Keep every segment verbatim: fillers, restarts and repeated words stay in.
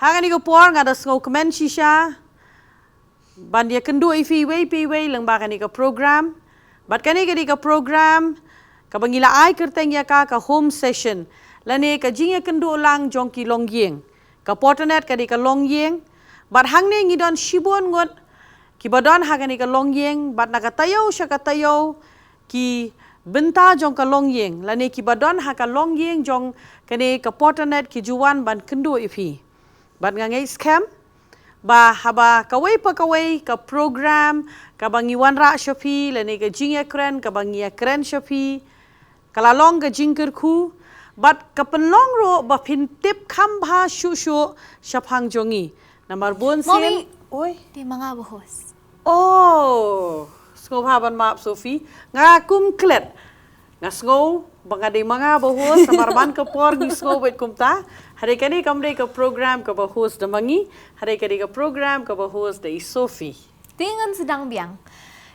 Ha kane ka por nga da sngewkmen shisha ban ïakynduh ïa phi iwei pa iwei lyngba kane ka program. Bad kane ka dei ka program kaba ngi la ai kyrteng ïa ka ka home session, lane ka jingïakynduh lang jong ki longïing. Ka portanet ka dei ka longïing. Bad hangne ngi don shibun ngut kiba don ha kane ka longïing, bad na ka taïew sha ka taïew ki bynta jong ka longïing lane kiba don ha ka longïing jong kane ka portanet ki ju wan ban kynduh ïa phi. Bad nga ngeit skhem ba haba kawei pa kawei ka program kaba ngi wanrah sha phi lane ka jingïakren kaba ngi ïakren sha phi, ka la long ka jingkyrkhu bad ka pynlong ruh ba phin tip kham bha shuh shuh shaphang jong ngi. Namar bun sien. Mommy. Oi. Te ma nga ba host. Oh, sngewbha ban map Sophie. Nga kum klet. Nga sngew ba nga dei ma nga ba host, namar man ka por ngi sngew beit kumta. Hynrei kane kam dei ka program kaba host da ma ngi. Hynrei ka dei ka program kaba host da i Sophie. Te ngan sdang biang.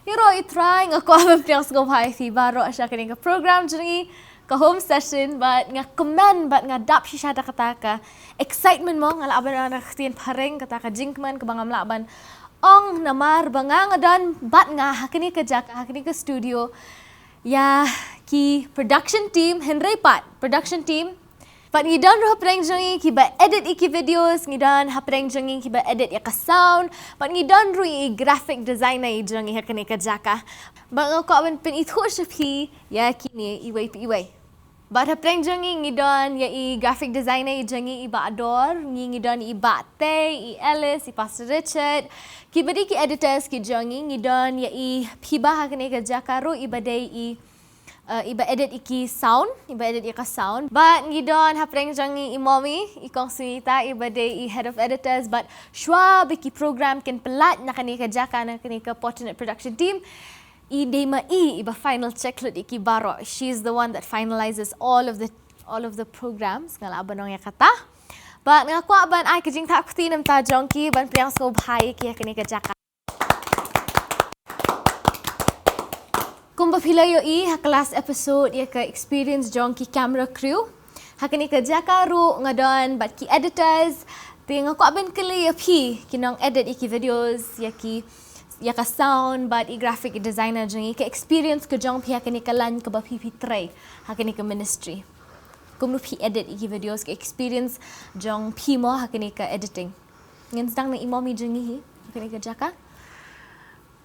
Ïaroh i Trai, nga kwah ban pdiang sngewbha ïa phi baroh sha kane ka program jong ngi, ka home session, bad nga kmen bad nga dap shisha da kata ka excitement mo, nga lah ban ong ka ktien phareng, kata ka jingkmen kaba ngam lah ban ong namar ba nga nga don bad nga ha kane ka jaka, ha kane ka studio ïa ki production team, hynrei pat production team. Bad ngi don ruh hapdeng jong ngi kiba edit ïa ki videos, ngi don hapdeng jong ngi kiba edit ïa ka sound, bad ngi don ruh i graphic designer i jong ngi ha kane ka jaka. Bad nga kwah ban pynithuh sha phi ïa kine iwei pa iwei. Bad hapdeng jong ngi ngi don ïa i graphic designer i jong ngi i Bah Dor, ngi ngi don i Bah Tei, i Alice, i Pastor Richard. Kiba dei ki editors ki jong ngi, ngi don ïa i Phiba ha kane ka jaka ruh iba dei i uh, iba edit ïa ki sound, iba edit ïa ka sound. Bad ngi don hapdeng jong ngi i Mommy, i Kong Sunita, iba dei i head of editors, bad shuwa ba ki program kin pynlait na kane ka jaka, na kane ka Portanet production team, i dei ma i iba final check lut ïa ki baroh. She is the one that finalizes all of the, all of the programs, nga lah ban ong ïa kata. Bad nga kwah ban ai ka jingthap kti na bynta jong ki ban pdiang sngewbha ïa ki ha kane ka jaka. Kumba phi la ïohi ha ka last episode ïa ka experience jong ki camera crew, ha kane ka jaka ruh nga don bad ki editors. Te nga kwah ban kylli ïa phi ki nong edit ïa ki videos, ïa ki, ïa ka sound bad i graphic designer jong ngi, ka experience ka jong phi ha kane ka line kaba phi phi trei ha kane ka ministry. Kumno phi edit ïa ki videos, ka experience jong phi mo ha kane ka editing. Ngin sdang na i Mommy jong ngi hi ha kane ka jaka.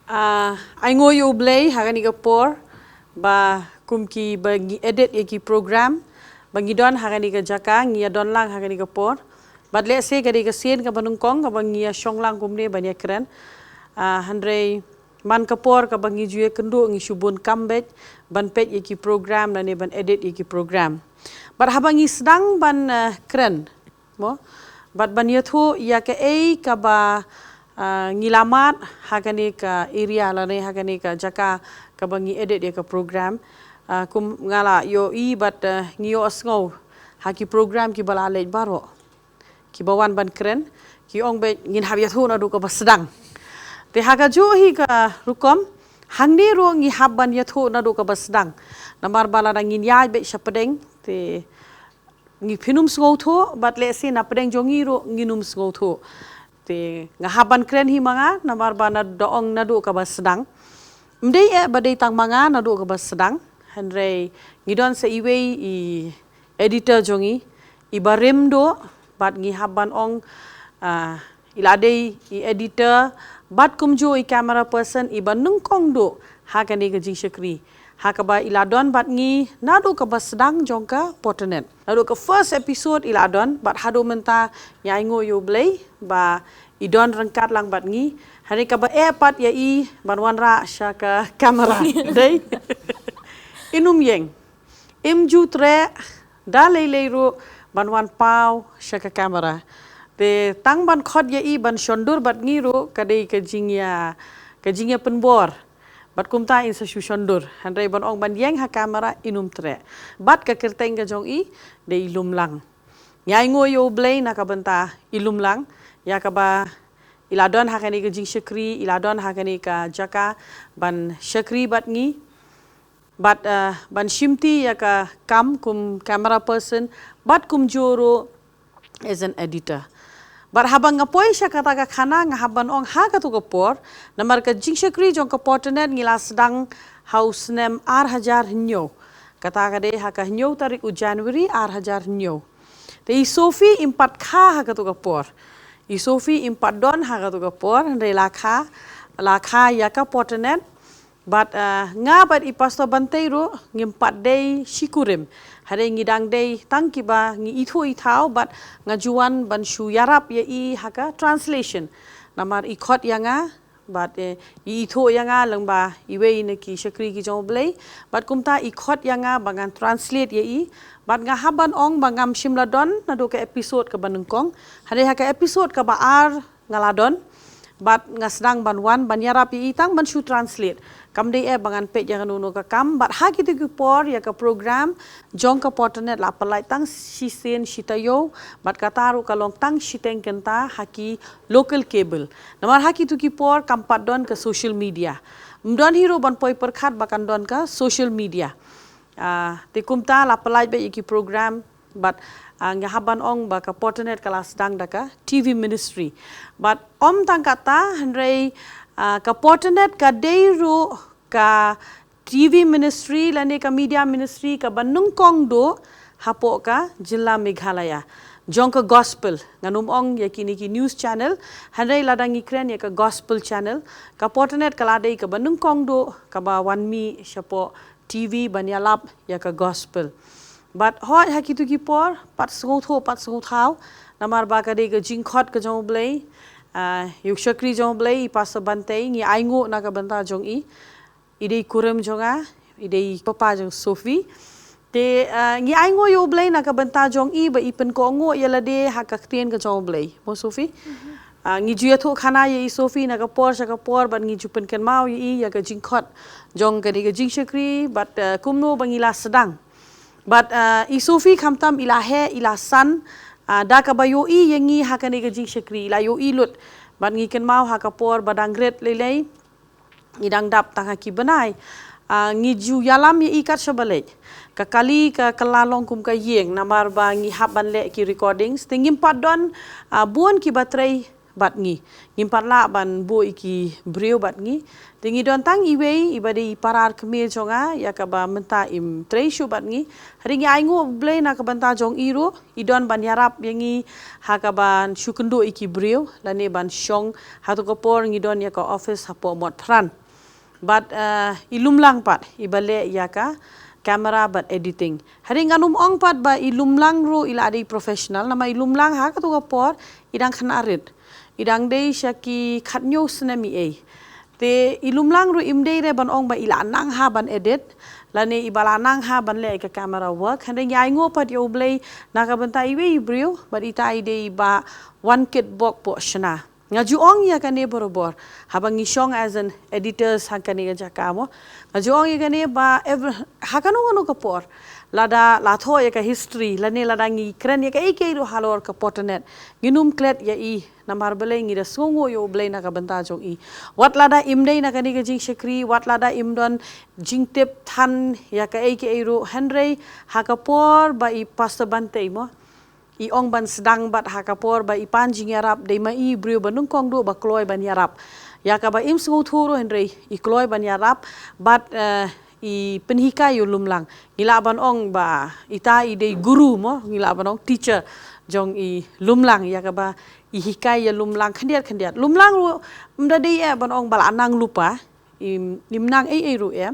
Ah, ai nguh ïa U Blei ha kane ka por ba kum kiba ngi edit ïa ki program, ba ngi don ha kane ka jaka, ngi ïa don lang ha kane ka por. Bad lehse ka dei ka sien kaba nyngkong kaba ngi ïa shong lang kumne ban ïa kren. Ah, hynrei man ka por kaba ngi ju ïa kynduh ngi shu bun kam beit ban peit ïa ki program lane ban edit ïa ki program. Bad haba ngi sdang ban, eh, kren mo, bad ban ïathuh ïa kaei kaba, ah, ngi la mad ha kane ka area lane ha kane ka jaka kaba ngi edit ïa ka program. Ah, kum nga la ïohi bad, ah, ngi ïohsngew ha ki program kiba la leit baroh, kiba wan ban kren, ki ong beit ngin hap ïathuh naduh kaba sdang. Te ha kajuh hi ka rukom, hangne ruh ngi hap ban ïathuh naduh kaba sdang. Namar ba lada ngin ïaid beit sha pdeng, te ngi phin ym sngewthuh, bad lehse na pdeng jong ngi ruh ngin ym sngewthuh. Te nga hap ban kren hi ma nga, namar ba nga da ong naduh kaba sdang. Ym dei eh ba dei tang ma nga naduh kaba sdang, hynrei ngi don sa iwei i editor jong ngi, iba rim duh, bad ngi hap ban ong, ah, i la dei i editor, bad kumjuh i camera person, iba nyngkong duh ha kane ka jingshakri. Ha kaba i la don bad ngi naduh kaba sdang jong ka Portanet. Naduh ka first episode i la don, bad haduh mynta ngi ai nguh ïa U Blei ba i don ryngkat lang bad ngi. Hynrei kaba eh pat ïa i ban wanrah sha ka camera. Dei? Im ïeng. Im ju treh da lei lei ruh ban wan paw sha ka camera. Te tang ban khot ïa i ban shon dur bad ngi ruh ka dei ka jingïa, ka jingïapynbor. Bad kumta in sa shu shon dur. Hynrei ban ong ban ïeng ha camera im treh. Bad ka kyrteng ka jong i dei i Lumlang. Ngi ai nguh ïa U Blei na ka bynta i Lumlang, ïa kaba i la don ha kane ka jingshakri, i la don ha kane ka jaka ban shakri bad ngi, bad, eh, ban shimti ïa ka kam kum camera person, bad kumjuh ruh as an editor. Bad haba nga poi sha kata ka khana nga hap ban ong ha katu ka por, namar ka jingshakri jong ka Portnet ngi la sdang ha u snem ar hajar hynñiew. Kata ka dei ha ka hynñiew tarik u January ar hajar hynñiew. Te i Sophie im pat kha ha katu ka por. I Sophie im pat don ha katu ka por, hynrei la kha, la kha ïa ka Portnet. Bad, ah, nga bad i Pastor Bantei ruh ngim pat dei shi kurim. Hynrei ngi dang dei tang kiba ngi ithuh ithaw bad nga ju wan ban shu ïarap ïa i ha ka translation. Namar i khot ïa nga, bad, eh, i ithuh ïa nga lyngba iwei na ki shakri ki jong U Blei. Bad kumta i khot ïa nga ba ngan translate ïa i. Bad nga hap ban ong ba ngam shym la don naduh ka episode kaba nyngkong. Hynrei ha ka episode kaba ar nga la don. Bad nga sdang ban wan, ban ïarap ïa i tang ban shu translate. Kam dei eh ba ngan peit ïa kano kano ka kam. Bad ha kitu ki por ïa ka program jong ka Portnet la pynlait tang shisien shi taïew. Bad kata ruh ka long tang shiteng kynta ha ki local cable. Namar ha kitu ki por kam pat don ka social media. Ym don hi ruh ban poi pyrkhat ba kan don ka social media. Ah, te kumta la pynlait beit ïa ki program, bad, ah, nga hap ban ong ba ka Portnet ka la sdang da ka T V ministry. Bad ym tang kata, hynrei, ah, ka Portnet ka dei ruh ka T V ministry lane ka media ministry kaba nyngkong duh hapoh ka jylla Meghalaya. Jong ka gospel, ngan ym ong ïa kine ki news channel, hynrei lada ngi kren ïa ka gospel channel, ka Portnet ka la dei kaba nyngkong duh, kaba wan mih shapoh T V ban ïalap ïa ka gospel. Bad hooid ha kitu ki por, pat sngewthuh, pat sngewthaw, namar ba ka dei ka jingkhot ka jong U Blei, ah, ïa u shakri jong U Blei, i Pastor Bantei, ngi ainguh na ka bynta jong i, i dei kurim jong nga, i dei papa jong Sophie. Te, ah, ngi ainguh ïa U Blei na ka bynta jong i ba i pynkohnguh ïa lade ha ka ktien ka jong U Blei. Mo Sophie? Ah, ngi ju ïathuh khana ïa i Sophie na ka por sha ka por bad ngi ju pynkynmaw ïa i ïa ka jingkhot jong ka dei ka jingshakri bad, ah, kumno ba ngi la sdang. Bad, ah, i Sophie khamtam i la heh, i la san, ah, da kaba ïohi ïa ngi ha kane ka jingshakri, i la ïohi lut. Bad ngi kynmaw ha ka por ba dang rit lei lei, ngi dang dap tang ha ki bnai. Ah, ngi ju ïalam ïa i kat shaba leit. Ka kali ka, ka la long kum ka ïing, namar ba ngi hap ban leh ki recordings. Te ngim pat don, ah, bun kiba trei bad ngi. Ngim pat lah ban buh ïa ki briew bad ngi. Te ngi don tang iwei, iba dei i para kmie jong nga, ïa kaba mynta im trei shuh bad ngi. Hynrei ngi ainguh U Blei na ka bynta jong i ruh, i don ban ïarap ïa ngi ha kaban shu kynduh ïa ki briew, lane ban shong, ha tu ka por ngi don ïa ka office hapoh Motphran. Bad, eh, i Lumlang pat, iba leh ïa ka camera bad editing. Hynrei ngan ym ong pat ba i Lumlang ruh i la dei professional, namar i Lumlang ha katu ka por, i dang khynnah rit. I dang dei sha ki khathynñiew snem ei ei. Te i Lumlang ruh im dei re ban ong ba i la nang ha ban edit, lane iba la nang ha ban leh ïa ka camera work. Hynrei ngi ainguh pat ïa U Blei na ka bynta iwei i briew, bad ita i dei iba wan kitbok poh shna. Nga ju ong ïa kane barabor, haba ngi shong as an editors ha kane ka jaka mo. Nga ju ong ïa kane ba ev-, ha kano kano ka por, lada la thoh ïa ka history, lane lada ngi kren ïa kaei kaei ruh halor ka Portnet, ngin ym klet ïa i, namar balei ngi da sngewnguh ïa U Blei na ka bynta jong i. Wat lada im dei na kane ka jingshakri, wat lada im don jingtip than ïa kaei kaei ruh, hynrei ha ka por ba i Pastor Bantei mo, i ong ban sdang bad ha ka por ba i pan jingïarap, dei ma i briew ba nyngkong duh ba kloi ban ïarap. Ïa kaba im sngewthuh ruh hynrei i kloi ban ïarap, bad, eh, i pynhikai ïa u Lumlang. Ngi lah ban ong ba ita i dei guru mo, ngi lah ban ong teacher jong i Lumlang, ïa kaba i hikai ïa Lumlang khyndiat khyndiat. Lumlang ruh ym da dei eh ban ong ba la nang lypa, im, im nang ei ei ruh eh.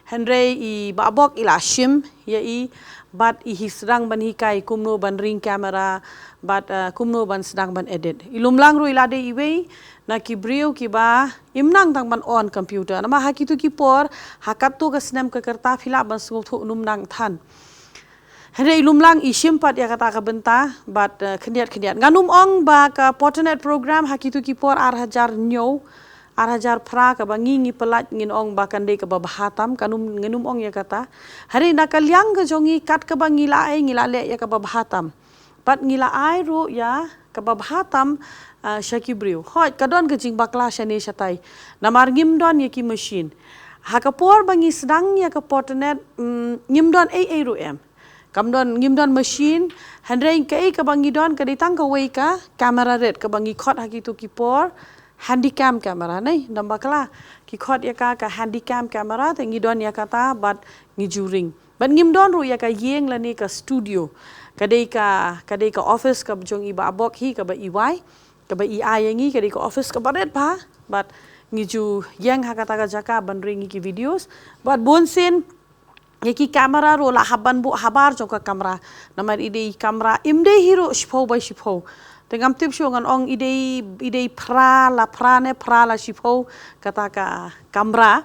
Hynrei i Bah Bok i la shim ïa i, bad i hi sdang ban hikai kumno ban ring camera, bad, eh, kumno ban sdang ban edit. I Lumlang ruh i la dei iwei na ki briew kiba im nang tang ban on computer. Namar ha kitu ki por, ha katto ka snem ka rta phi lah ban sngewthuh nym nang than. Hynrei i Lumlang i shim pat ïa kata ka bynta, bad, eh, khyndiat khyndiat. Ngan ym ong ba ka Portnet program ha kitu ki por ar hajar hynñiew, ar hajar phra kaba ngi ngi pynlait ngin ong ba kan dei kaba bha tam, kan ym, ngin ym ong ïa kata. Hynrei na ka liang ka jong ngi kat kaba ngi la ai, ngi la leh ïa kaba bha tam. Bad ngi la ai ruh ïa kaba bha tam, ah, sha ki briew. Hooid, ka don ka jingbakla shane shatai. Namar ngim don ïa ki machine. Ha ka por ba ngi sdang ïa ka Portnet, mm, ngim don ei ei ruh em. Kam don, ngim don machine, hynrei kaei kaba ngi don ka dei tang kawei ka camera rit kaba ngi khot ha kito ki por, handycam camera, ne, namba kala, ki khot ïa ka ka handycam camera, te ngi don ïa kata, bad ngi ju ring. Bad ngim don ruh ïa ka ïing lane ka studio. Ka dei ka, ka dei ka office ka jong i Bah Bok hi, kaba i wai, kaba i ai ïa ngi, ka dei ka office kaba rit bha, bad ngi ju ïeng ha kata ka jaka ban ring ïa ki videos, bad bunsien, ïa ki camera ruh la hap ban buh habar jong ka camera. Namar i dei camera, im dei hi ruh shiphew bai shiphew. Te ngam tip shuh ngan ong i dei, i dei phra la phra ne phra la shiphew kata ka camera.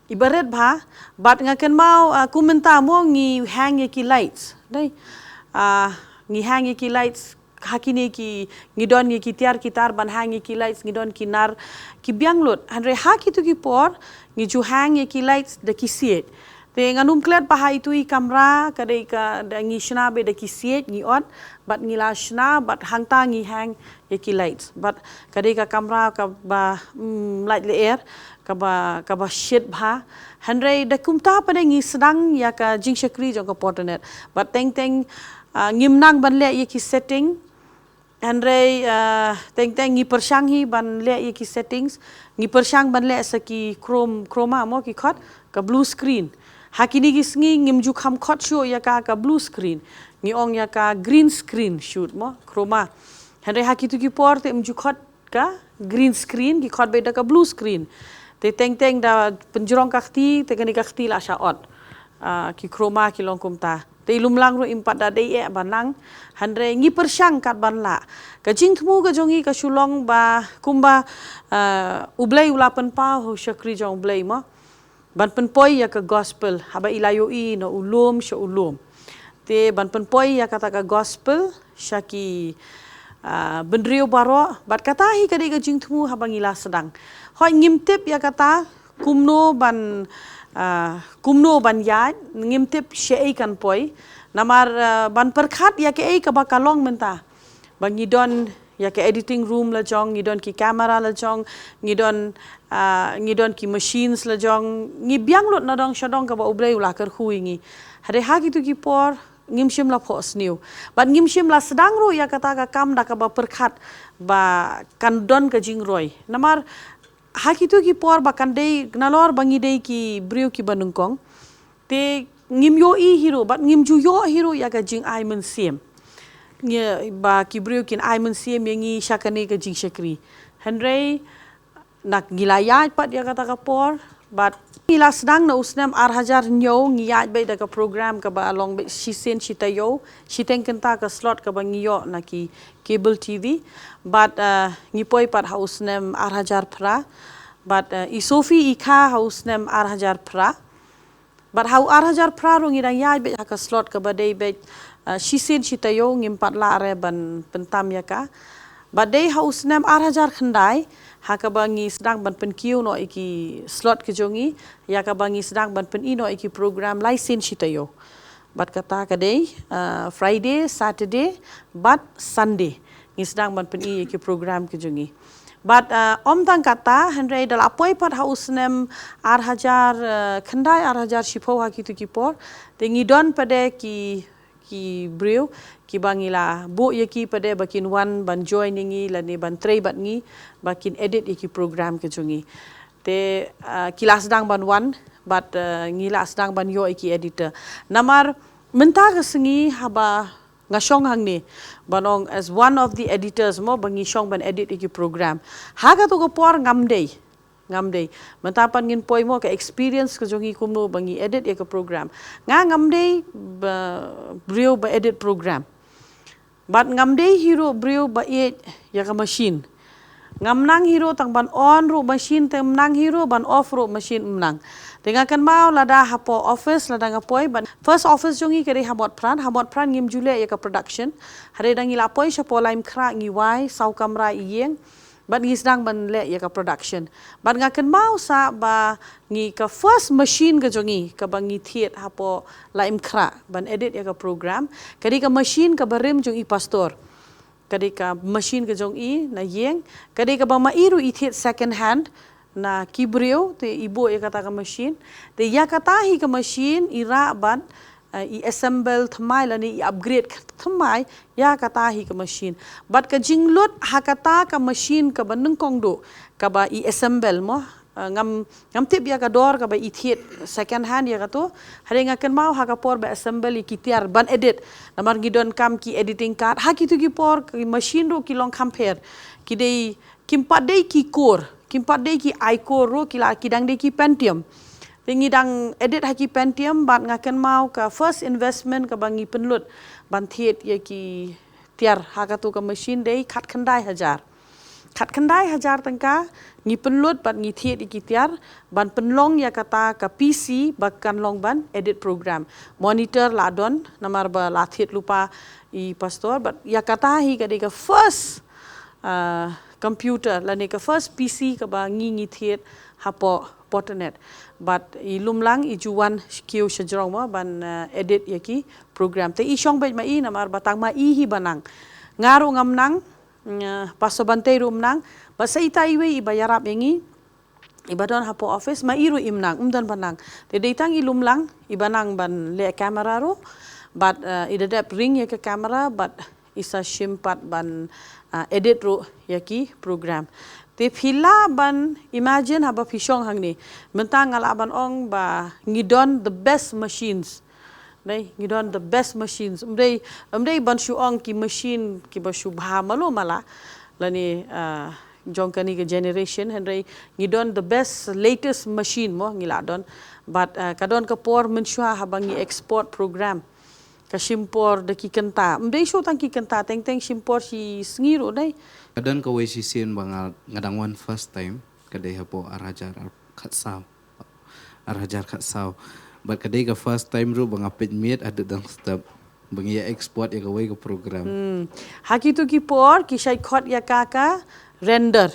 Iba rit bha, bad nga kynmaw, ah, kum mynta mo ngi hang ïa ki lights. Dei. Ah, ngi hang ïa ki lights, ha kine ki, ngi don ïa ki tiar ki tar ban hang ïa ki lights, ngi don ki nar ki biang lut. Hynrei ha kito ki por, ngi ju hang ïa ki lights da ki siej. Te ngan ym klet ba ha itu i kamra, ka dei ka, da ngi shna beit da ki siej, ngi ot, bad ngi la shna, bad hangta ngi hang ïa ki lights. Bad ka dei ka kamra kaba, mm, light lyer, kaba, kaba shit bha. Hynrei da kumta pat ngi sdang ïa ka jingshakri jong ka portanet. Bad teng teng, ah, ngim nang ban leh ïa ki setting. Hynrei, ah, teng teng ngi pyrshang hi ban leh ïa ki settings. Ngi pyrshang ban leh sa ki chrom-, chroma mo ki khot, ka blue screen. Ha kine ki sngi ngim ju kham khot shuh ïa ka, ka blue screen. Ngi ong ïa ka green screen shoot mo, chroma. Hynrei ha kito ki por te ym ju khot ka green screen, ki khot beit da ka blue screen. Te teng teng da pynjrong ka kti, te kane ka kti la shah ot. Ah, ki chroma ki long kumta. Te i lumlang ruh im pat da dei eh ba nang. Hynrei ngi pyrshang kat ban lah. Ka jingthmu ka jong ngi ka shu long ba kumba, ah, U Blei u la pynpaw ha u shakri jong U Blei mo. Ban pynpoi ïa ka gospel, haba i la ïohi na u lum sha u lum. Te ban pynpoi ïa kata ka gospel sha ki, ah, bynriew baroh, bad kata hi ka dei ka jingthmu haba ngi la sdang. Hooid ngim tip ïa kata kumno ban, ah, kumno ban ïaid, ngim tip shaei kan poi. Namar, ah, ban pyrkhat ïa kaei kaba ka long mynta. Ba ngi don ïa ka editing room la jong, ngi don ki camera la jong, ngi don, ah, ngi don ki machines la jong, ngi biang lut na dong sha dong kaba U Blei u la kyrkhu ïa ngi. Hynrei ha kito ki por, ngim shym la phohsniew. Bad ngim shym la sdang ruh ïa kata ka kam da kaba pyrkhat ba kan don ka jingroi. Namar ha kito ki por ba kan dei nalor ba ngi dei ki briew kiba nyngkong. Te ngim ïohi hi ruh, bad ngim ju ïoh hi ruh ïa ka jingai mynsiem. Ngi, ba ki briew kin ai mynsiem ïa ngi sha kane ka jingshakri. Hynrei, na ngi la ïaid pat ïa kata ka por, bad ngi la sdang na u snem ar hajar hynñiew, ngi ïaid beit da ka program kaba long beit shisien shi taïew, shiteng kynta ka slot kaba ngi ïoh na ki cable T V. Bad, eh, ngi poi pat ha u snem ar hajar phra. Bad, eh, i Sophie i kha ha u snem ar hajar phra. Bad ha u ar hajar phra ruh ngi dang ïaid beit ha ka slot kaba dei beit, eh, shisien shi taïew, ngim pat lah re ban pyntam ïa ka. Bad dei ha u snem ar hajar khyndai, ha kaba ngi sdang ban pynkiew noh ïa ki slot ki jong ngi, ïa kaba ngi sdang ban pyni noh ïa ki program lai sien shi taïew. Bad kata ka dei, eh, Friday, Saturday, bad Sunday. Ngi sdang ban pyni ïa ki program ki jong ngi. Bad, eh, ym tang kata, hynrei da la poi pat ha u snem ar hajar, eh, khyndai, ar hajar shiphew ha kito ki por. Te ngi don pat de ki, ki briew, kiba ngi la buh ïa ki pat de ba kin wan ban join ïa ngi, lane ban trei bad ngi, ba kin edit ïa ki program ki jong ngi. Te, eh, ki la sdang ban wan, bad, eh, ngi la sdang ban ïoh ïa ki editor. Namar, mynta ka sngi haba nga shong hangne, ban ong as one of the editors mo, ba ngi shong ban edit ïa ki program. Ha kato ka por ngam dei. Ngam dei. Mynta pat ngin poi mo ka experience ka jong ngi kumno ba ngi edit ïa ka program. Nga ngam dei ba briew ba edit program. Bad ngam dei hi ruh briew ba ïeit ïa ka machine. Ngam nang hi ruh tang ban on ruh machine te ym nang hi ruh, ban off ruh machine ym nang. Te nga kynmaw lada hapoh office lada nga poi, ban first office jong ngi ka dei ha Motphran, ha Motphran ngim ju leh ïa ka production. Hynrei da ngi la poi shapoh Laitumkhrah ngi wai, saw kamra ïing. Bad ngi sdang ban leh ïa ka production. Bad nga kynmaw sa ba ngi ka first machine ka jong ngi, kaba ngi thied hapoh Laitumkhrah, ban edit ïa ka program. Ka dei ka machine kaba rim jong i pastor. Ka dei ka machine ka jong i na ïing, ka dei kaba ma i ruh i thied second hand, na ki briew, te i buh ïa kata ka machine. Te ïa kata hi ka machine, i rah bad, uh, i assemble thymmai lane i upgrade thymmai ïa kata hi ka machine. Bad ka jinglut ha kata ka machine kaba nyngkong duh kaba i assemble mo, uh, ngam ngam tip ïa ka dor kaba i thied second hand ïa kato. Hynrei nga kynmaw ha ka por ba assemble ïa ki tiar ban edit, namar ngi donkam ki editing card ha kito ki por, ki machine ruh ki long kham pher. Ki dei, kim pat dei ki Core, kim pat dei ki i-Core ruh, ki la, ki dang dei ki Pentium. Te ngi dang edit ha ki Pentium, bad nga kynmaw ka first investment kaba ngi pynlut ban thied ïa ki tiar ha kato ka machine dei khatkhyndai hajar. Khatkhyndai hajar tyngka ngi pynlut bad ngi thied ïa ki tiar ban pynlong ïa kata ka P C ba kan long ban edit program. Monitor la don namar ba la thied lypa i pastor, bad ïa kata hi ka dei ka first, uh, computer lane ka first P C kaba ngi ngi thied hapoh Porternet. Bad i lum lang i ju wan kiew sha jrong mo ban, uh, edit ïa ki program. Te i shong beit ma i namar ba tang ma i hi ba nang. Nga ruh ngam nang, mm, uh, Pastor Bantei ruh um nang. Bad sa ita iwei iba ïarap ïa ngi, iba don hapoh office, ma i ruh im nang, um don ba nang. Te dei tang i lum lang iba nang ban leh camera ruh. Bad, uh, i da dep ring ïa ka camera bad i sa shim pat ban, uh, edit ruh ïa ki program. Te phi lah ban imagine haba phi shong hangne. Mynta nga lah ban ong ba ngi don the best machines. Dei, ngi don the best machines. Ym dei, ym dei ban shu ong ki machine kiba shu bha malu mala lane, uh, jong kane ka generation, hynrei ngi don the best latest machine mo ngi lah don. Bad, uh, ka don ka por mynshuwa haba ngi export program, ka shim por da ki kynta. Ym dei shu tang ki kynta, teng teng shim por shi sngi ruh dei. Ka don kawei shisien ba nga, nga dang wan first time, ka dei hapoh ar hajar khatsaw. Ar hajar khatsaw. Bad ka dei ka first time ruh ba nga peit miet haduh dang step ba ngi ïa export ïa kawei ka program. Hmm. Ha kito ki por ki shait khot ïa ka ka render.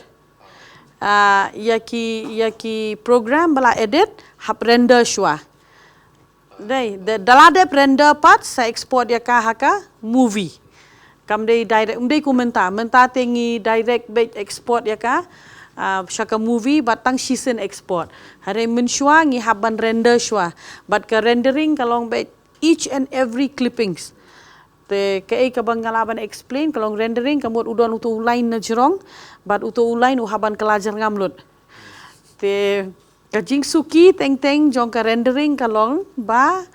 Ah, ïa ki, ïa ki program ba la edit hap render shuwa. Dei, da, da la dep render pat sa export ïa ka ha ka movie. Kam dei direct, ym dei kum mynta, mynta te ngi direct beit export ïa ka, ah, sha ka movie bad tang shisien export. Hynrei mynshuwa ngi hap ban render shuwa. Bad ka rendering ka long beit each and every clippings. Te kaei kaba nga lah ban explain, ka long rendering, ka mut u don uto u line na jrong, bad uto u line u hap ban kylla jyrngam lut. Te ka jingsuki teng teng jong ka rendering ka long ba,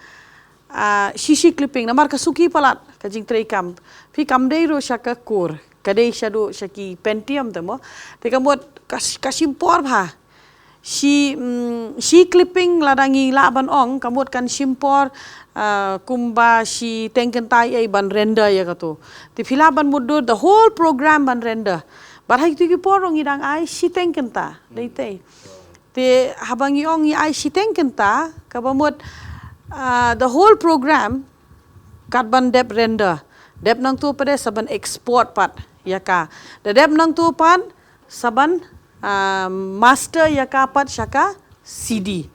ah, shi shi clipping, namar ka suki palat ka jingtrei kam. Phi kam dei ruh sha ka Core, ka dei shaduh sha ki Pentium te mo. Te ka mut ka, ka shim por bha. Shi, mm, shi clipping lada ngi lah ban ong, ka mut kan shim por, ah, kumba shiteng kynta ei ban render ïa kato. Te phi lah ban mutdur the whole program ban render. Bad ha kito ki por ruh ngi dang ai shiteng kynta, dei te. Te haba ngi ong ngi ai shiteng kynta, kaba mut, ah, the whole program kat ban dep render. Dep nangto pat de sa ban export pat ïa ka. Da dep nangto pat sa ban, ah, master ïa ka pat sha ka C D.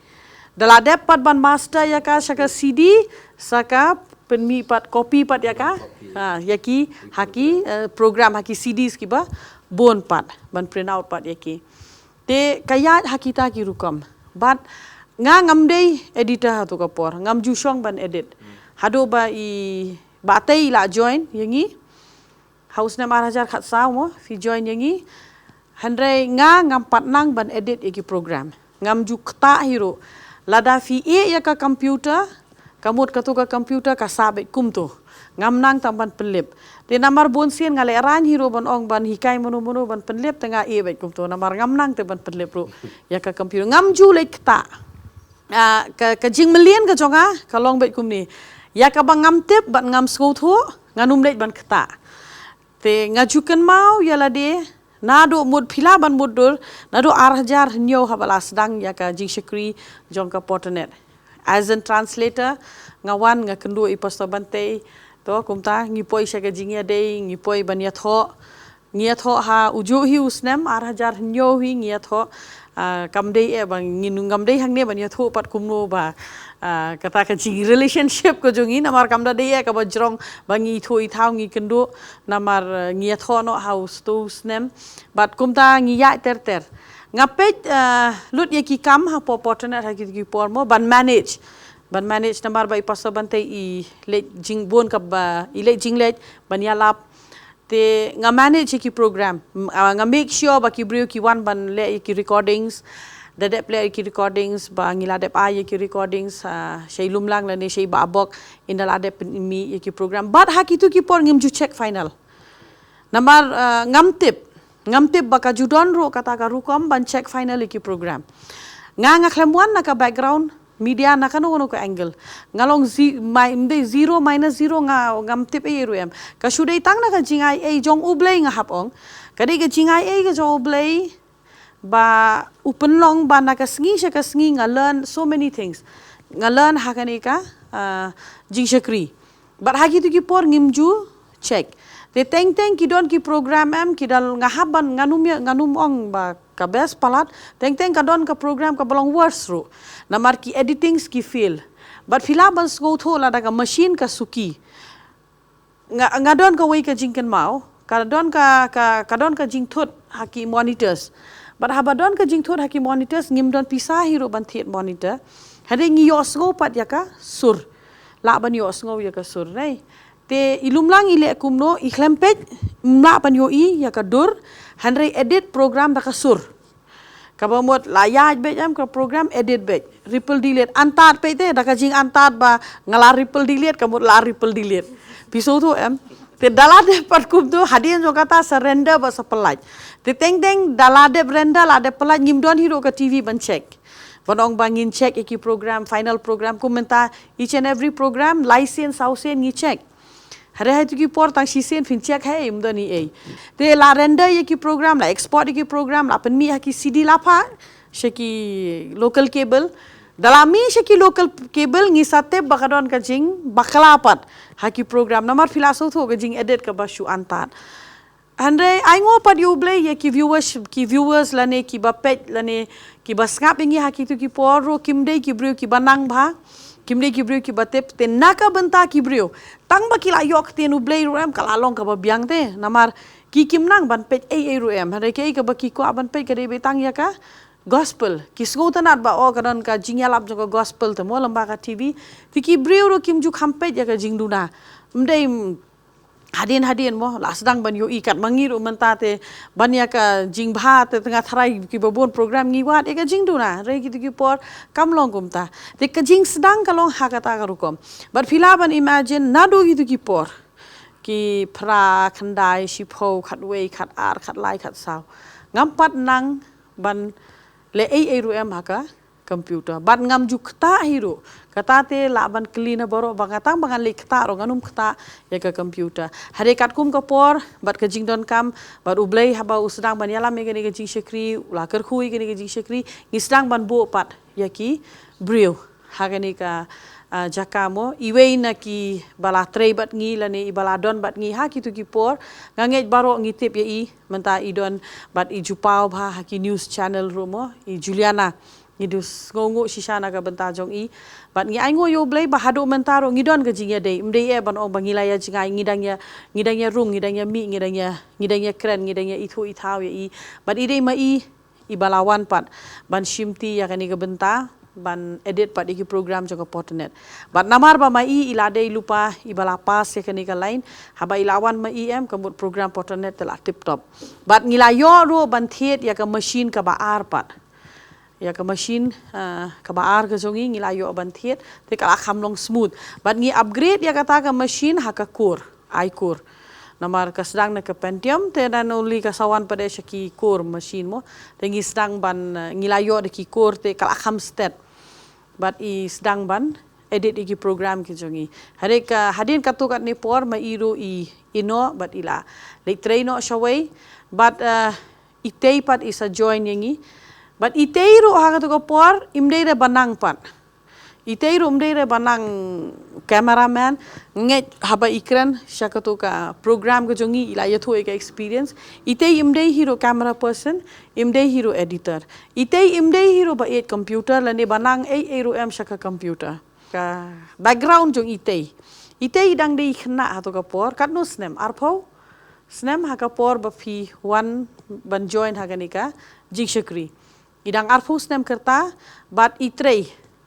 Da la dep pat ban master ïa ka sha ka C D, sa ka pynmih pat, copy pat ïa ka. Copy. Ha, ïa ki, ha ki, eh, program, ha ki C Ds kiba bun pat, ban print out pat ïa ki. Te ka ïaid ha kita ki rukom. Bad nga ngam dei editor ha kato ka por, ngam ju shong ban edit. Hmm. Haduh ba i Bah Tei i la join ïa ngi ha u snem ar hajar khatsaw mo, phi join ïa ngi. Hynrei nga ngam pat nang ban edit ïa ki program. Ngam ju ktah hi ruh. Lada phi ïeh ïa ka computer, ka mut kato ka computer ka sah beit kumto. Ngam nang tang ban pynlip. Te namar bun sien nga lehraiñ hi ruh ban ong ban hikai mano mano ban pynlip, te nga ïeh beit kumto. Namar ngam nang te ban pynlip ruh ïa ka computer. Ngam ju leit ktah. Ah, ka, ka jingmlien ka jong nga ka long beit kumne. Ïa kaba ngam tip bad ngam sngewthuh, ngan ym leit ban ktah. Te nga ju kynmaw ïa lade, naduh mut, phi lah ban mutdur, naduh ar hajar hynñiew haba la sdang ïa ka jingshakri jong ka Porternet. As a translator, nga wan nga kynduh i Pastor Bantei, to kumta, ngi poi sha ka jingïadei, ngi poi ban ïathoh, ngi ïathoh ha ujuh hi u snem, ar hajar hynñiew hi ngi ïathoh, ah, kam dei eh ba ngi nu ngam dei hangne ban ïathuh pat kumno ba, ah, kata ka jing relationship ka jong ngi namar kam da dei eh kaba jrong ba ngi ithuh ithaw ngi kynduh namar, eh, ngi ïathoh noh ha u snem bad kumta ngi ïaid ter ter. Nga peit, eh, lut ïa ki kam hapoh Porternet ha ki, ki por mo ban manage. ban manage namar ba i pastor ban te i leh jingbun ka ba i leh jingleh ban ïalap. Te nga manage ki program. M- ah, nga make sure ba ki briew ki wan ban leh ki recordings. Da dep leh ki recordings ba ngi la dep ai ki recordings, ah, shei Lumlang lane shei Babok, ynda la dep pynmih ki program. But ha kitu ki por ngim ju check final. Namar, ah, ngam tip. Ngam tip ba ka ju don ruh kata ka rukom ban check final ki program. Nga nga khlem wan na ka background media na kano kano ka angle. Nga long zi- mai mde zero minus zero nga ngam tip ei ruh em. Ka shu dei tang na ka jingai ei jong U Blei nga hap ong. Ka dei ka jingai ei ka jong U Blei ba u pynlong ba na ka sngi sha ka sngi nga learn so many things. Nga learn ha kane ka, ah, jingshakri. But ha kitu ki por ngim ju check. Te teng teng ki don ki program em ki dal nga hap ban nganum ya nganum ong ba ka best palat. Teng teng ka don ka program ka ba long worse ruh. Namar ki editings ki fail. But phi lah ban sngewthuh lada ka machine ka suki. Nga nga don kawei ka jingkynmaw. Ka don ka ka ka don ka jingthut ha ki monitors. But haba don ka jingthut ha ki monitors ngim don pisa hi ruh ban thied monitor. Hynrei ngi ïohsngew pat ïa ka sur. Lah ban ïohsngew ïa ka sur, nai. Te i Lumlang i leh kumno, i khlem peit, ym lah ban ïohi ïa ka dur, hynrei edit program da ka sur. Kaba mut la ïaid beit em ka program, edit beit. Ripple delete. Antad peit te, da ka jingantad ba nga la ripple delete, ka mut la ripple delete. Phi sngewthuh em. Te da la dep pat kumtu, hadien jong kata sa render bad sa pynlait. Te teng teng da la dep render, la dep pynlait, ngim don hi ruh ka T V ban check. Ban ong ba ngin check ïa ki program, final program, kum mynta each and every program, lai sien, saw sien ngi check. Hynrei ha kitu ki por tang shisien phin check hi, ym don hi ei. Te la render ïa ki program, la export ïa ki program, la pynmih ha ki C D la phah sha ki local cable. Da la mih sha ki local cable ngi sa tip ba ka don ka jingbakla pat ha ki program. Namar phi la sngewthuh ka jingedit kaba shu antad. Hynrei ai nguh pat ïa U Blei ïa ki viewers, ki viewers lane kiba peit lane kiba sngap ïa ngi ha kitu ki por ruh kim dei ki briew kiba nang bha. Kim dei ki briew kiba tip, te na ka bynta ki briew. Tang ba ki la ïoh ktien U Blei ruh em ka la long kaba biang te. Namar ki kim nang ban peit ei ei ruh em. Hynrei kaei kaba ki kwah ban peit ka dei beit tang ïa ka gospel. Ki sngewtynnat ba oh ka don ka jingïalap jong ka gospel te mo lyngba ka T V. Te ki briew ruh kim ju kham peit ïa ka jingduna. Ym dei hadien hadien mo, la sdang ban ïohi kat ma ngi ruh mynta te ban ïa ka jingbha te tnga tharai kiba bun program ngi wad ïa ka jingduna, hynrei kitu ki por kam long kumta. Te ka jingsdang ka long ha kata ka rukom. Bad phi lah ban imagine naduh kitu ki por. Ki phra, khyndai, shiphew, khatwei, khatar, khatlai, khatsaw. Ngam pat nang ban leh ei ei ruh em ha ka computer. Bad ngam ju ktah hi ruh. Kata te lah ban kylli na baroh ba nga tang ba ngan leh ktah ruh ngan ym ktah ïa ka computer. Hynrei katkum ka por, bad ka jingdonkam, bad U Blei haba u sdang ban ïalam ïa kane ka jingshakri, u la kyrkhu ïa kane ka jingshakri, ngi sdang ban buh pat ïa ki briew. Ha kane ka, ah, jaka mo, iwei na kiba la trei bad ngi lane iba la don bad ngi ha kitu ki por, nga ngeit baroh ngi tip ïa i, mynta i don bad i ju paw bha ha ki news channel ruh mo, i Juliana. Ngi dei sngewnguh shisha na ka bynta jong i. Bad ngi ainguh ïa U Blei ba haduh mynta ruh ngi don ka jingïadei. Ym dei eh ban ong ba ngi la ïa jngai, ngi dang ïa, ngi dang ïa rung, ngi dang ïa mih, ngi dang ïa, ngi dang ïa kren, ngi dang ïa ithuh ithaw ïa i. Bad i dei ma i, iba la wan pat ban shimti ïa kane ka bynta, ban edit pat ïa ki program jong ka Potternet. Bad namar ba ma i i la dei lypa iba la pass ïa kane ka line, haba i la wan ma i em ka mut program Potternet te la tip top. Bad ngi la ïoh ruh ban thied ïa ka machine kaba ar pat. Ïa ka machine, ah, kaba ar ka jong i ngi la ïoh ban thied, te ka la kham long smooth. Bad ngi upgrade ïa kata ka machine ha ka Core, iCore. Namar ka sdang na ka Pentium, te da nuli ka sa wan pat de sha ki Core machine mo. Te ngi sdang ban, ah, ngi la ïoh da ki Core te ka la kham stet. Bad i sdang ban edit ïa ki program ki jong i. Hynrei ka hadien katto katne por ma i ruh i ïehnoh bad i la leit trei noh shawei. Bad, ah, i tei pat i sa join ïa ngi. Bad i tei ruh ha kato ka por im dei re ba nang pat. I tei ruh im dei re ba nang cameraman, ngeit haba i kren sha kato ka program ka jong i i la ïathuh ïa ka experience. I tei im dei hi ruh camera person, im dei hi ruh editor. I tei im dei hi ruh ba ïeit computer lane ba nang ei ei ruh em sha ka computer. Ka background jong i tei. I tei i dang dei khynnah ha kato ka por, katno snem, arphew snem ha ka por ba phi wan ban join ha kane ka jingshakri. I dang arphew snem kyrta, bad i trei.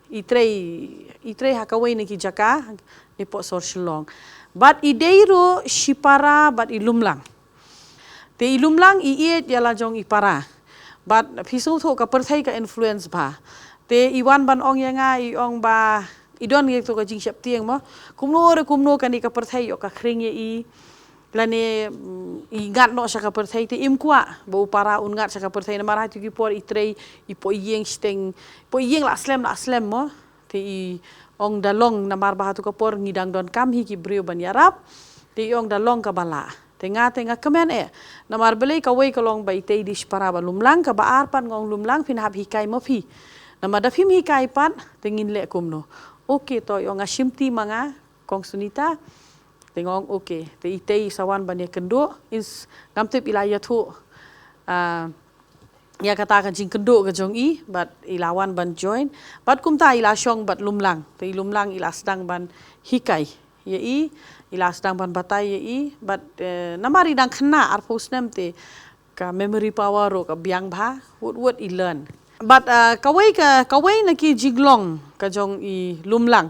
I trei, i trei ha kawei na ki jaka, napoh sor Shillong. Bad i dei ruh shipara bad i lumlang. Te i lumlang i ïeit ïa la jong i para. Bad phi sngewthuh ka pyrthei ka influence bha. Te i wan ban ong ïa nga, i ong ba i don ïa to ka jingsheptieng mo. Kumno re kumno kane ka pyrthei ïoh ka khring ïa i. Lane, mm, i ngat noh sha ka pyrthei te im kwah ba u para un ngat sha ka pyrthei namar ha kito ki por i trei, i poh ïing shiteng, poh ïing la slem la slem mo. Te i ong da long namar ba ha tu ka por ngi dang donkam hi ki briew ban ïarap. Te i ong da long kaba lah. Te nga te nga kmen eh. Namar balei kawei ka long ba i tei dei shipara bad lumlang, kaba ar pat nga ong lumlang phin hap hikai ma phi. Namar da phim hikai pat te ngin leh kumno. Okay to i ong nga shimti ma nga Kong Sunita. Te nga ong okay. Te i tei sa wan ban ïakynduh. Ins ngam tip i la ïathuh. Ah, ïa kata ka jingkynduh ka jong i, bad i la wan ban join. Bad kumta i la shong bad lumlang. Te i lumlang i la sdang ban hikai ïa i, i la sdang ban batai ïa i, bad, eh, namar i dang khynnah arphew snem te ka memory power ruh ka biang bha, wut wut i learn. Bad, eh, kawei ka, kawei na ki jinglong ka jong i lumlang.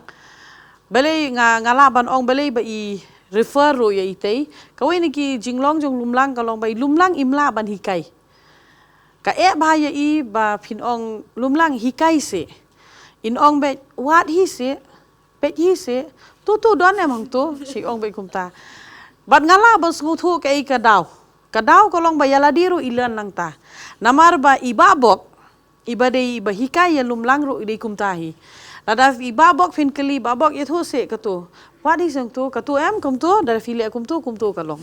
Balei nga, nga lah ban ong balei ba i refer ruh ïa i tei. Kawei na ki jinglong jong lumlang ka long ba i lumlang im lah ban hikai. Ka eh bha ïa i ba phin ong lumlang hikai seh. In ong beit wad hi seh, peit hi seh, tu tu don em hangtu, shi ong beit kumta. Bad nga lah ban sngewthuh kaei ka daw. Ka daw ka long ba ïa lade ruh i learn nangta. Namar ba i Bah Bok, iba dei iba hikai ïa lumlang ruh i dei kumta hi. Lada i Bah Bok phin kylli, Bah Bok ïathuh seh katu. Wad hi seh tu, katu em kumtu, da phi leh kumtu, kumtu ka long.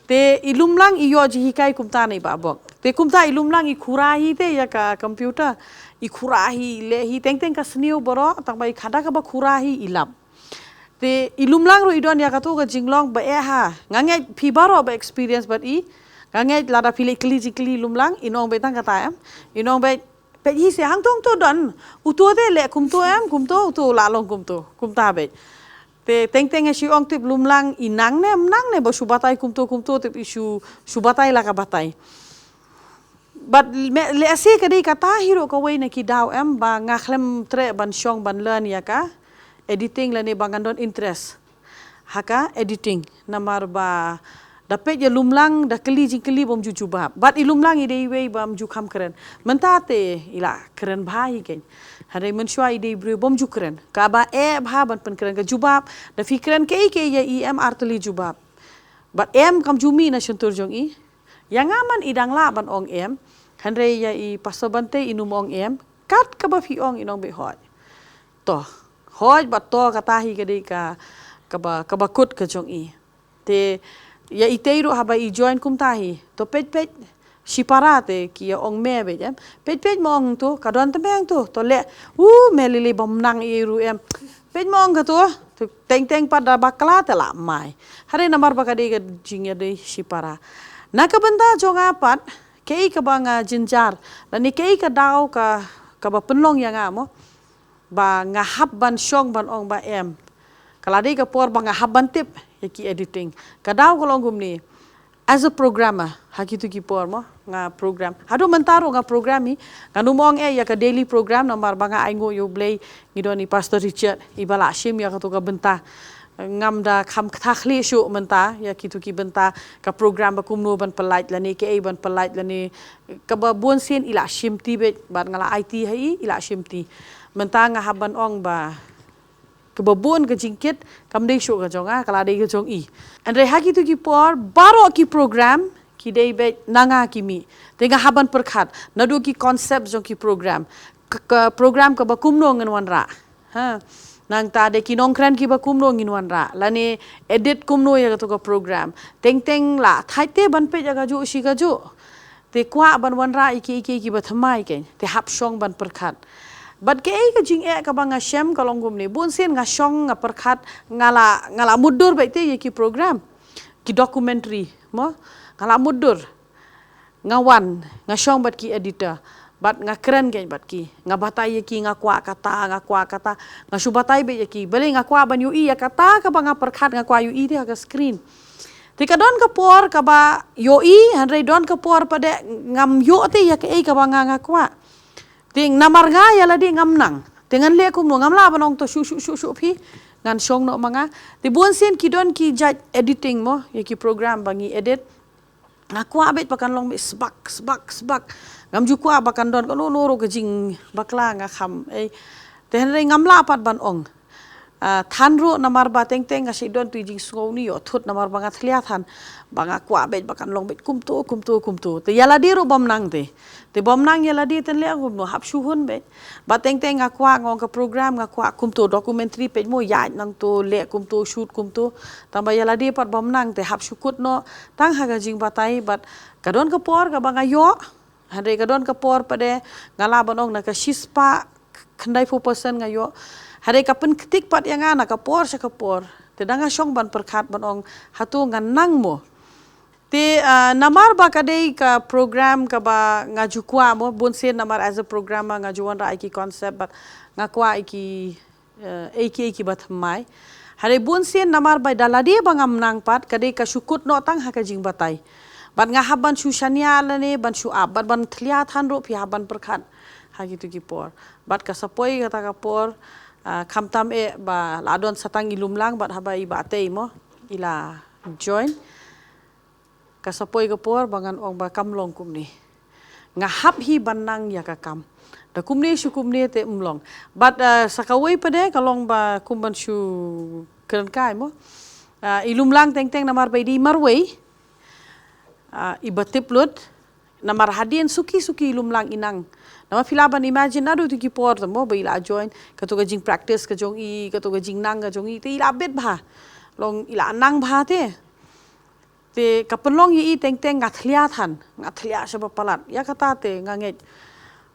Te i lumlang i ïoh jinghikai kumta na i Bah Bok. Te kumta i lumlang i khura hi te ïa ka computer. I khura hi, i leh hi, teng teng ka sniew baroh, tang ba i khadar kaba khura hi i lap. Te i lumlang ruh i don ïa katu ka jinglong ba eh ha. Nga ngeit phi baroh ba experience bad i. Nga ngeit lada phi leit kylli jingkylli lumlang, in ong beit tang kata em. In ong beit peit hi seh hangtu hangtu don. Utu te leh kumtu em, kumtu, utu la long kumtu. Kumta beit. Te teng teng shi ong tip lumlang i nang ne, nang ne ba shu batai kumtu, kumtu tip i shu, shu batai la ka batai. Bad me, lehse ka dei kata hi ruh kawei na ki daw em ba nga khlem treh ban shong ban learn ïa ka editing lane ba ngan don interest ha ka editing. Namar ba da peit ïa lumlang, da kylli jingkylli bym ju jubab. Bad i lumlang i dei iwei bym ju kham kren. Mynta te i la kren bha hi keiñ. Hynrei mynshuwa i dei briew bym ju kren. Kaba eh bha ban pynkren ka jubab. Da phi kren kaei kaei ïa i em ar tylli jubab. Bad em kam ju mih na shyntur jong i. Ïa nga man i dang lah ban ong em. Hynrei ïa i Pastor Bante in ym ong em. Kat kaba phi ong in ong beit hooid. To. Hooid bad to kata hi ka dei ka, kaba, kaba kut ka jong i. Te ïa i tei ruh haba i join kumta hi. To peit peit. Shipara te ki ïa ong me beit em. Peit peit ma ong tu, ka don te me ong tu. To leh. U me lili bym nang i ruh em. Peit ma ong katu. To teng teng pat da bakla te la mai. Hynrei namar ba ka dei ka jingïadei shipara. Na ka bynta jong nga pat, kaei kaba nga jynjar. Lane kaei ka daw ka, kaba pynlong ïa nga mo. Ba nga hap ban shong ban ong ba em. Ka la dei ka por ba nga hap ban tip ïa ki editing. Ka daw ka long kumne. As a programmer, ha kitu ki por mo, nga program. Haduh mynta ruh nga program hi, ngan ym ong eh ïa ka daily program namar ba nga ainguh ïa U Blei, ngi don i Pastor Richard, iba la shim ïa katu ka bynta. Ngam da kham kata khlieh shuh mynta ïa kitu ki bynta, ka program ba kumno ban pynlait lane kaei ban pynlait lane kaba bun sien i la shim ti beit bad nga la aiti ha i, i la shim ti. Mynta nga hap ban ong ba kaba bun ka jingkit kam dei shuh ka jong nga, ka la dei ka jong i. Hynrei ha kitu ki por baroh ki program ki dei beit na nga ki mih. Te nga hap ban pyrkhat naduh ki concept jong ki program. Ka, ka program kaba kumno ngin wanrah. Ha. Nangta dei ki nongkren kiba kumno ngin wanrah. Lane edit kumno ïa katu ka program. Teng teng la thait te ban peit ïa kajuh shi kajuh. Te kwah ban wanrah ïa kiei kiei kiba thymmai keiñ. Te hap shong ban pyrkhat. Bad kaei ka jingeh kaba nga shem ka long kumne. Bun sien nga shong nga pyrkhat nga la, nga la mutdur beit te ïa ki program. Ki documentary mo. Nga la mutdur. Nga wan, nga shong bad ki editor. Bad nga kren keiñ bad ki. Nga batai ïa ki, nga kwah kata, nga kwah kata. Nga shu batai beit ïa ki. Balei nga kwah ban ïohi ïa kata kaba nga pyrkhat nga kwah ïohi te ha ka screen. Te ka don ka por kaba ïohi, hynrei don ka por pat de ngam ïoh te ïa kaei kaba nga nga kwah. Te namar nga ïa lade ngam nang. Te ngan leh kumno, ngam lah ban ong to shu shu shu shu phi. Ngan shong noh ma nga. Te bun sien ki don ki jait editing mo, ïa ki program ba ngi edit. Nga kwah beit ba kan long beit sbak sbak sbak. Ngam ju kwah ba kan don kano kano ruh ka jingbakla, nga kham ei. Te hynrei ngam lah pat ban ong. Ah, than ruh namar ba teng teng nga shu don tu i jingsngew ni ïoh thut namar ba nga thlia than. Ba nga kwah beit ba kan long beit kumto kumto kumto. Te ïa lade ruh bym nang te. Te bym nang ïa lade te leh kumno, hap shu hun beit. Ba teng teng nga kwah, nga ong ka program nga kwah kumto, documentary peit mo, ïaid nangto, leh kumto, shoot kumto. Tang ba ïa lade pat bym nang te hap shu kut noh tang ha ka jingbatai bad ka don ka por kaba nga ïoh. Hynrei ka don ka por pat de nga lah ban ong na ka shispah khyndaiphew percent nga ïoh. Hynrei ka pynktik pat ïa nga na ka por sha ka por. Te da nga shong ban pyrkhat ban ong hato ngan nang mo. Te, ah, namar ba ka dei ka program kaba nga ju kwah mo, bun sien namar as a programmer nga ju wanrah ïa ki concept bad nga kwah ïa ki, eh, ei ki ei kiba thymmai. Hynrei bun sien namar ba da lade ba ngam nang pat, ka dei ka shu kut noh tang ha ka jingbatai. Bad nga hap ban shu shaniah lane ban shu ap, bad ban thlia than ruh phi hap ban pyrkhat ha kitu ki por. Bad ka sa poi kata ka por, ah, khamtam eh ba la don sa tang i Lumlang bad haba i Bahtei mo, i la join. Ka sa poi ka por ba ngan ong ba kam long kumne. Nga hap hi ban nang ïa ka kam. Da kumne shu kumne te ym long. Bad, ah, sa kawei pat de ka long ba kum ban shu kren kai mo. Ah, i Lumlang teng teng namar ba i dei marwei. Ah, iba tip lut. Namar hadien suki suki i Lumlang i nang. Namar phi lah ban imagine naduh tu ki por te mo ba i la join. Kato ka jingpractice ka jong i, kato ka jingnang ka jong i. Te i la bit bha. Long i la nang bha te. Te ka pynlong ïa i teng teng nga thlia than, nga thlia shaba palat. Ïa kata te nga ngeit.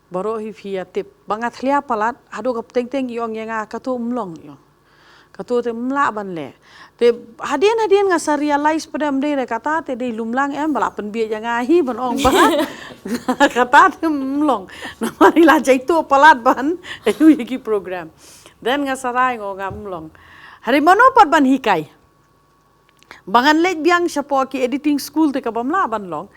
Baroh hi phi ïa tip. Ba nga thlia palat, haduh ka teng teng i ong ïa nga kato ym long ïa. Kato te ym lah ban leh. Te hadien hadien nga sa realize pat de ym dei re kata te dei Lumlang em ba la pynbieit ïa nga hi ban ong ba. Kata te ym long. Namar i la jaituh palat ban. Ayu ïa ki program. Then nga sa rai nga ong ym long. Hynrei mano pat ban hikai. Ba ngan leit biang shapoh ki editing school te ka bym lah ban long.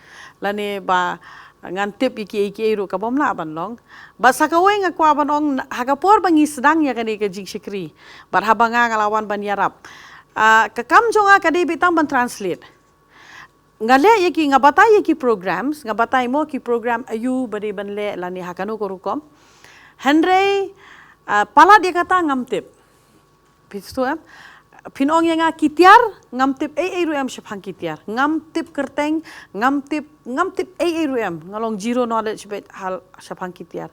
Lane ba ngan tip ïa kiei kiei ruh ka bym lah ban long. Bad sa kawei nga kwah ban ong ha ka por ba ngi sdang ïa kane ka jingshakri. Bad haba nga nga la wan ban ïarap. Ah, ka kam jong nga ka dei beit tang ban translate. Nga leh ïa ki, nga batai ïa ki programs, nga batai mo ki program ayu ba dei ban leh lane ha kano ka rukom. Hynrei, ah, palat ïa kata ngam tip. Phi sngewthuh em? Phin ong ïa nga ki tiar, ngam tip ei ei ruh em shaphang ki tiar. Ngam tip kyrteng, ngam tip, ngam tip ei ei ruh em. Nga long zero knowledge beit hal shaphang ki tiar.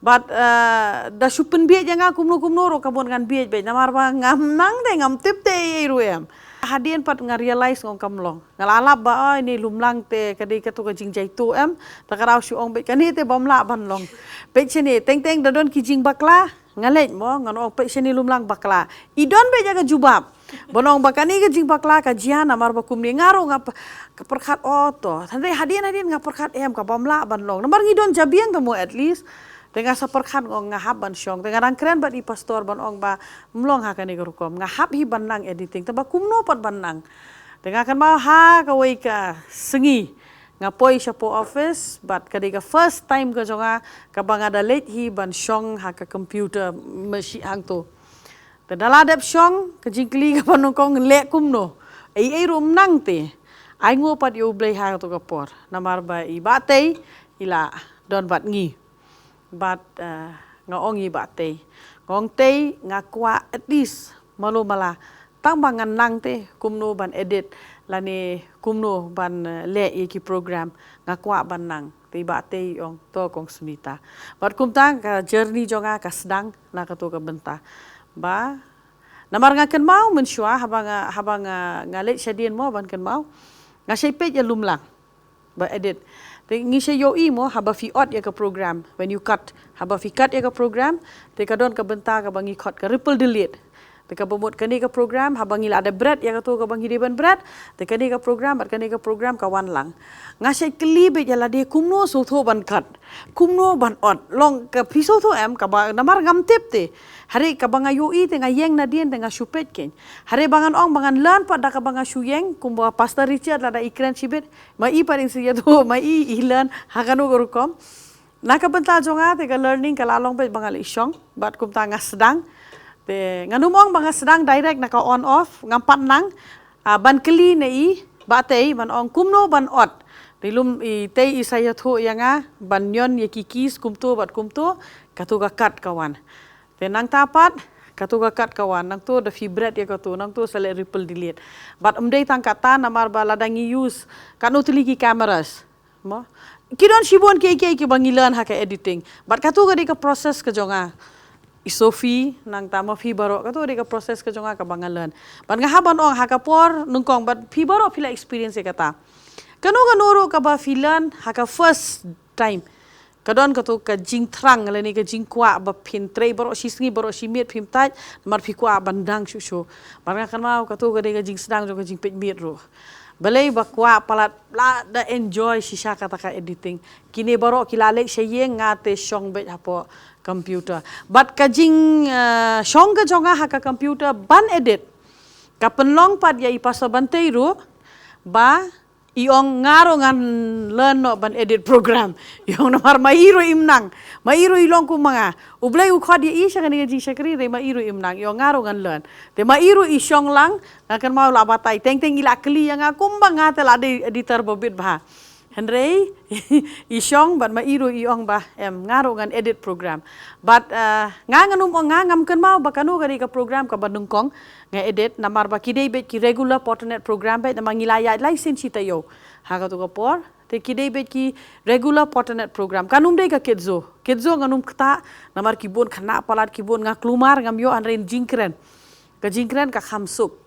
Bad, eh, da shu pynbieit ïa nga kumno kumno ruh ka bun ngan bieit beit. Namar ba ngam nang te ngam tip te ei ei ruh em. Hadien pat nga realize nga ong kam long. Nga la lap ba, oi, ne Lumlang te ka dei kato ka jingjaituh em. Ta ka daw shu ong beit kane te bym lah ban long. Peit shane, teng teng da don ki jingbakla. Nga leit mo, ngan ong peit shane Lumlang bakla. I don beit ïa ka jubab. Ban ong ba kane ka jingbakla ka jia namar ba kumne, nga ruh nga p-, ka pyrkhat o to. Hynrei hadien hadien nga pyrkhat em ka bym lah ban long. Namar ngi don jabieng te mo at least. Te nga sa pyrkhat nga ong nga hap ban shong. Te nga dang kren bad i pastor ban ong ba ym long ha kane ka rukom. Nga hap hi ban nang editing. Te ba kumno pat ban nang. Te nga kynmaw ha kawei ka sngi. Nga poi shapoh office, bad ka dei ka first time ka jong nga, kaba nga da leit hi ban shong ha ka computer machine hangto. Te da la dep shong, ka jingkylli kaba nyngkong leh kumno. Ei ei ruh ym nang te. Ai nguh pat ïa U Blei ha kato ka por. Namar ba i Bahtei, i la don bad ngi. Bad, eh, nga ong i Bahtei. Nga ong Tei, nga kwah at least malu mala. Tang ba ngan nang te, kumno ban edit, lane kumno ban, eh, leh ïa ki program, nga kwah ban nang. Te i Bahtei i ong, to kong Sunita. Bad kumta ka journey jong nga ka sdang na kato ka bynta. Ba, namar nga kynmaw mynshuwa, haba nga, haba nga, nga leit shadien mo ban kynmaw. Nga shait peit ïa Lumlang. Ba edit. Te ngi sa ïohi mo, haba phi ot ïa ka program. When you cut. Haba phi cut ïa ka program, te ka don ka bynta kaba ngi khot ka ripple delete. Te kaba mut kane ka program, haba ngi la da bret ïa kato kaba ngi dei ban bret, te kane ka program, bad kane ka program ka wan lang. Nga sa kylli beit ïa lade kumno sngewthuh ban cut. Kumno ban ot. Long ka phi sngewthuh em, kaba namar ngam tip te. Hynrei kaba nga ïohi te nga ïeng nadien te nga shu peit kein. Hynrei ba ngan ong ba ngan learn pat da kaba nga shu ïeng, kumba Pastor Richard lada i kren shibit, ma i pat in sa ïathuh, ma i i learn, ha kano ka rukom. Na ka bynta jong nga te ka learning ka la long beit ba nga leh shong bad kumta nga sdang. Te ngan ym ong ba nga sdang direct na ka on off, ngam pat nang, ah, ban kylli na i Bah Tei ban ong kumno ban ot. Te lum i Tei i sa ïathuh ïa nga ban ñion ïa ki keys kumto bad kumto, kato ka kat ka wan. Te nangta pat kato ka kat ka wan, nangto da phi bret ïa kato, nangto sa leh ripple delete. Bad ym dei tang kata, namar ba lada ngi use katno tylli ki cameras, mo, ki don shibun kiei kiei kiba ngi learn ha ka editing. Bad kato ka dei ka process ka jong nga. I Sophie, nangta ma phi baroh, kato ka dei ka process ka jong nga kaba nga learn. Bad nga hap ban ong ha ka por nyngkong, bad phi baroh phi la experience ïa kata. Kano kano ruh kaba phi learn ha ka first time, ka don kato ka jingthrang lane ka jingkwah ba phin trei baroh shi sngi baroh shi miet phim tait, namar phi kwah ban dang shuh shuh. Bad nga kynmaw kato ka dei ka jingsdang jong ka jingpeit miet ruh. Balei ba kwah palat, la da enjoy shisha kata ka editing. Kine baroh ki la leit sha ïing, nga te shong beit hapoh computer. Bad ka jing, eh, shong ka jong nga ha ka computer ban edit, ka pynlong pat ïa i Pastor Bantei ruh ba i ong nga ruh ngan learn noh ban edit program. I ong namar ma i ruh im nang, ma i ruh i long kum ma nga. U Blei u khot ïa i sha kane ka jingshakri, hynrei ma i ruh im nang. I ong nga ruh ngan learn. Te ma i ruh i shong lang, nga kynmaw la batai. Teng teng i la kylli ïa nga kumba nga te la dei editor ba bit bha. Hynrei i shong bad ma i ruh i ong ba em, nga ruh ngan edit program. Bad, eh, nga ngan ym ong, nga ngam kynmaw ba kano ka dei ka program kaba nyngkong nga edit, namar ba ki dei beit ki regular Photonet program beit, namar ngi la ïaid lai sien shi taïew ha kato ka por. Te ki dei beit ki regular Photonet program. Kan ym dei ka Kidzo. Kidzo ngan ym ktah, namar ki bun khynnah palat, ki bun, nga kulmar, ngam ïoh, hynrei jingkren, ka jingkren ka kham suk.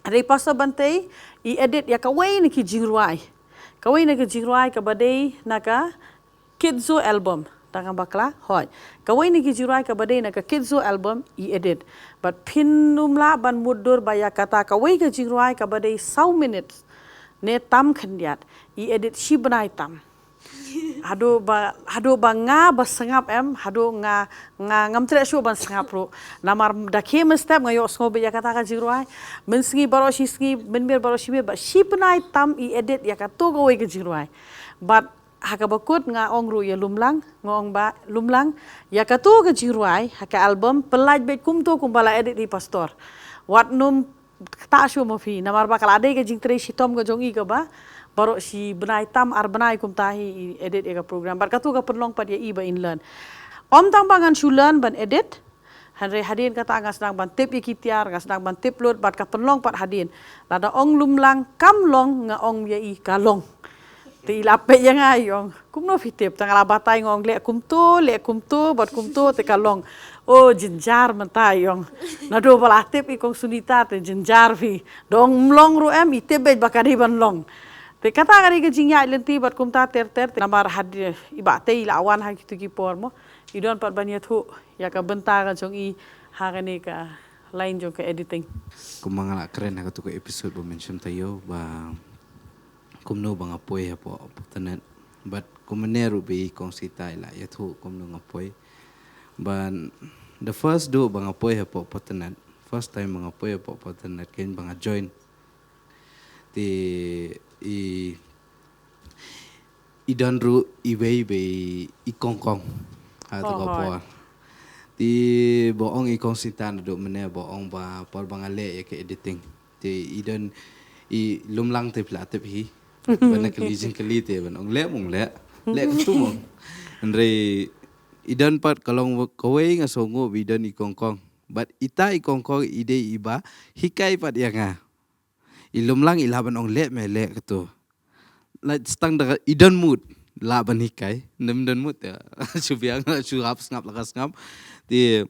Hynrei Pastor Bantei i edit ïa kawei na ki jingrwai. Kawei na ki jingrwai kaba dei na ka Kidzo album. Tang nga bakla, hooid. Kawei na ki jingrwai kaba dei na ka Kidzo album i edit. Bad phin ym lah ban mutdur ba ïa kata kawei ka jingrwai kaba dei saw minit ne tam khyndiat, i edit shi bnai tam. Haduh ba, haduh ba nga ba sngap em, haduh nga, nga ngam treh shuh ban sngap ruh. Namar da khie mynstep nga ïohsngew beit ïa kata ka jingrwai. Mynsngi baroh shi sngi, mynmiet baroh shi miet, bad shi bnai tam i edit ïa kato kawei ka jingrwai. Bad ha kaba kut nga ong ruh ïa Lumlang, nga ong ba Lumlang, ïa kato ka jingrwai ha ka album pyllait beit kumto kumba la edit hi Pastor. Wat nym ktah shuh ma phi, namar ba ka la dei ka jingtrei shitom ka jong i kaba baroh shi bnai tam ar bnai kumta hi i edit ïa ka program. Bad kato ka pynlong pat ïa i ba in learn. Ym tang ba ngan shu learn ban edit, hynrei hadien kata nga sdang ban tip ïa ki tiar, nga sdang ban tip lut, bad ka pynlong pat hadien. Lada ong Lumlang kam long, nga ong ïa i ka long. Te i la peit ïa nga i ong, kumno phi tip? Tang la batai, nga ong leh kumto, leh kumto, bad kumto, te ka long. O, jynjar mynta i ong. Naduh ba la tip i Kong Sunita te jynjar phi. Da ong ym long ruh em, i tip beit ba ka dei ban long. Te kata ka dei ka jingïaid lynti bad kumta ter ter, te namar hadien i Bah Tei i la wan ha kito ki por mo, i don pat ban ïathuh ïa ka bynta ka jong i ha kane ka line jong ka editing. Kumba nga la kren ha kato ka episode ba mynshwa taïew ba kumno ba nga poi hapoh Photonet. Bad kumne ruh ba i Kong Sita i la ïathuh kumno nga poi. Bad the first duh ba nga poi hapoh Photonet, first time ba nga poi hapoh Photonet, kane ba nga join, te i, i don ruh iwei ba i Kong Kong ha kato ka por. Te ba ong i Kong Sita naduh mynne, ba ong ba por ba nga leh ïa ka editing, te i don i Lumlang, te phi la tip hi. Ba na kylli jingkylli te ban ong leh mong leh, leh kato mong. Hynrei i don pat ka long kawei, nga sngewnguh ba i don i Kong Kong. Bad ita i Kong Kong i dei iba hikai pat ïa nga. I Lumlang i lah ban ong leh me leh kato. Like, tang da i don mut lah ban hikai, ym don mut te shu biang, shu hap sngap la ka sngap. Te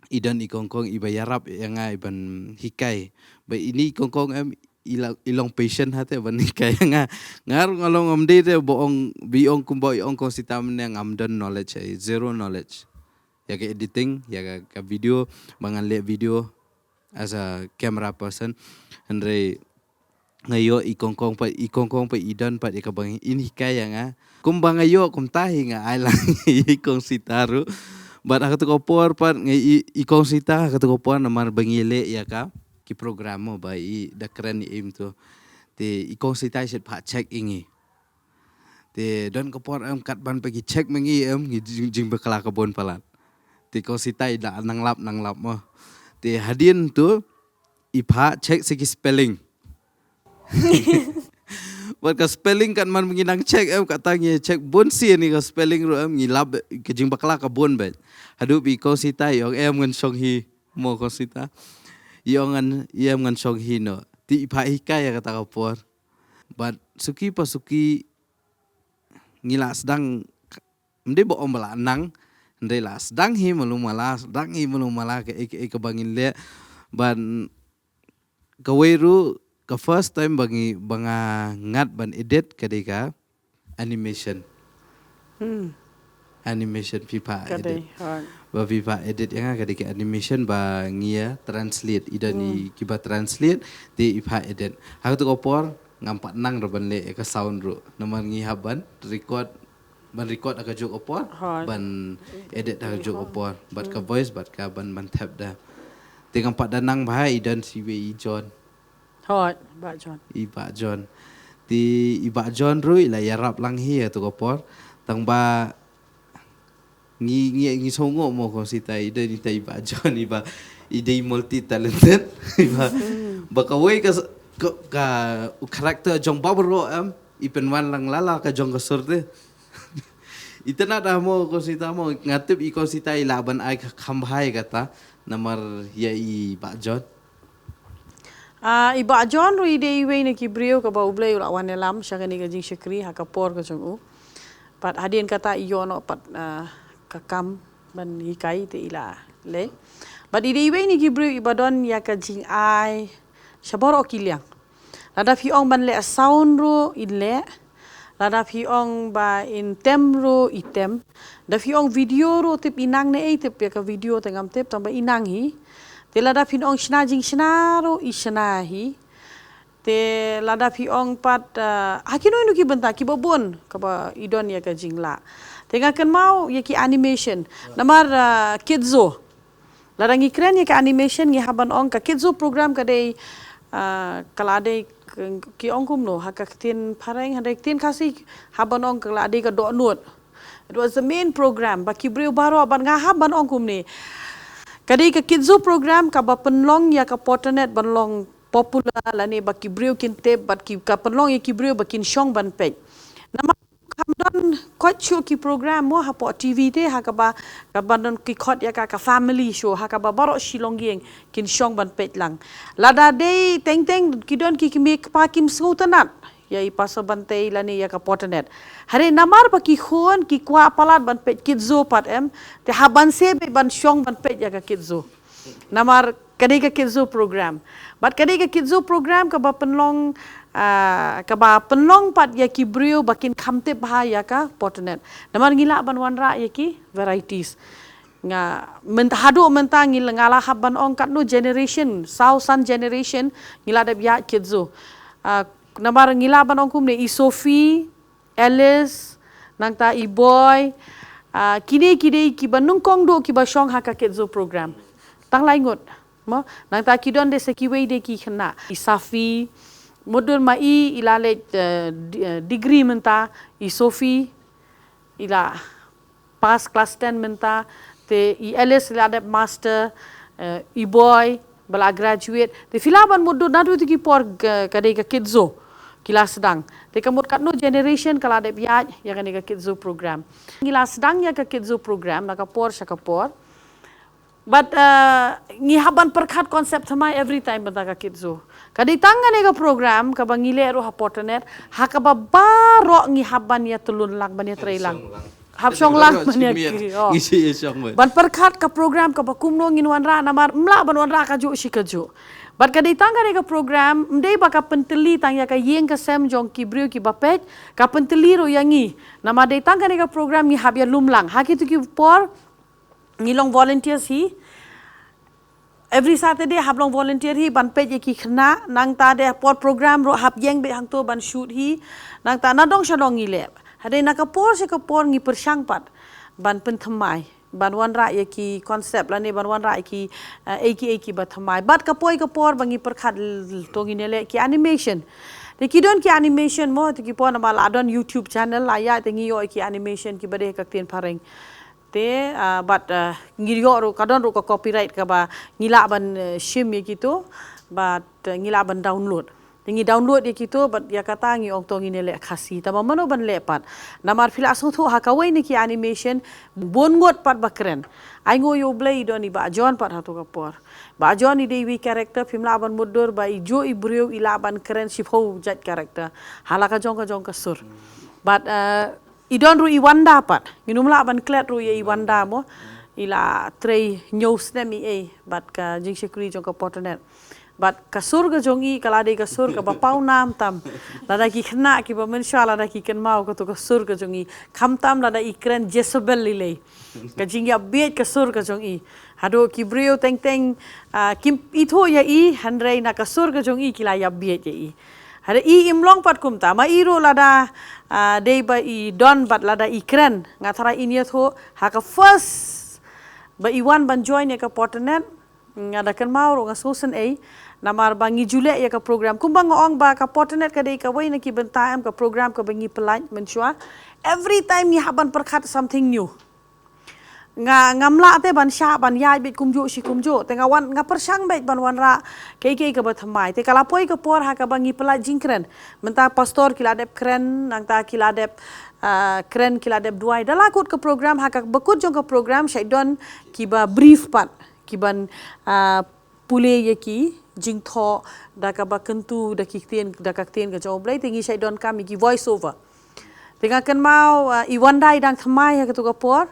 i don i Kong Kong iba ïarap ïa nga ban hikai. Ba ine i Kong Kong em i la, i long patient ha te ban hikai ïa nga. Nga ruh nga long, ym dei te ba ong, ba i ong kumba i ong Kong Sita mynne, ngam don knowledge, eh, zero knowledge ïa ka editing, ïa ka, ka video, ba ngan leh video as a camera person. Hynrei nga ïoh i Kong Kong pat, i Kong Kong pat i don pat ïa kaba in hikai ïa nga. Kumba nga ïoh kumta hi nga ai lang i Kong Sita ruh. Bad ha kato ka por pat nga i, i Kong Sita ha kato ka por namar ba ngi leh ïa ka ki program mo ba i da kren i im to. Te i Kong Sita i shait phah check ïa ngi. Te don ka por em kat ban ba ki check ma ngi em ngi jing, jingbakla ka bun palat. Te ko sita i da nang lap nang lap mo. Te hadien tu i pha check sa ki spelling. Bad ka spelling kat man ngi nang check em kat ta ngi check bun si ni ka spelling ruh em ngi lap ka jingbakla ka bun bad. Haduh bi ko sita i ong em ngan shong hi mo ko sita. I ong ngan i em ngan shong hi no. Te i pha hikai ïa kata ka por. Bad suki pa suki ngi la sdang mdei ba ong ba la nang, mdei la sdang hi malu mala, sdang hi malu mala ka ek ek ba ngin leh. Ban kawei ruh ka first time ba ngi ba nga ngat ban edit ka dei ka animation. Hmm. Animation phi pha edit. Ka dei, hoi. Ba phi pha edit ïa nga ka dei ka animation ba ngi ïa translate. I don i kiba translate, te i pha edit. Ha katu ka por, ngam pat nang ruh ban leh ïa ka sound ruh. Namar ngi hap ban record, ban record ha kajuh ka por, hoi, ban edit ha kajuh ka por. Bad ka voice, bad ka ban ban thep da. Te ngam pat da nang ba i don siwei i John. Hoi, Bah John. I Bah John. Te i Bah John ruh i la ïarap lang hi ha katu ka por. Tang ba ngi ngi ngi sngewthuh mo ko sita i dei ni ta i Bah John i ba i dei multi talented. I ba ba kawei ka s- ka, ka u character jong ba bro em i pynwan lang lala ka jong ka sur te. Ita na da mo ko sita mo nga tip i ko sita i la ban ai ka kham bha ïa kata namar ïa i Bah John. Ah, i Bah John ruh i dei iwei na ki briew kaba U Blei u la wan ïalam sha kane ka jingshakri ha ka por ka jong u. Bad hadien kata i ïoh noh pat, ah, ka kam ban hikai te i la leh. Bad i dei iwei na ki briew iba don ïa ka jingai sha baroh ki liang. Lada phi ong ban leh sound ruh i leh. Lada phi ong ba in tem ruh i tem. Da phi ong video ruh tip i nang ne ei tip ïa ka video te ngam tip tang ba i nang hi. Te lada phin ong shna jingshna ruh i shna hi. Te lada phi ong pat, ah, ha kino kino ki bynta kiba bun kaba i don ïa ka jinglah. Te nga kynmaw ïa ki animation. Namar, ah, Kidzo. Lada ngi kren ïa ka animation ngi hap ban ong ka Kidzo program ka dei, ah, ka la dei k- ki ong kumno ha ka ktien phareng ha dei ktien Khasi hap ban ong ka la dei ka dohnud. It was the main program ba ki briew baroh bad nga hap ban ong kumne. Ka dei ka Kidzo program kaba pynlong ïa ka Potternet ban long popular lane ba ki briew kin tip bad ki ka pynlong ïa ki briew ba kin shong ban peit. Namar kam don koit shuh ki program mo hapoh T V te ha kaba kaba don ki khot ïa ka ka family show ha kaba baroh shi longïing kin shong ban peit lang. Lada dei teng teng ki don ki kmie kpa kim sngewtynnat ïa i Pastor Bantei lane ïa ka Potternet. Hare namar ba ki khun ki kwah palat ban peit Kidzo pat em te hap ban se beit ban shong ban peit ïa ka Kidzo. Namar ka dei ka Kidzo program. Bad ka dei ka Kidzo program kaba pynlong, ah, kaba pynlong pat ïa ki briew ba kin kham tip bha ïa ka Potternet. Namar ngi lah ban wanrah ïa ki varieties. Nga mynta haduh mynta ngi la nga la hap ban ong katno generation, saw san generation ngi la dep ïaid Kidzo. Ah, namar ngi lah ban ong kumne i Sophie, Alice, nangta i Boy, ah, kine ki dei kiba nyngkong duh kiba shong ha ka Kidzo program. Tang lai ngut. Mo, nangta ki don de sa kiwei de ki khynnah. I Safi, mudun ma i i la leit, eh, di- eh, degree mynta, i Sophie, i la pass class ten mynta, te i Alice i la dep master, eh, i Boy ba la graduate. Te phi lah ban mut dud naduh tu ki por ka- ka dei ka Kidzo ki la sdang. Te ka mut katno generation ka la dep ïaid ïa kane ka Kidzo program. Ngi la sdang ïa ka Kidzo program na ka por sha ka por. But, uh, ngi hap ban pyrkhat concept thymmai every time bynta ka Kidzo. Ka dei tang kane ka program kaba ngi leh ruh ha Potternet, ha kaba baroh ngi hap ban ïa tylun lang ban ïa trei lang. Hap shong lang ban ïa ki. Oh. Ngi shi ïa shong ban. Ban pyrkhat ka program kaba kumno ngin wanrah namar mlah ban wanrah kajuh shi kajuh. But ka dei tang kane ka program, mdei ba ka pyntylli tang ïa ka ïing ka sem jong ki briew kiba peit, ka pyntylli ruh ïa ngi. Namar dei tang kane ka program ngi hap ïa lum lang. Ha kitu ki por, ngi long volunteers hi. Every Saturday hap long volunteer hi ban peit ïa ki khynnah, nangta de por program ruh hap ïeng beit hangto ban shoot hi. Nangta na dong sha dong ngi leh. Hadei na ka por sha ka por ngi pyrshang pat ban pynthymmai, ban wanrah ïa ki concept lane ban wanrah ïa ki, eh, ei ki ei kiba thymmai. Bad ka poi ka por ba ngi pyrkhat l- to ngin ïa leh ki animation. Te ki don ki animation mo, te ki pon ba la don YouTube channel la ïa te ngi ïoh ki animation ki ba dei ka ktien phareng. Te ah, bad ah, ngi ïoh ruh ka don ruh ka copyright kaba ngi lah ban eh, shim ïa kito bad eh, ngi lah ban download. Te ngi download ïa kito bad ïa kata ngi ong to ngi ne leh Khasi. Tangba mano ban leh pat. Namar phi la sngewthuh ha kawei na ki animation bun ngut pat ba kren. Ai nguh ïa U Blei i don i Bah John pat ha tu ka por. Bah John i dei iwei character phim lah ban mutdur ba i ju i briew i lah ban kren shiphew jait character. Ha la ka jong ka jong ka sur. Bad eh, i don ruh i Wanda pat. Ngim lah ban klet ruh ïa i Wanda mo. I la trei hynñiew snem i ei bad ka jingshakri jong ka Pawtanet. Bad ka sur ka jong i ka la dei ka sur kaba paw nam tam. Lada ki khynnah kiba mynshuwa lada ki kynmaw katu ka sur ka jong i. Khamtam lada i kren Jezebel lei lei. Ka jingïap bieit ka sur ka jong i. Haduh ki briew teng teng ah, kim ithuh ïa i hynrei na ka sur ka jong i ki la ïap bieit ïa i. Haduh i im long pat kumta ma i ruh lada ah, dei ba i don bad lada i kren. Nga tharai in ïathuh ha ka first ba i wan ban join ïa ka Pawtanet. Nga da kynmaw ruh nga sngewsynei namar ba ngi ju leh ïa ka program. Kumba nga ong ba ka Pawtanet ka dei kawei na ki bynta em ka program kaba ngi pyllait mynshuwa. Every time ngi hap ban pyrkhat something new. Nga ngam lah te ban shah ban ïaid beit kumjuh shi kumjuh. Te nga wan nga pyrshang beit ban wanrah kiei kiei kaba thymmai. Te ka la poi ka por ha kaba ngi pyllait jingkren. Mynta pastor ki la dep kren, nangta ki la dep ah, kren ki la dep duwai. Da la kut ka program ha kaba kut jong ka program shait don kiba brief pat. Kiban ah, pule ïa ki jingthoh da kaba kyntu da ki ktien da ka ktien ka jong U Blei te ngi shait don kam ïa ki voice over. Te nga kynmaw ah, i Wanda i dang thymmai ha katu ka por.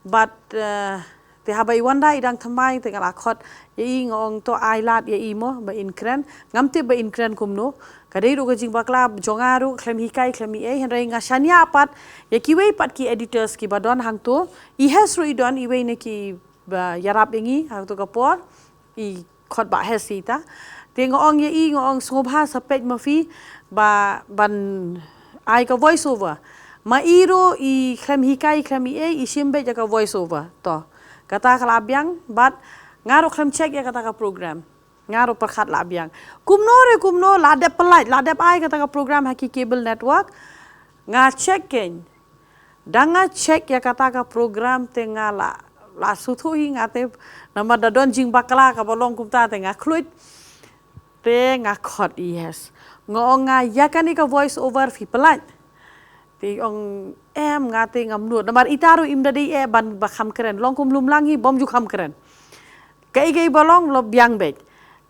Bad eh, te haba i Wanda i dang thymmai te nga la khot ïa i nga ong to ai lad ïa i mo ba in kren. Ngam tip ba in kren kumno. Ka dei ruh ka jingbakla jong nga ruh khlem hikai khlem i ei hynrei nga shaniah pat ïa kiwei pat ki editors kiba don hangto. I Hes ruh i don iwei na ki ba ïarap ïa ngi hangto ka por. I khot Bah Hes ïa ita. Te nga ong ïa i nga ong sngewbha sa peit ma phi ba ban ai ka voice over. Ma i ruh i khlem hikai khlem i ei i shim beit ïa ka voice over. To. Kata ka la biang bad nga ruh khlem check ïa kata ka program. Nga ruh pyrkhat la biang. Kumno re kumno la dep pyllait la dep ai kata ka program ha ki cable network. Nga check kein. Da nga check ïa kata ka program te nga la la suthu hi nga te namar da don jingbakla kaba long kumta te nga khluit. Te nga khot i Hes. Nga ong nga ïa kane ka voice over phi pyllait. Te ong em nga te ngam nud. Namar ita ruh im da dei eh ban ba kham kren. Long kum lum lang hi bym ju kham kren. Kaei kaei ba long lo biang beit.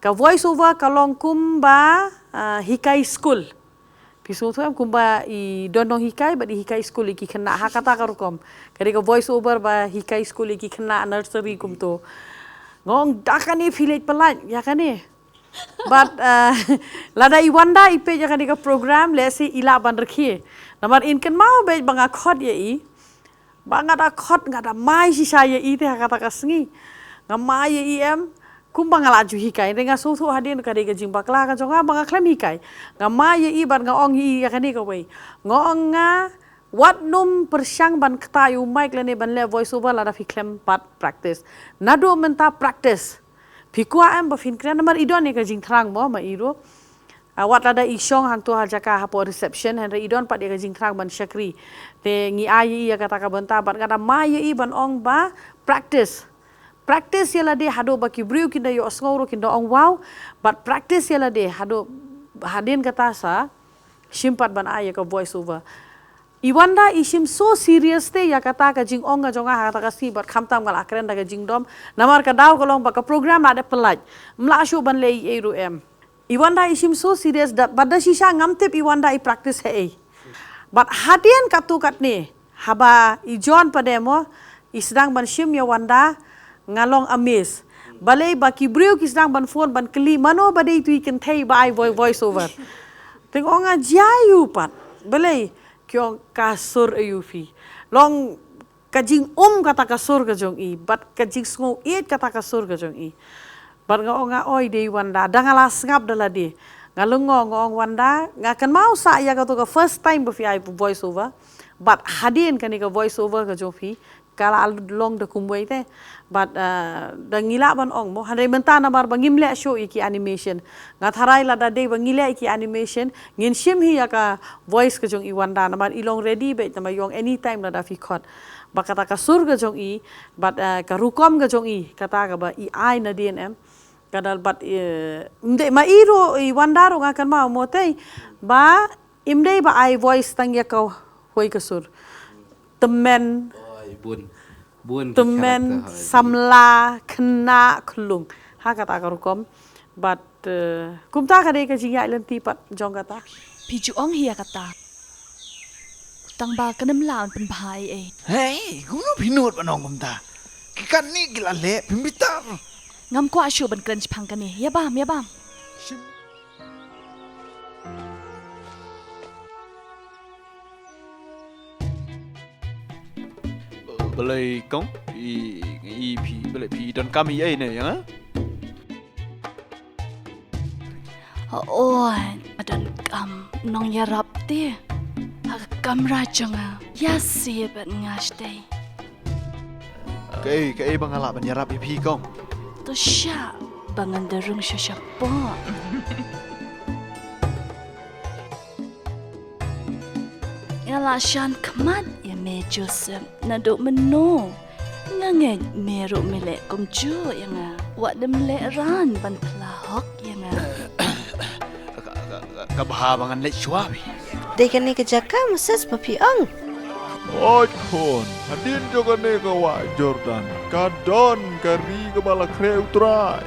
Ka voice over ka long kum ba ah, hikai school. Phi sngewthuh em kumba i don nonghikai bad i hikai school ïa ki khynnah ha kata ka rukom. Ka dei ka voice over ba hikai school ïa ki khynnah nursery kumto. Nga ong da kane phi leit pyllait ïa kane. Bad ah, lada i Wanda i peit ïa kane ka program lehse i lah ban rkhie. Namar in kynmaw beit ba nga khot ïa i. Ba nga da khot nga da mai shisha ïa i te ha kata ka sngi. Nga mai ïa i em kumba nga la ju hikai. Te nga sngewthuh hadien ka dei ka jingbakla ka jong nga ba nga khlem hikai. Nga mai ïa i bad nga ong ïa i ïa kane kawei. Nga ong nga wat nym pyrshang ban kta ïa u mic lane ban leh voice over lada phi khlem pat practice. Naduh mynta practice. Phi kwah em ba phin kren namar i don ïa ka jingthrang mo ma i ruh. Ah, wat lada i shong hangto ha jaka hapoh reception hynrei i don pat ïa ka jingthrang ban shakri. Te ngi ai ïa i ïa kata ka bynta bad nga da mai ïa i ban ong ba practice. Practice ïa lade haduh ba ki briew kin da ïohsngew ruh kin da ong wow. Bad practice ïa lade haduh hadien kata sa shim pat ban ai ïa ka voice over. I Wanda i shim so serious te ïa kata ka jingong ka jong nga ha kata ka sngi bad khamtam nga la kren da ka jingdom. Namar ka daw ka long ba ka program la dep pyllait. Ym lah shuh ban leh ei ei ruh em. I Wanda i shim so serious da bad da shisha ngam tip i Wanda i practice ha ei. Bad hadien katu katne haba i John pat de mo i sdang ban shim ïa Wanda nga long amaze. Balei ba ki briew ki sdang ban phone ban kylli mano ba dei tu i kynthei ba ai voi- voice over. Te nga ong nga jia ïa u pat. Balei ki ong ka sur ïa u phi. Long ka jingum kata ka sur ka jong i bad ka jingsngew ïeit kata ka sur ka jong i. Bad nga ong nga oi dei Wanda da nga la sngap da lade. Nga lyngngoh nga ong Wanda nga kynmaw sa ïa katu ka first time ba phi ai voice over. Bad hadien kane ka voice over ka jong phi Ka la long da kumwei te. But, uh, da ngi lah ban ong mo. Hynrei mynta namar ba ngim leh shuh ïa ki animation. Nga tharai lada dei ba ngi leh ïa ki animation, ngin shim hi ïa ka voice ka jong i Wanda. Namar i long ready beit namar i ong anytime lada phi khot. Ba kata ka sur ka jong i, but, uh, ka rukom ka jong i, kata kaba i ai nadien em. Ka dal but, eh, ym dei ma i ruh, i Wanda ruh nga kynmaw mo te. Ba, ym dei ba ai voice tang ïa ka hoi ka sur. Tymmen. Oi, bun. Bun ki tymmen, character, oi. Samla, khynnah, khyllung. Ha kata ka rukom. But, eh, kumta ka dei ka jingïaid lynti pat jong kata. Phi ju ong hi ïa kata. Tang ba kan ym lah ban pynbha ei ei. Hei, kumno phi nud ban ong kumta? Ki katni ki la leh, phim bitar. Ngam kwah shuh ban kren shaphang kane. Ïa bam, ïa bam. Shim. Balei kong, i, i phi, balei phi donkam ei ei ne, ïa nga? Hooid, nga donkam nongïarap te. Ha ka kamra jong nga, ïa se bad nga shatei. Kaei, kaei ba nga lah ban ïarap ïa phi kong? To shah ba ngan da rung sha shapoh. Nga la shan khmat ïa me Joseph, naduh mynno? Nga ngeit me ruh me leh kumjuh ïa nga. Wat nym leh ran ban phla hok ïa nga. Ka, ka, ka, ka bha ba ngan leit shuwa phi. Dei kane ka jaka Moses ba phi ong. Oi khun, hadien jong kane ka wah Jordan, ka don ka ri kaba la khreh U Trai.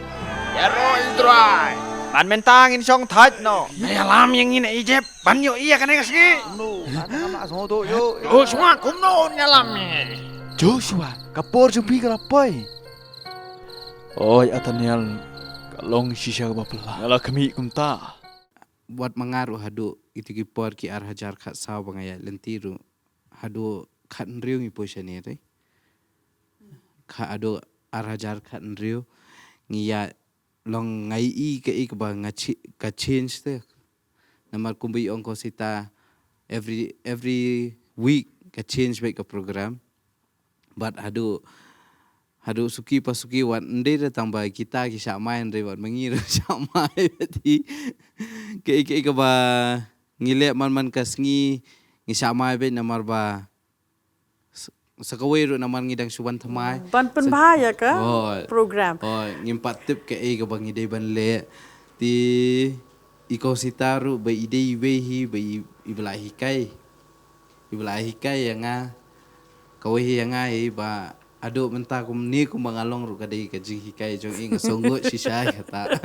Ïaroh U Trai. Ban mynta ngin shong thait noh. Ïalam ïa ngi na Egypt. Ban ïohi ïa kane ka sngi. Kumno, kumno, kumno, ïoh, ïoh. Oh, shuwa, kumno un ïalam ïa ngi. Joshua, ka por jong phi ka la poi. Oi, Nathaniel, ka long shisha kaba phylla. Nga la khmih kumta. Wat ma nga ruh haduh, ito ki por ki ar hajar khatsaw ba nga ïaid lynti ruh. Haduh khathynriew ngi poi shane te. Kha haduh ar hajar khathynriew ngi ïaid long nga ïohi kaei kaba nga chi-, ka change te. Namar kumba i ong ko Sita, every, every week ka change beit ka program. Bad haduh, haduh suki pa suki wat ym dei da tang ba kita ki shah mai hynrei wat ma ngi ruh shah mai beit hi. Kaei kaei kaba ngi leh man man ka sngi ngi shah mai beit namar ba s-, sa kawei ruh namar ngi dang shu wan thymmai. Ban pynbha ïa ka program. Hooid. Ngim pat tip kaei kaba ngi dei ban leh. Te i kong Sita ruh ba i dei iwei hi ba i, iba la hikai. Iba la hikai ïa nga. Kawei hi ïa nga hi ba haduh mynta kumne kumba nga long ruh ka dei ka jinghikai jong i nga sngewnguh shisha ïa kata.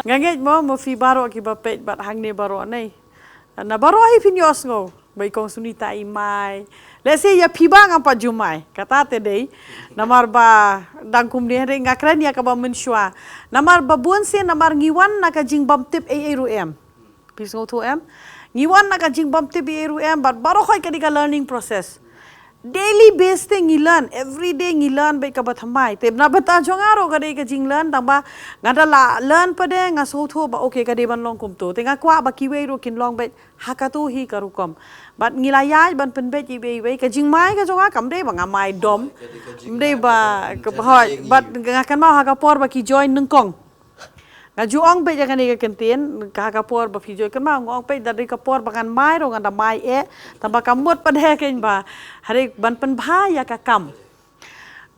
Nga ngeit mo, mo phi baroh kiba peit bad hangne baroh ne. Na baroh hi phin ïohsngew ba i kong Sunita i mai. Let's say ïa phi ba ngam pat ju mai. Kata te dei. Namar ba dang kumne hynrei nga kren ïa kaba mynshuwa. Namar ba bun sien namar ngi wan na ka jingbymtip ei ei ruh em. Phi sngewthuh em? Ngi wan na ka jingbymtip ei ei ruh em, bad baroh khoit ka dei ka learning process. Daily base te ngi learn, every day ngi learn beit kaba thymmai. Te na bynta jong nga ruh ka dei ka jinglearn, tang ba nga da la learn pat de nga sngewthuh ba okay ka dei ban long kumto. Te nga kwah ba kiwei ruh kin long beit ha kato hi ka rukom. Bad ngi la ïaid ban pynbeit iwei iwei, ka jingmai ka jong nga kam dei ba nga mai dom. Ym dei ba ka hooid, bad nga kynmaw ha ka por ba ki join nyngkong. Nga ju ong beit ïa kane ka kyntien, ka ha ka por ba phi ju kynmaw nga ong beit da dei ka por ba ngan mai ruh ngan da mai eh, tang ba ka mut pat de kein ba. Hynrei ban pynbha ïa ka kam.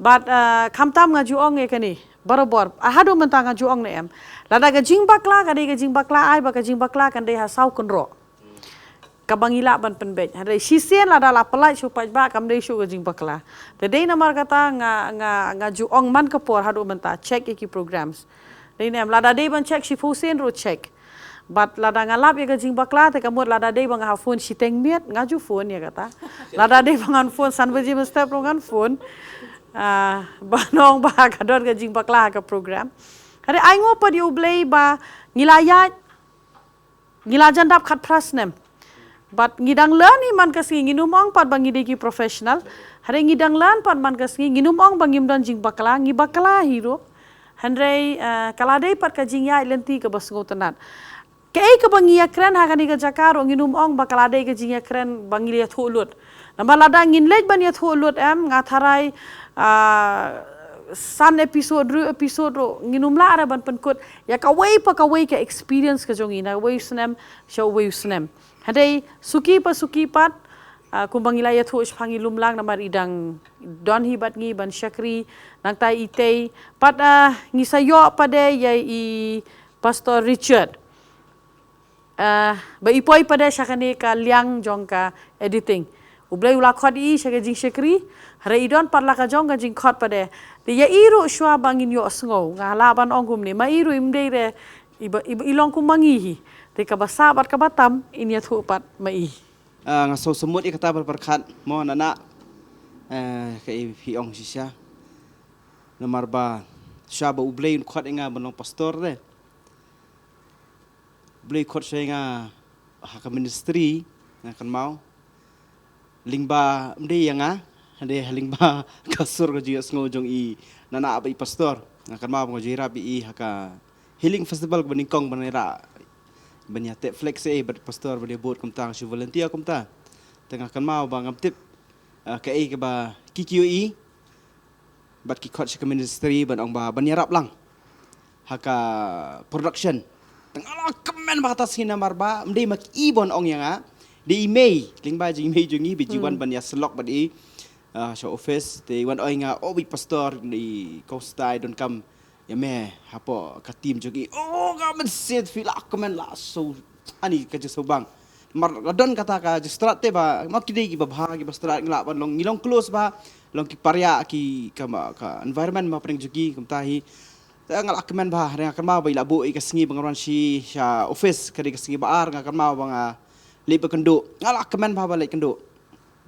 Bad, eh, khamtam nga ju ong ïa kane, barabor, ah, haduh mynta nga ju ong ne em. Lada ka jingbakla, ka dei ka jingbakla ai ba ka jingbakla kan dei ha saw kynroh. Kaba ngi lah ban pynbeit. Hynrei shisien lada la pyllait shuh paidbah kam dei shuh ka jingbakla. Te dei namar kata nga, nga, nga ju ong man ka por haduh mynta, check ïa ki programs. Dei ne em, lada dei ban check shiphew sien ruh check. Bad lada nga lap ïa ka jingbakla, te ka mut lada dei ba nga ha phone shiteng miet, nga ju phone ïa kata. Lada dei ba ngan phone san baje mynstep ruh ngan phone. Ah, ba nong ba ka don ka jingbakla ha ka program. Hynrei ai nguh pat ïa U Blei ba ngi la ïaid Ngi la jan dap khatphra snem. Bad ngi dang learn hi man ka sngi, ngin ym ong pat ba ngi dei ki professional. Hynrei ngi dang learn pat man ka sngi, ngin ym ong ba ngim don jingbakla, ngi bakla hi ruh. Hynrei, eh, ka la dei pat ka jingïaid lynti kaba sngewtynnat. Kaei kaba ngi ïakren ha kane ka jaka ruh ngin ym ong ba ka la dei ka jingïakren ba ngi ïathuh lut. Namar lada ngin leit ban ïathuh lut em, nga tharai, ah, san episode, hynriew episode ruh ngin ym lah re ban pynkut ïa kawei pa kawei ka experience ka jong ngi na uwei u snem sha uwei u snem. Hynrei suki pa suki pat, ah, kumba ngi la ïathuh shaphang i Lumlang namar i dang don hi bad ngi ban shakri, nangta i Tei pat, ah, ngi sa ïoh pat de ïa i Pastor Richard. Ah, ba i poi pat de sha kane ka liang jong ka editing. U Blei u la khot i sha ka jingshakri, hynrei i don pat la ka jong ka jingkhot pat de. Te ïa i ruh shuwa ba ngin ïohsngew, nga lah ban ong kumne, ma i ruh im dei re, i ba, i ba, i long kum ma ngi hi. Te kaba sah bad kaba tam, in ïathuh pat ma i. Ah, nga sngewsih mut ïa kata ba pyrkhat mo na na. Eh, ka i phi ong shisha. Namar ba shuwa ba U Blei un khot ïa nga ban long pastor de. U Blei khot sha nga ha ka ministry, nga kynmaw. Lyngba, ym dei ïa nga, hynrei lyngba ka sur ka jingïohsngew jong i Nana bad i pastor. Nga kynmaw ba nga ju ïarap ïa i ha ka Healing Festival kaba nyngkong ban ïarap, ban ïa teh flag sa i bad pastor ban ïa bud kumta, nga shu volunteer kumta. Te nga kynmaw ba ngam tip, ah, kaei kaba ki kiew i bad ki khot sha ka ministry ban ong ba ban ïarap lang ha ka production. Te nga la kmen ba kata sngi namar ba ym dei ma ki i ban ong ïa nga, dei i mei, lyngba jong i mei jong i ba i wan ban ïa syllok bad i, ah, sha office. Te i wan ong ïa nga, "Oh, i pastor, i kong stai don kam ïa me hapoh ka team jong i." Oh, nga mynsiem phi la kmen la so ani ka jingsngewbang. Mar la don kata ka jingstad te ba ma ki dei kiba bha, kiba stad, ngi lah ban long, ngi long close bha, long ki paria ki ka ma, ka environment ma pdeng jong ki kumta hi. Te nga la kmen bha, hynrei nga kynmaw ba i la buh i ka sngi ba ngan wan shi sha office, ka dei ka sngi ba ar, nga kynmaw ba nga leit ba kynduh. Nga la kmen bha ba leit kynduh.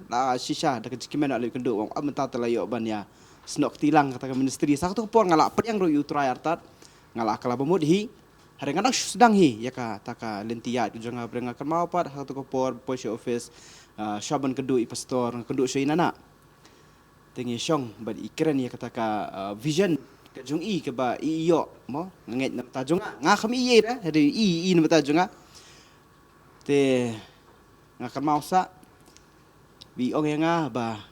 La shisha da ka jingkmen la leit kynduh, ong, ah, mynta te la ïoh ban ïa snoh kti lang kata ka ministry. Sa kata ka por nga la pdiang ruh ïa U Trai artat. Nga la kylla ba mut hi. Hynrei nga dang shu sdang hi ïa kata ka lynti ïaid ka jong nga, hynrei nga kynmaw pat ha kata ka por poi sha office, ah, shuwa ban kynduh i pastor, nga kynduh shuwa i Nana. Te ngi shong bad i kren ïa kata ka, ah, vision ka jong i kaba i ïoh mo, nga ngeit na bynta jong nga. Nga kham i ïa i re, hynrei i, i na bynta jong nga. Te nga kynmaw sa ba i ong ïa nga ba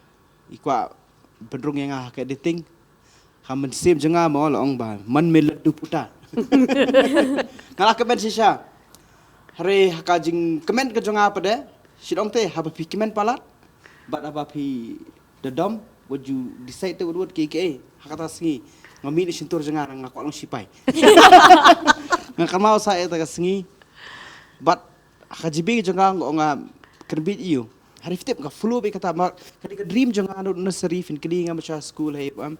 i kwah pynrung ïa nga ha ka editing. Ha mynsiem jong nga mo la ong ba man me laddu puta. Nga la kmen shisha. Hynrei ha ka jingkmen ka jong nga pat de, shu ong te haba phi kmen palat bad haba phi da dom, wat ju decide te wat wat ki ki. Ha kata sngi nga mih na shyntur jong nga, nga kwah long sipai. Nga kynmaw sa ïa kata ka sngi. Bad ha ka G B jong nga, nga ong nga kynbit ïa u. Hynrei phi tip nga follow beit kata, mar ka dei ka dream jong nga na nursery, phin kylli nga mynta school, hei, em.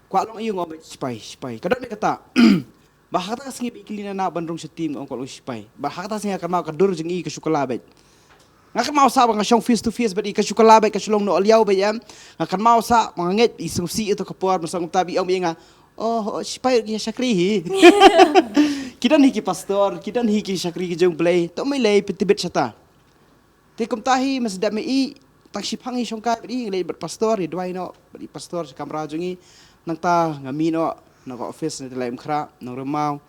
Kwah long ïa u, nga ong beit sipai, sipai. Ka don beit kata. Ba ha kata ka sngi ba i kylli na na ban rung sha team, nga ong kwah long sipai. Ba ha kata sngi nga kynmaw ka dur jong i ka shu kylla beit. Nga kynmaw sa ba nga shong face to face bad i ka shu kylla beit, ka shu long noh liaw beit, em. Nga kynmaw sa ba nga ngeit i sngewsih ïa kata ka por, mynta kumta ba i ong beit ïa nga, "Oh, oh, sipai ki ïa shakri hi." Ki don hi ki pastor, ki don hi ki shakri ki jong U Blei. To mei lei pyntbit shata. Te kumta hi mynstep ma i, tang shipang i shongkai bad i, nga leit bad pastor, i duwai noh bad i pastor sha kamra jong i. Nangta nga mih noh na ka office na Tylli Umkhrah, Nongrymmaw.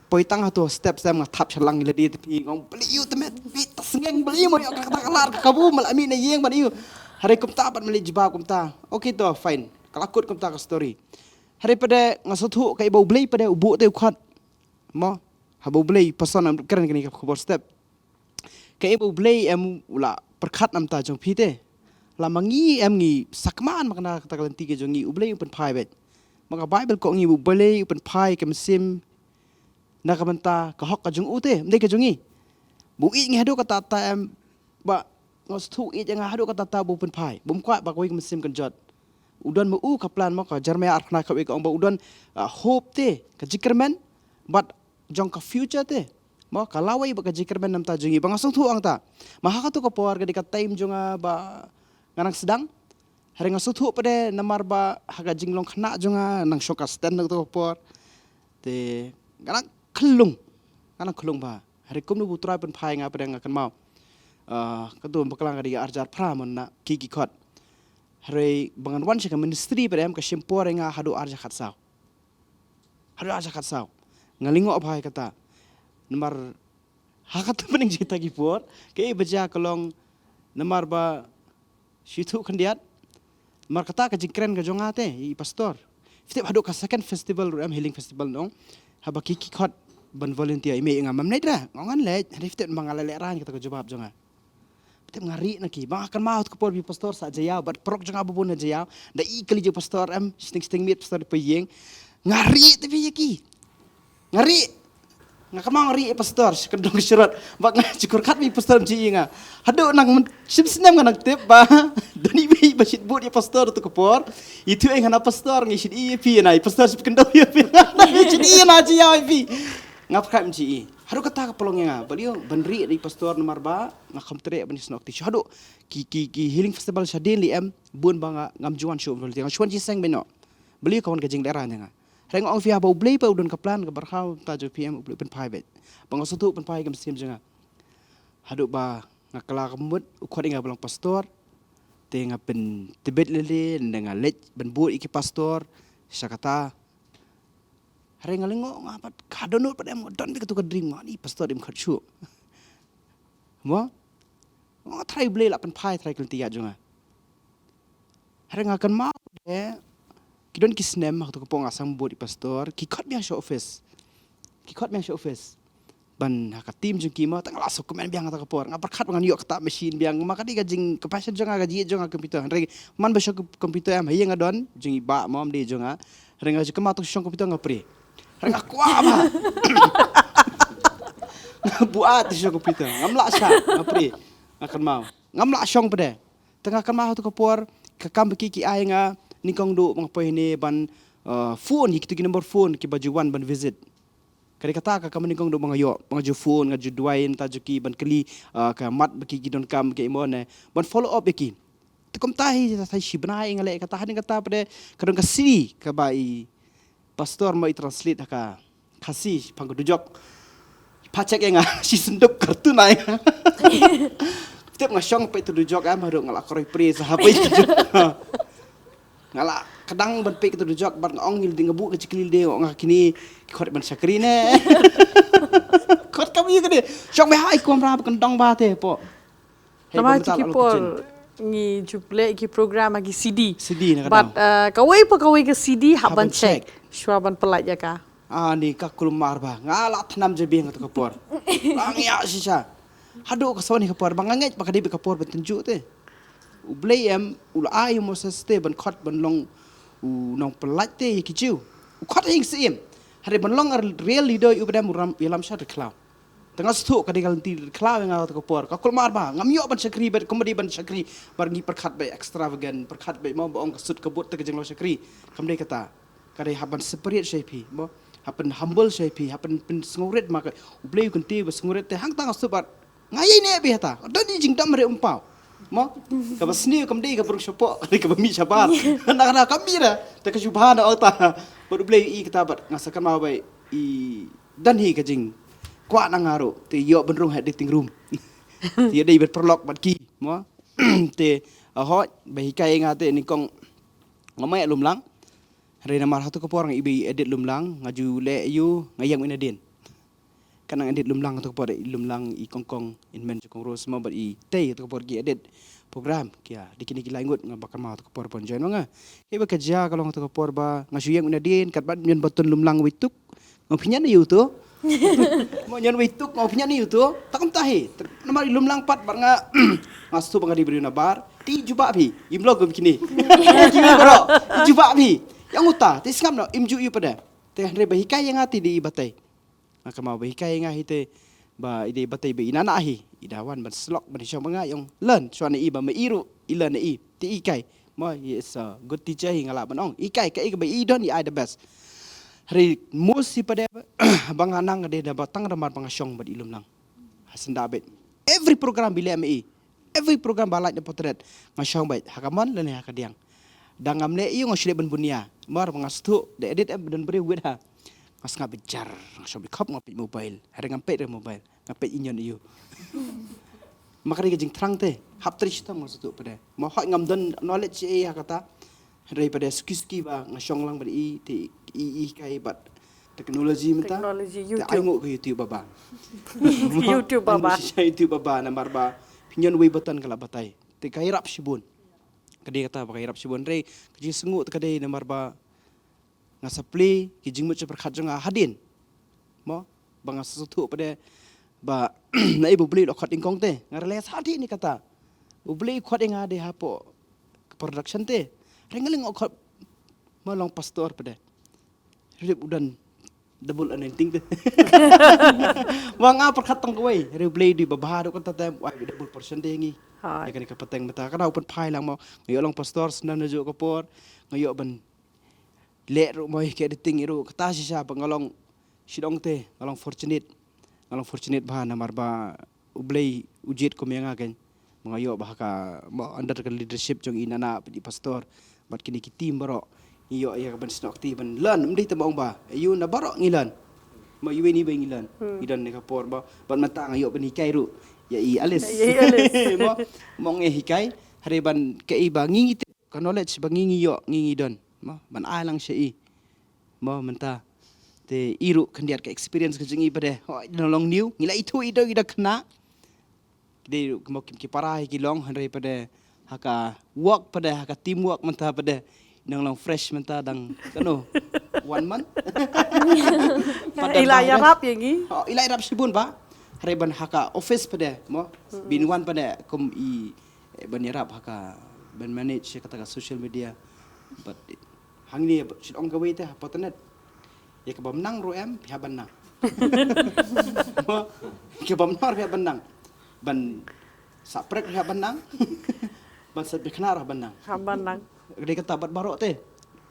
Poi tang hato step, step nga thap shalang i lade, te phi, nga ong, "Balei ïa u te met, phi ta sngeng, balei mo ïa ka kata ka lad ka kabu, ma la mih na ïing ban ïa u." Hynrei kumta pat ma leit jubab kumta. Okay to, fine. Ka la kut kumta ka story. Hynrei pat de nga sngewthuh kaei ba U Blei pat de u buh te u khot. Mo, haba U Blei, pastor, ngam kren kane ka khubor step. Kaei ba U Blei em u la pyrkhat na bynta jong phi te. La ma ngi em ngi sakma ma kane kata ka lynti ka jong ngi, U Blei u pynphai beit. Ma ka Baibl ka ong ngi U Blei u pynphai ka mynsiem na ka bynta ka hok ka jong u te, ym dei ka jong ngi. Ba u ïeit ngi haduh katta katta em, ba nga sngewthuh ïeit ïa nga haduh katta katta ba u pynphai. Bym kwah ba kawei ka mynsiem kan jot. U don ma u ka plan, ma ka Jeremiah arphew khatwei ka ong ba u don, ah, hope te, ka jingkyrmen bad jong ka future te. Mo, ka lawei bad ka jingkyrmen na bynta jong ngi, ba nga sngewthuh hangta. Ma ha kato ka por ka dei ka time jong nga ba nga nang sdang. Hynrei nga sngewthuh pat de namar ba ha ka jinglong khynnah jong nga nang shong ka stand na kato ka por. Te nga nang khyllung. Nga nang khyllung bha. Hynrei kumno ba U Trai u pynphai nga pat de nga kynmaw. Ah, kato bakla ka dei ka arhajar phra mynta ki ki khot. Hynrei ba ngan wan sha ka ministry pat de em ka shim por ïa nga haduh arhajar khatsaw. Haduh arhajar khatsaw. Nga lyngngoh bha ïa kata. Namar ha kata pdeng jingtei ki por, kaei ba jia ka long, namar ba shi thuh khyndiat, namar kata ka jingkren ka jong nga te, i pastor. Phi tip haduh ka second festival ruh em, healing festival nong. Haba ki ki khot ban volunteer, i mei nga, mam leit ra, nga ong ngan leit, hynrei phi tip ba nga la lehraiñ kata ka jubab jong nga. Phi tip nga rieh na ki, ba nga kynmaw ha kata ka por ba i pastor sah jaïaw, bad paralok jong nga ba bun ha jaïaw, da i kali jong i pastor em, shiteng shiteng miet pastor dei pa ïing. Nga rieh te phi ïa ki. Nga rieh. Nga kynmaw nga rieh ïa i pastor, sha kyndong sharud. Ba nga shu kyrkhat ba i pastor ym ju ïohi ïa nga. Haduh nang myn-, shim snem nga nang tip ba don iwei ba shait bud ïa i pastor ha kata ka por. I thuh ïa nga na pastor, ngi shait ïohi ïa phi na, i pastor shait kyndoh ïa phi. Ngi shait ïohi ïa na, jaïaw ïa phi. Nga pyrkhat ym ju ïohi. Haduh kata ka pynlong ïa nga. Balei ban rieh ïa i pastor namar ba nga kham treh ban ïasnoh kti. Shu haduh ki ki ki healing festival shadien lei em, bun ba nga ngam ju wan shuh, nga shu wan jingïaseng beit noh. Balei ka wan ka jinglehraiñ ïa nga. Hynrei nga ong phi haba U Blei pat u don ka plan kaba rkhie, ta jong phi em, U Blei u pynphai beit. Ba nga sngewthuh u pynphai ka mynsiem jong nga. Haduh ba nga kylla ka mut, u khot ïa nga ban long pastor. Te nga pyntbit lei lei, ynda nga leit ban bud ïa ki pastor sha kata. Hynrei nga lyngngoh, nga pat ka dohnud pat em, nga don beit kato ka dream, nga ni pastor im khot shuh. Mo? Nga tharai U Blei la pynphai tharai ka lynti ïaid jong nga. Hynrei nga kynmaw de, ki don ki snem ha kato ka por nga sdang bud ïa i pastor, ki khot biang sha office. Ki khot biang sha office. Ban ha ka team jong ki mo, tang la shu comment biang ha kato ka por. Nga pyrkhat ba ngan ïoh kata machine biang, ma ka dei ka jing, ka passion jong nga, ka jingïeit jong nga computer. Hynrei man ba shu computer em, ha ïing nga don jong i bah mo, ym dei jong nga. Hynrei nga ju kynmaw tang shong computer nga pray. Hynrei nga kwah ba nga buaid te shong computer. Ngam lah shah, nga pray. Nga kynmaw. Ngam lah shong pat de. Te nga kynmaw ha kato ka por, ka kam ba ki ki ai nga, nyngkong duh ba nga poi hangne ban, eh, phone ïa kito ki number phone kiba ju wan ban visit. Ka dei kata ka kam nyngkong duh ba nga ïoh, ba nga ju phone, nga ju duwai na bynta jong ki ban kylli, eh, ka mat ba ki ki donkam, ki ïa mo ne ban follow up ïa ki. Te kumta hi, sa shi bnai nga leh kata, hadien kata pat de ka don ka CD kaba i pastor mo i translate ha ka Khasi, shaphang ka dujok. Pha check ïa nga, shi synduk kartun ai. Tip nga shong peit ïa ka dujok em, haduh nga la kroi pres ha peit ïa ka dujok. Nga la kdang ban peit ïa ka dujok, bad nga ong, ngi la dei, nga buh ka jingkylli lade, nga ong, kine ki khot ban shakri ne? Khot kam ïa kane. Shong beit ha i kamra ba kyndong ba te hapoh. Hei, namar ba mynta ki la long por kitchen, ngi ju leh ki program ha ki CD. CD na ka daw. But, uh, kawei pa kawei ka CD hap ban check shuwa ban pyllait ïa ka. Ani ka kulmar ba nga la thnam jabieng ha kato ka por. Ba nga ïa shisha. Haduh ka saw ni ka por ba nga ngeit ba ka dei beit ka por ban tynjuh te. U Blei em u la ai ïa u Moses te ban khot ban long u nongpyllait te ïa ki Jiw. U khot ha ïing syiem. Hynrei ban long a real leader ïa u, ba dei u ram ïalam sha dkhlaw. Te nga sngewthuh ka dei ka lynti khlaw ïa nga ha kato ka por. Ka kulmar ba ngam ïoh ban shakri beit, kumba dei ban shakri, ba ngi pyrkhat beit extravagant, pyrkhat beit mo ba ong ka suit ka boot te ka jinglong shakri. Kam dei kata. Ka dei hap ban separate sha ïa phi mo, hap ban humble sha ïa phi, hap ban pynsngewrit ma ka U Blei u kyntiew ba sngewrit te. Hangta nga sngewthuh ba nga ïai neh beit hata. Don i jingdom re um paw mo. Kaba sniew kam dei kaba rung shapoh, ka dei kaba mih shabar. Na ka na ka mih ra te ka shu bha na ota. Bad U Blei i kata bad nga sa kynmaw ba i don hi ka jingkwah na nga ruh te ïoh ban rung ha editing room. Te ïoh dei bad paralok bad ki mo. Te, ah, hooid ba hikai ïa nga te nyngkong nga mih lumlang. Hynrei namar ha kato ka por nga i ba i edit lumlang, nga ju leh ïa u, nga ïeng u nadien. Ka nang edit lumlang ha kato ka por, i lumlang i Kongkong, i hynmen jong Kong Rose mo bad i tei ha kato ka por ki edit program. Ki ïa dei kine ki lai ngut nga ba kynmaw ha kato ka por pynjoin ma nga. Hei ba ka jia ka long ha kato ka por ba nga shu ïeng u nadien, katba ñion ba tun lumlang wei tuk. Nga pynïan ïa u to. Mo ñion wei tuk nga pynïan ïa u to. Ta kumta hi. Namar i lumlang pat bad nga, nga sngewthuh ba nga dei briew nabar. Te i jubab hi. Im lok kum kine. Ki baroh. I jubab hi. Ïa uta te sngap noh, im ju ïa u pat de. Te hynrei ba hikai ïa nga te dei i batai. Nga kynmaw ba hikai ïa nga hi te ba i dei i batai ba i nana hi. I da wan ban slok ban shong ba nga ïong learn. Shuwa na i ba ma i ruh i learn na i. Te i kai. Mo, he is a good teacher hi, nga lah ban ong. I kai, kaei kaba i don i ai the best. Hynrei mostly pat de ba nga nang de da ba tang namar ba nga shong bad i lumlang. Ha syndah beit. Every program ba i leh ma i. Every program ba lait na portrait nga shong beit. Ha ka mon lane ha ka diang. Da ngam leh ïa u nga shu leh ban bunia. Mar ba nga sngewthuh da edit em ba don briew wit ha. Nga sngap beit jar, nga shong beit khop nga peit mobile. Hynrei ngam peit re mobile. Nga peit i ñion ïa u. Ma ka dei ka jingthrang te. Hap trei shitom nga sngewthuh pat de. Ma hooid ngam don knowledge ei ha kata. Hynrei pat de suki suki ba nga shong lang bad i te i, i hikai bad Technology mynta. Technology, Te YouTube. Ai nguh ka YouTube baba. YouTube baba. Ai nguh shisha YouTube baba namar ba pynïoh wei button ka la batai. Te ka ïarap shibun. Ka dei kata ba ka ïarap shibun re. Ka jingsngew te ka dei namar ba nga sa plie ki jingmut jingpyrkhat jong nga hadien. Mo, ba nga sa sngewthuh pat de ba na i ba U Blei u la khot ïa nga te nga realize hadien ïa kata. U Blei u khot ïa nga de hapoh production te. Re nga leh nga khot mo long pastor pat de. Re u don double anointing te. Mo nga pyrkhat tang kawei. Re U Blei u dei ba bha ruh kata te, wai double portion te ïa ngi. Hooid. Ïa kane ka pateng mynta ka dei u pynphai lang mo. Nga ïoh long pastor sdang na juh ka por. Nga ïoh ban leh ruh mo ïa ka editing ruh, kata shisha ba nga long, shu ong te nga long fortunate. Nga long fortunate bha namar ba U Blei u jied kum ïa nga kein. Ba nga ïoh ba ha ka, mo, under ka leadership jong i nana pat i pastor bad kine ki team baroh, ngi ïoh ïa ka ban snoh kti ban learn, ym dei te ba ong ba ïa u na baroh ngi learn. Mo, iwei na iwei ngi learn. Ngi don ha ka por ba bad mynta nga ïoh ban hikai ruh ïa i Alice. Ïa i Alice. Mo, mo ngi hikai, hynrei ban kaei ba ngi ngi te ka knowledge ba ngi ngi ïoh, ngi ngi don, mo, ban ai lang sha i. Mo, mynta te i ruh khyndiat ka experience ka jong i pat de. Hooid, nang long new, ngi la ithuh i dei i da khynnah. Ki dei ruh mo kim ki para hi ki long, hynrei pat de ha ka work pat de, ha ka team work mynta pat de nang long fresh mynta dang kano one month. Pat de I la ba ïarap ïa ngi. Oh, i la ïarap shibun ba. Hynrei ban ha ka office pat de mo. Bin wan pat de kum i, eh, ban ïarap ha ka, ban manage kata ka social media. But hangne shu ong kawei te ha Patnet. Ïa ka bym nang ruh em, phi hap ban nang. Mo, ïa ka bym nang ruh phi hap ban nang. Ban sah prek ruh phi hap ban nang. Ban sah bikna ruh ban nang. Hap ban nang. Dei kata bad baroh te.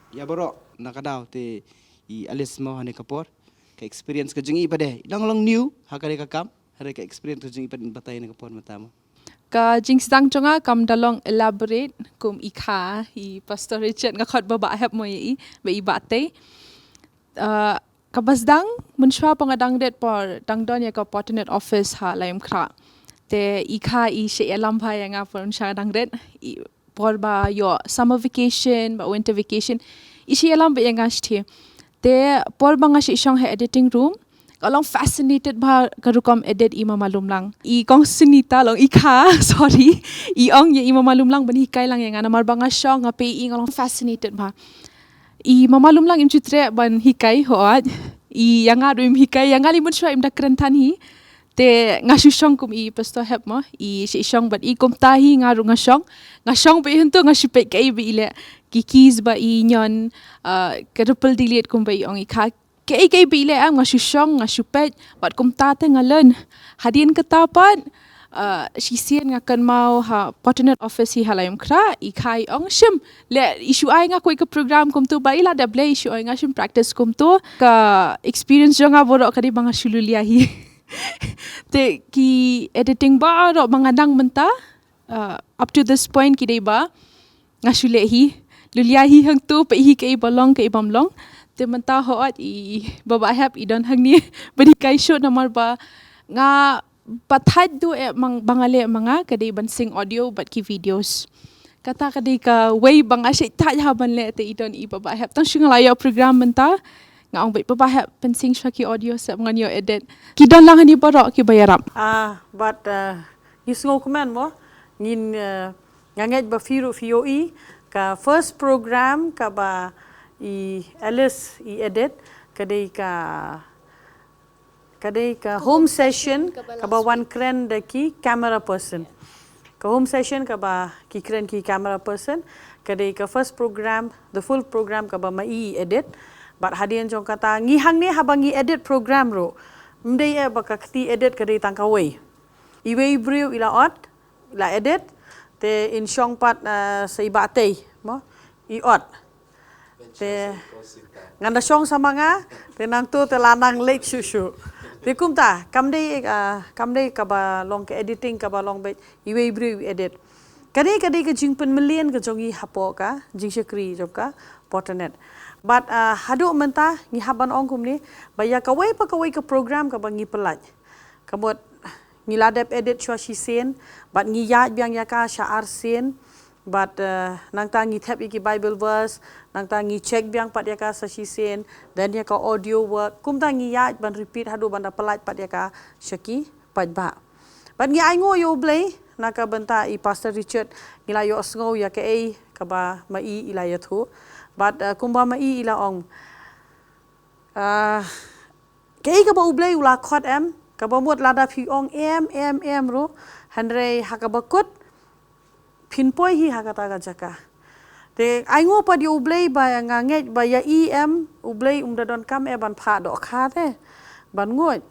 Ïa baroh na ka daw te i Alice mo ha kane ka por. Ka experience ka jong i pat de. Dang long new ha kane ka kam. Hynrei ka experience ka jong i pat de batai ha kane ka por mynta mo. Ka jingsdang jong nga kam da long elaborate kum i kha, i Pastor Richard nga khot ba Bah Hep mo ïa i, ba i Bah Tei. Uh, kaba sdang, mynshuwa ba nga dang rit por, dang don ïa ka Patnet office ha Laitumkhrah. Te i kha i shah ïalam bha ïa nga por mynshuwa nga dang rit. I por ba ïoh summer vacation, ba winter vacation, i shah ïalam bha ïa nga shithi. Te por ba nga shah shong ha editing room, nga long fascinated bha ka rukom edit i Mama Lumlang. I Kong Sunita long i kha, sorry. I ong ïa i Mama Lumlang ban hikai lang ïa nga namar ba nga shong, nga peit i, nga long fascinated bha. I Mama Lumlang im ju treh ban hikai hooid. I ïa nga ruh im hikai, ïa nga lei mynshuwa im da kren than hi. Te nga shu shong kum i Pastor Hep mo, i shah shong bad i kumta hi nga ruh nga shong. Nga shong bad i hangto nga shu peit kaei ba i leh. Ki keys ba i ñion, uh, ka triple delete kum ba i ong i kha. Kaei kaei ba i leh em nga shu shong, nga shu peit, bad kumta te nga learn. Hadien kata pat, uh, shisien nga kynmaw ha Patnet office hi ha Laitumkhrah, i kha i ong shim. Leh i shu ai nga kawei ka program kumto ba i la dep leh i shu ai nga shim practice kumto. Ka experience jong nga baroh ka dei ba nga shu lulia hi. Te ki editing baroh ba nga nang mynta, uh, up to this point ki dei ba nga shu leh hi. Lulia hi hangto, peit hi kaei ba long kaei bym long. Te mynta hooid i Bah Hep i don hangne ban hikai shuh namar ba nga, ba thait duh eh ba nga leh ma nga ka dei ban sync audio bad ki videos. Kata ka dei kawei ba nga shait thait ha ban leh, te i don i Bah Hep. Tang shu nga la ïoh program mynta, nga ong beit Bah Hep pynsync shuwa ki audio seh ba ngan ïoh edit. Ki don lang hangne baroh kiba ïarap. Ah, but, uh, ngi sngewkmen mo, ngin, uh, nga ngeit ba phi ruh phi ïohi ka first program kaba i Alice i edit, ka dei ka, ka dei ka home session kaba wan kren da ki camera person. Ka home session kaba ki kren ki camera person, ka dei ka first program, the full program kaba ma i edit. Bad hadien jong kata ngi hangne haba ngi edit program ruh, ym dei eh ba ka kti edit ka dei tang kawei. Iwei i briew i la ot, i la edit, te in shong pat, uh, sa i Bah Tei mo, i ot. Te ngan da shong sa ma nga, te nangto te la nang leit shuh shuh. Te kumta kam dei, uh, kam dei kaba long ka editing kaba long beit iwei i briew i edit. Ka dei, ka dei ka jingpynmlien ka jong ngi hapoh ka jingshakri jong ka Patnet. Bad, uh, haduh mynta ngi hap ban ong kumne ba ïa kawei pa kawei ka program kaba ngi pyllait, ka mut ngi la dep edit shuwa shisien bad ngi ïaid biang ïa ka sha arsien. Bad, eh, nangta ngi thep ïa ki Bible verse, nangta ngi check biang pat ïa ka sa shisien, dang ïa ka audio work, kumta ngi ïaid ban repeat haduh ban da pyllait pat ïa ka sha ki paidbah. Bad ngi ainguh ïa U Blei, na ka bynta i Pastor Richard, ngi la ïohsngew ïa kaei kaba ma i i la ïathuh. Bad, eh, kumba ma i i la ong. Ah, kaei kaba U Blei u la khot em, kaba mut lada phi ong em, em, em ruh, hynrei ha kaba kut, phin poi hi ha kata ka jaka. Te ainguh pat ïa U Blei ba nga ngeit ba ïa i em, U Blei um da donkam eh ban phah dohkha te, ban nguid.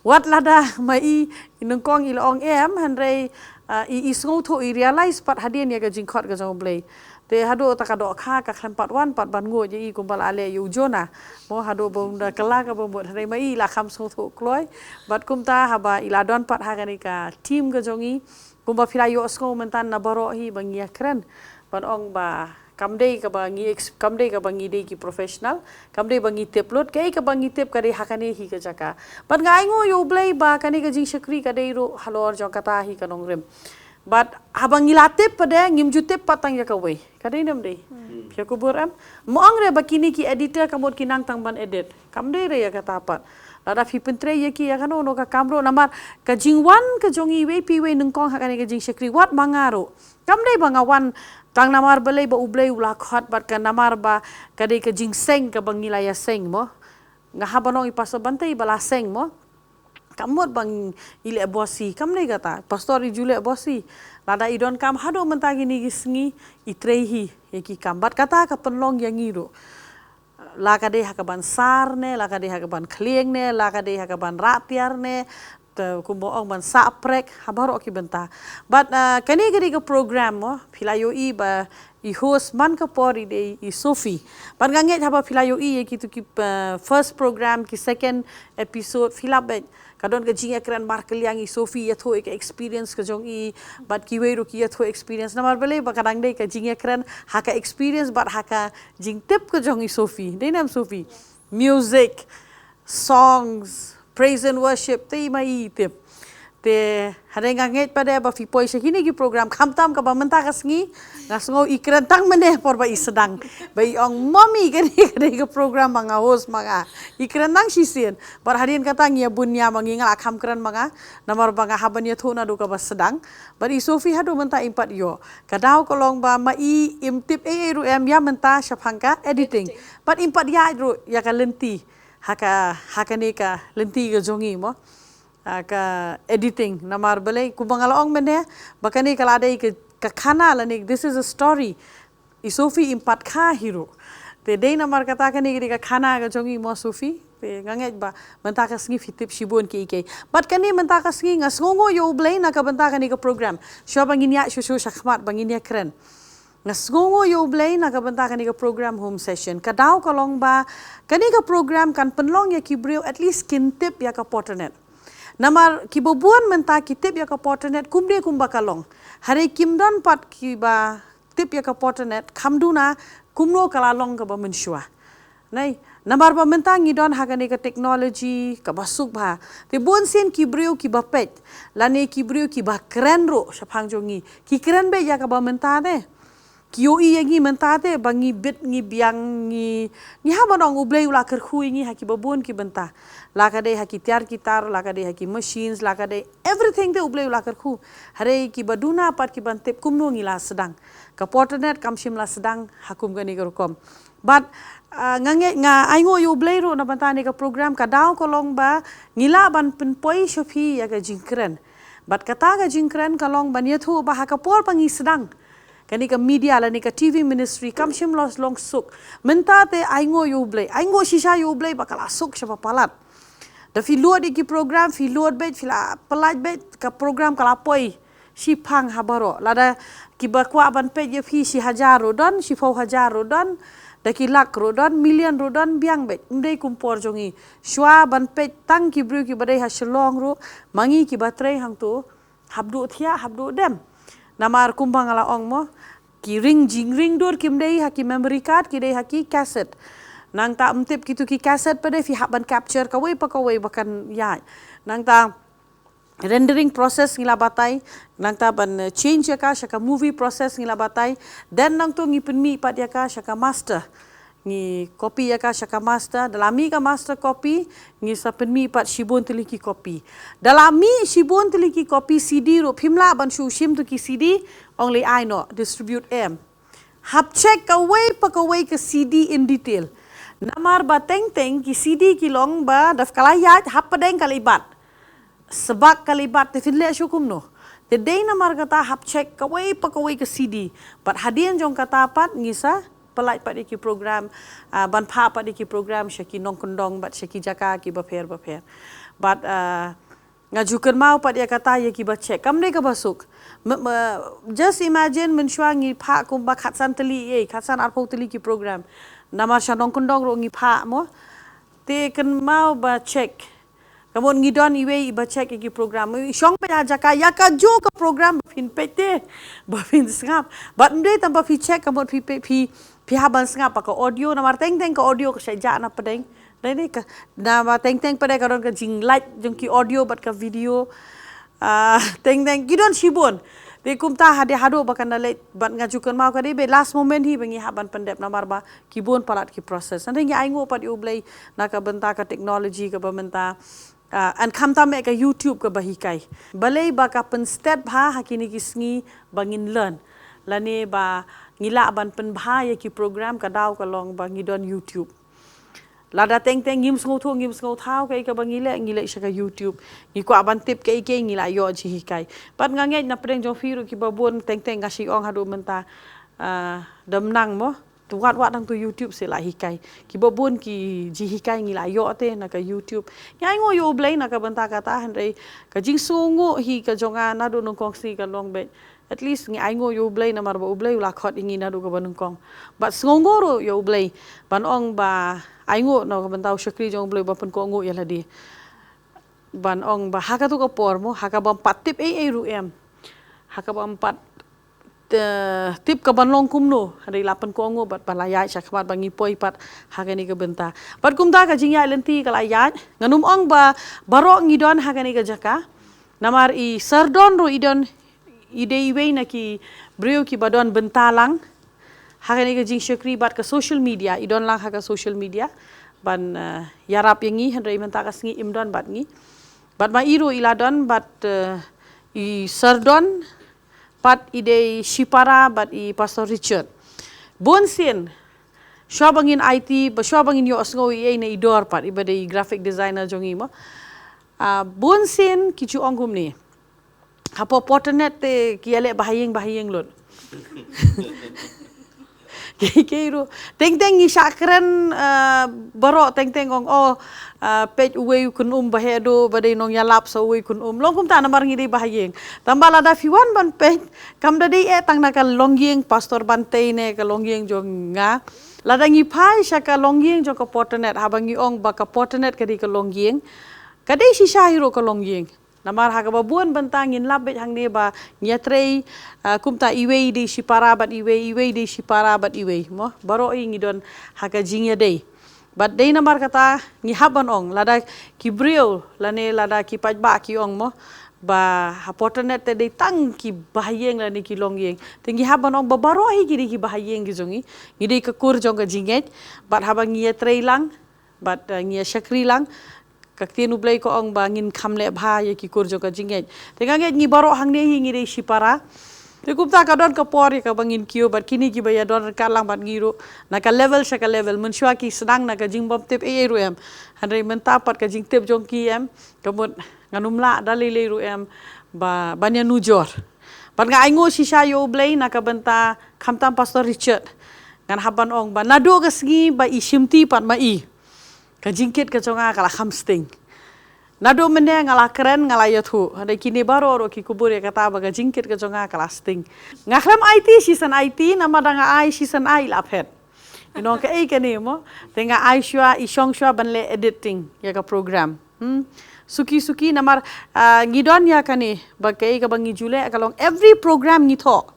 Wat lada ma i, i nyngkong i la ong em, hynrei, ah, i, i sngewthuh, i realize pat hadien ïa ka jingkhot ka jong U Blei. Te haduh ta ka dohkha ka khlem pat wan pat ban nguid ïa i kumba la leh ïa u Jonah. Mo haduh ba um da kylla kaba mut, hynrei ma i la kham sngewthuh kloi. Bad kumta haba i la don pat ha kane ka team ka jong i. Kumba phi la ïohsngew mynta na baroh hi ba ngi ïakren. Ban ong ba kam dei kaba ngi ex-, kam dei kaba ngi dei ki professional, kam dei ba ngi tip lut, kaei kaba ngi tip ka dei ha kane hi ka jaka. Bad nga ainguh ïa U Blei ba kane ka jingshakri ka dei ruh halor jong kata hi ka nongrim. Bad haba ngi la tip pat de, ngim ju tip pat tang ïa kawei. Ka dei ne ym dei? Hmm. Phi ïa kubur em? Mo ong re ba kine ki editor ka mut ki nang tang ban edit. Kam dei re ïa kata pat. Lada phi pyntrei ïa ki ïa kano kano ka kam ruh namar ka jingwan ka jong iwei pa iwei nyngkong ha kane ka jingshakri wat ma nga ruh. Kam dei ba nga wan tang namar balei ba U Blei u la khot bad ka namar ba ka dei ka jingseng kaba ngi la ïaseng mo. Nga hap ban ong i Pastor Bantei ba la seng mo. Kam mut ba ngi leh boss hi, kam dei kata. Pastor i ju leh boss hi. Lada i donkam haduh mynta kine ki sngi, i trei hi ïa ki kam. Bad kata ka pynlong ïa ngi ruh. La ka dei ha ka ban sar ne, la ka dei ha ka ban khlieng ne, la ka dei ha ka ban rah tiar ne, te kumba ong ban sah prek, ha baroh ki bynta. Bad, ah, kane ka dei ka program mo, phi la ïohi ba i host man ka por i dei i Sophie. Bad nga ngeit haba phi la ïohi ïa kitu ki, ah, first program, ki second episode, phi la beit. Ka don ka jingïakren markylliang i Sophie ïathuh ïa ka experience ka jong i, bad kiwei ruh ki ïathuh experience. Namar balei ba ka dang dei ka jingïakren ha ka experience bad ha ka jingtip ka jong i Sophie. Dei ne em Sophie? Music, songs, praise and worship, te i ma i tip. Te, hynrei nga ngeit pat de ba phi poi sha kine ki program, khamtam kaba mynta ka sngi, nga sngew i kren tang mynne por ba i sdang. Ba i ong, "Mommy, kane ka dei ka program ba nga host ma nga." I kren tang shisien. Bad hadien kata ngi ïa bun ïa ma ngi nga la kham kren ma nga. Namar ba nga hap ban ïathuh naduh kaba sdang. Bad i Sophie haduh mynta im pat ïoh. Ka daw ka long ba ma i im tip ei ei ruh em ïa mynta shaphang ka editing. Editing. Bad im pat ïaid ruh ïa ka lynti. Ha ka, ha kane ka lynti ka jong i mo. Ha ka editing. Namar balei kumba nga la ong mynne, ba kane ka la dei ka, ka khana lane, this is a story. I Sophie im pat kha hi ruh. Te dei namar kata kane ka dei ka khana ka jong i mo Sophie. Te nga ngeit ba mynta ka sngi phi tip shibun kiei kiei. Bad kane mynta ka sngi nga sngewnguh ïa U Blei na ka bynta kane ka program. Shuwa ba ngin ïaid shuh shuh shakhmat ba ngin ïakren. Nga sngewnguh ïa U Blei na ka bynta kane ka program home session. Ka daw ka long ba kane ka program kan pynlong ïa ki briew at least kin tip ïa ka Potternet. Namar kiba bun mynta ki tip ïa ka Potternet kumne kumba ka long. Hynrei kim don pat kiba tip ïa ka Potternet, kham duna kumno ka la long kaba mynshuwa. Nai, namar ba mynta ngi don ha kane ka technology kaba suk bha. Te bun sien ki briew kiba peit, lane ki briew kiba kren ruh shaphang jong ngi. Ki kren beit ïa kaba mynta te. Ki ïohi ïa ngi mynta te ba ngi bit ngi biang ngi, ngi hap ban ong U Blei u la kyrkhu ïa ngi ha kiba bun ki bynta. La ka dei ha ki tiar ki tar, la ka dei ha ki machines, la ka dei everything te U Blei u la kyrkhu. Hynrei kiba duna pat kiban tip kumno ngi la sdang. Ka Potternet kam shym la sdang ha kum kane ka rukom. Bad, ah, nga nge, nga ainguh ïa U Blei ruh na bynta kane ka program ka daw ka long ba ngi lah ban pynpoi sha phi ïa ka jingkren. Bad kata ka jingkren ka long ban ïathuh ba ha ka por ba ngi sdang. Kane ka media lane ka T V ministry kam shym la long suk. Mynta te ainguh ïa U Blei. Ainguh shisha ïa U Blei ba ka la suk shaba palat. Da phi load ïa ki program, phi load beit, phi la pyllait beit, ka program ka la poi. Shiphang ha baroh. Lada kiba kwah ban peit ïa phi shi hajar ruh don, shiphew hajar ruh don, da ki lak ruh don, million ruh don, biang beit. Ym dei kum por jong ngi. Shuwa ban peit tang ki briew kiba dei ha Shillong ruh, ma ngi kiba trei hangto. Hap duh thiah, hap duh dem. Namar kumba nga la ong mo, ki ring jingring dur kim dei ha ki memory card, ki dei ha ki cassette. Nangta ym tip kitu ki cassette pat de phi hap ban capture kawei pa kawei ba kan ïaid. Nangta rendering process ngi la batai, nangta ban, eh, change ïa ka sha ka movie process ngi la batai, then nangta ngi pynmih pat ïa ka sha ka master. Ngi copy ïa ka sha ka master, da la mih ka master copy, ngi sa pynmih pat shibun tylli ki copy. Da la mih shibun tylli ki copy C D ruh phim lah ban shu shim tu ki C D, ong lei ai noh, distribute em. Hap check kawei pa kawei ka C D in detail. Namar ba teng teng ki C D ki long ba da ka la ïaid hap pdeng ka la i bat. Sebab ka la i bat te phin leh shuh kumno. Te dei namar kata hap check kawei pa kawei ka C D. Bad hadien jong kata pat ngi sa pynlait pat ïa ki program, ah, ban phah pat ïa ki program sha ki nongkyndong bad sha ki jaka ki bapher bapher. Bad, ah, nga ju kynmaw pat ïa kata ïa ki ba check. Kam dei kaba suk. Me, me, just imagine mynshuwa ngi phah kumba khatsan tylli, eh, khatsan arphew tylli ki program. Namar sha nongkyndong ruh ngi phah mo. Te kynmaw ba check. Ka mut ngi don iwei i ba check ïa ki program. I shong pat ha jaka ïa ka ju ka program ba phin peit te. Ba phin sngap. Bad ym dei tang ba phi check ka mut phi peit phi, phi hap ban sngap ba ka audio namar teng teng ka audio ka shah jah na pdeng. Dei ne ka, namar teng teng pat ka don ka jinglait jong ki audio bad ka video. Ah, teng teng ki don shibun. Te kumta hadien haduh ba kan da leit bad nga ju kynmaw ka dei ba last moment hi ba ngi hap ban pyndep namar ba ki bun palat ki process. Hynrei ngi ainguh pat ïa U Blei na ka bynta ka technology kaba mynta. Ah, yn khamtam eh ka YouTube kaba hikai. Balei ba ka pynstet bha ha kine ki sngi ba ngin learn. Lane ba ngi lah ban pynbha ïa ki program ka daw ka long ba ngi don YouTube. Lada teng teng ngim sngewthuh ngim sngewthaw kaei kaba ngi leh ngi leh sha ka YouTube. Ngi kwah ban tip kaei kaei ngi la ïoh jinghikai. Bad nga ngeit na pdeng jong phi ruh kiba bun teng teng nga shu ong haduh mynta. Ah, dam nang mo. Tu wat wat hangtu YouTube se la hikai. Kiba bun ki jinghikai ngi la ïoh te na ka YouTube. Ngi ainguh ïa U Blei na ka bynta kata hynrei ka jingsngewnguh hi ka jong nga naduh nyngkong sngi ka long beit. At least ngi ainguh ïa U Blei namar ba U Blei u la khot ïa ngi naduh kaba nyngkong. Bad sngewnguh ruh ïa U Blei ban ong ba ainguh na ka bynta u shakri jong U Blei ba pynkohnguh ïa lade. Ban ong ba ha katu ka por mo ha kaba ym pat tip ei ei ruh em. Ha kaba ym pat te, tip ka ban long kumno, hynrei la pynkohnguh bad ba la ïaid shakhmat ba ngi poi pat ha kane ka bynta. Bad kumta ka jingïaid lynti ka la ïaid, ngan ym ong ba baroh ngi don ha kane ka jaka. Namar i Sir Don ruh i don i dei iwei na ki briew kiba don bynta lang ha kane ka jingshakri bad ka social media, i don lang ha ka social media ban, eh, ïarap ïa ngi, hynrei mynta ka sngi im don bad ngi. Bad ma i ruh i la don bad, eh, i Sir Don, pat i dei shipara bad i Pastor Richard. Bun sien shuwa ba ngin aiti, ba shuwa ba ngin ïohsngew ïa i na i Dor pat, i ba dei graphic designer jong i mo. Ah, bun sien ki ju ong kumne. Hapoh portanet te ki ïaleh bahaïing bahaïing lut. Ki, ki ruh. Teng teng ngi shah kren, eh, baroh teng teng ong, oh, eh, peit uwei u kynum ba heh duh, ba dei nongïalap sa uwei u kynum. Long kumta namar ngi dei bahaïing. Tangba lada phi wan ban peit, kam da dei eh tang na ka longïing, Pastor Bantei ne ka longïing jong nga. Lada ngi phai sha ka longïing jong ka portanet, haba ngi ong ba ka portanet ka dei ka longïing. Ka dei shisha hi ruh ka longïing. Namar ha kaba bun bynta ngin lap beit hangne ba ngi ïatrei, ah, kumta iwei dei shipara bad iwei, iwei dei shipara bad iwei. Mo, baroh i ngi don ha ka jingïadei. Bad dei namar kata ngi hap ban ong, lada ki briew, lane lada ki paidbah ki ong mo, ba ha portanet te dei tang ki bahaïing lane ki longïing. Te ngi hap ban ong ba baroh hi ki dei ki bahaïing ki jong i. Ngi dei ka kur jong ka jingngeit, bad haba ngi ïatrei lang, bad, eh, ngi ïa shakri lang, ka ktien U Blei ka ong ba ngin kham leh bha ïa ki kur jong ka jingngeit. Te nga ngeit ngi baroh hangne hi ngi dei shipara. Te kumta ka don ka por ïa kaba ngin kiew bad kine kiba ïa don ryngkat lang bad ngi ruh. Na ka level sha ka level, mynshuwa ki sdang na ka jingbym tip ei ei ruh em. Hynrei mynta pat ka jingtip jong ki em, ka mut ngan ym lah da lei lei ruh em ba ban ïa nujor. Bad nga ainguh shisha ïa U Blei na ka bynta khamtam Pastor Richard. Ngan hap ban ong ba naduh ka sngi ba i shimti pat ma i, ka jingkit ka jong nga ka la kham sting. Naduh mynne nga la kren, nga la ïathuh. Hynrei kine baroh ruh ki kubur ïa kata ba ka jingkit ka jong nga ka la sting. Nga khlem aiti shisien aiti, namar da nga ai shisien ai la phet. I nong kaei kane mo. Te nga ai shuwa, i shong shuwa ban leh editing ïa ka program. Hmm. Suki suki namar, ah, ngi don ïa kane ba kaei kaba ngi ju leh ka long every program ngi thoh.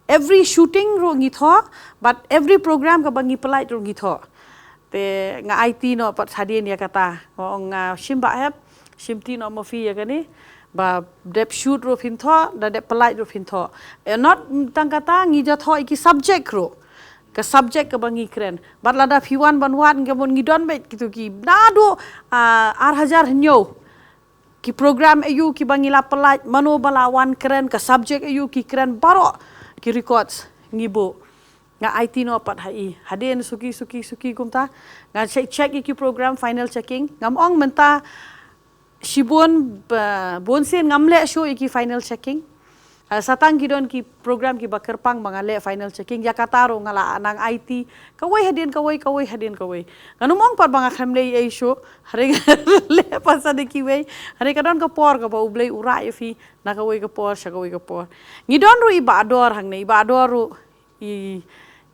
Every shooting ruh ngi thoh, but every program kaba ngi pynlait ruh ngi thoh. Te nga aiti noh pat hadien ïa kata. Nga ong, ah, shim ba hep, shimti noh ma phi ïa kane. Ba dep shoot ruh phin thoh, da dep pynlait ruh phin thoh. Eh, not tang kata, ngi ju thoh ïa ki subject ruh. Ka subject kaba ngi kren. Bad lada phi wan ban wad, ngi mon ngi don beit kitu ki naduh, ah, ar hajar hynñiew. Ki program aïu kiba ngi la pynlait, mano ba la wan kren, ka subject aïu ki kren, baroh ki records ngi buh. Nga aiti noh pat ha i. Hadien suki, suki, suki kumta. Nga check, check ïa ki program, final checking. Ngam ong mynta shibun, ba, bun sien ngam leh shuh ïa ki final checking. Ah, sa tang ki don ki program kiba kyrpang ba nga leh final checking. Ïa kata ruh nga la nang aiti. Kawei hadien kawei, kawei hadien kawei. Ngan ym ong pat ba nga khlem leh ei shuh. Hynrei nga leh pat sa da kiwei. Hynrei ka don ka por kaba U Blei u rah ïa phi na kawei ka por sha kawei ka por. Ngi don ruh i Bah Dor hangne, i Bah Dor ruh i,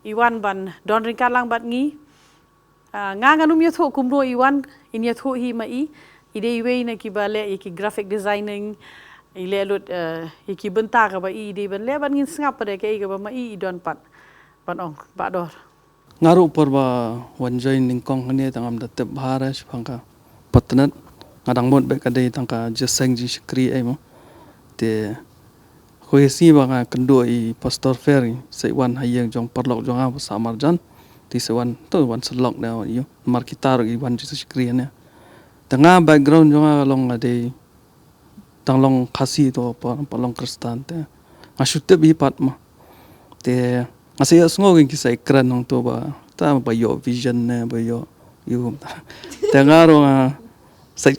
i wan ban don ryngkat lang bad ngi. Ah, nga ngan ym ïathuh kumno i wan, in ïathuh hi ma i. I dei iwei na kiba leh ïa ki graphic designing, i leh lut, eh, ïa ki bynta kaba i dei ban leh, ban ngin sngap pat de kaei kaba ma i i don pat ban ong, Bah Dor. Nga ruh por ba wan join nyngkong hangne te ngam da tip bha re shaphang ka patnat. Nga dang mut beit ka dei tang ka jingïaseng jingshakri ei mo. Te ko ïa sngi ba nga kynduh i Pastor Fer, i sa wan ha ïing jong paralok jong nga ba sah marjan. Te i sa wan, to wan sa lok ne ïa. Mar kita ruh i wan jingshakri ne. Te nga background jong nga long nga dei tang long Khasi to pa, pa long Khristan te. Nga shu tip hi pat ma. Te nga sa ïohsngew ki sa kren hangto ba, ta ba ïoh vision ne, ba ïoh ïoh. Te nga ruh nga sa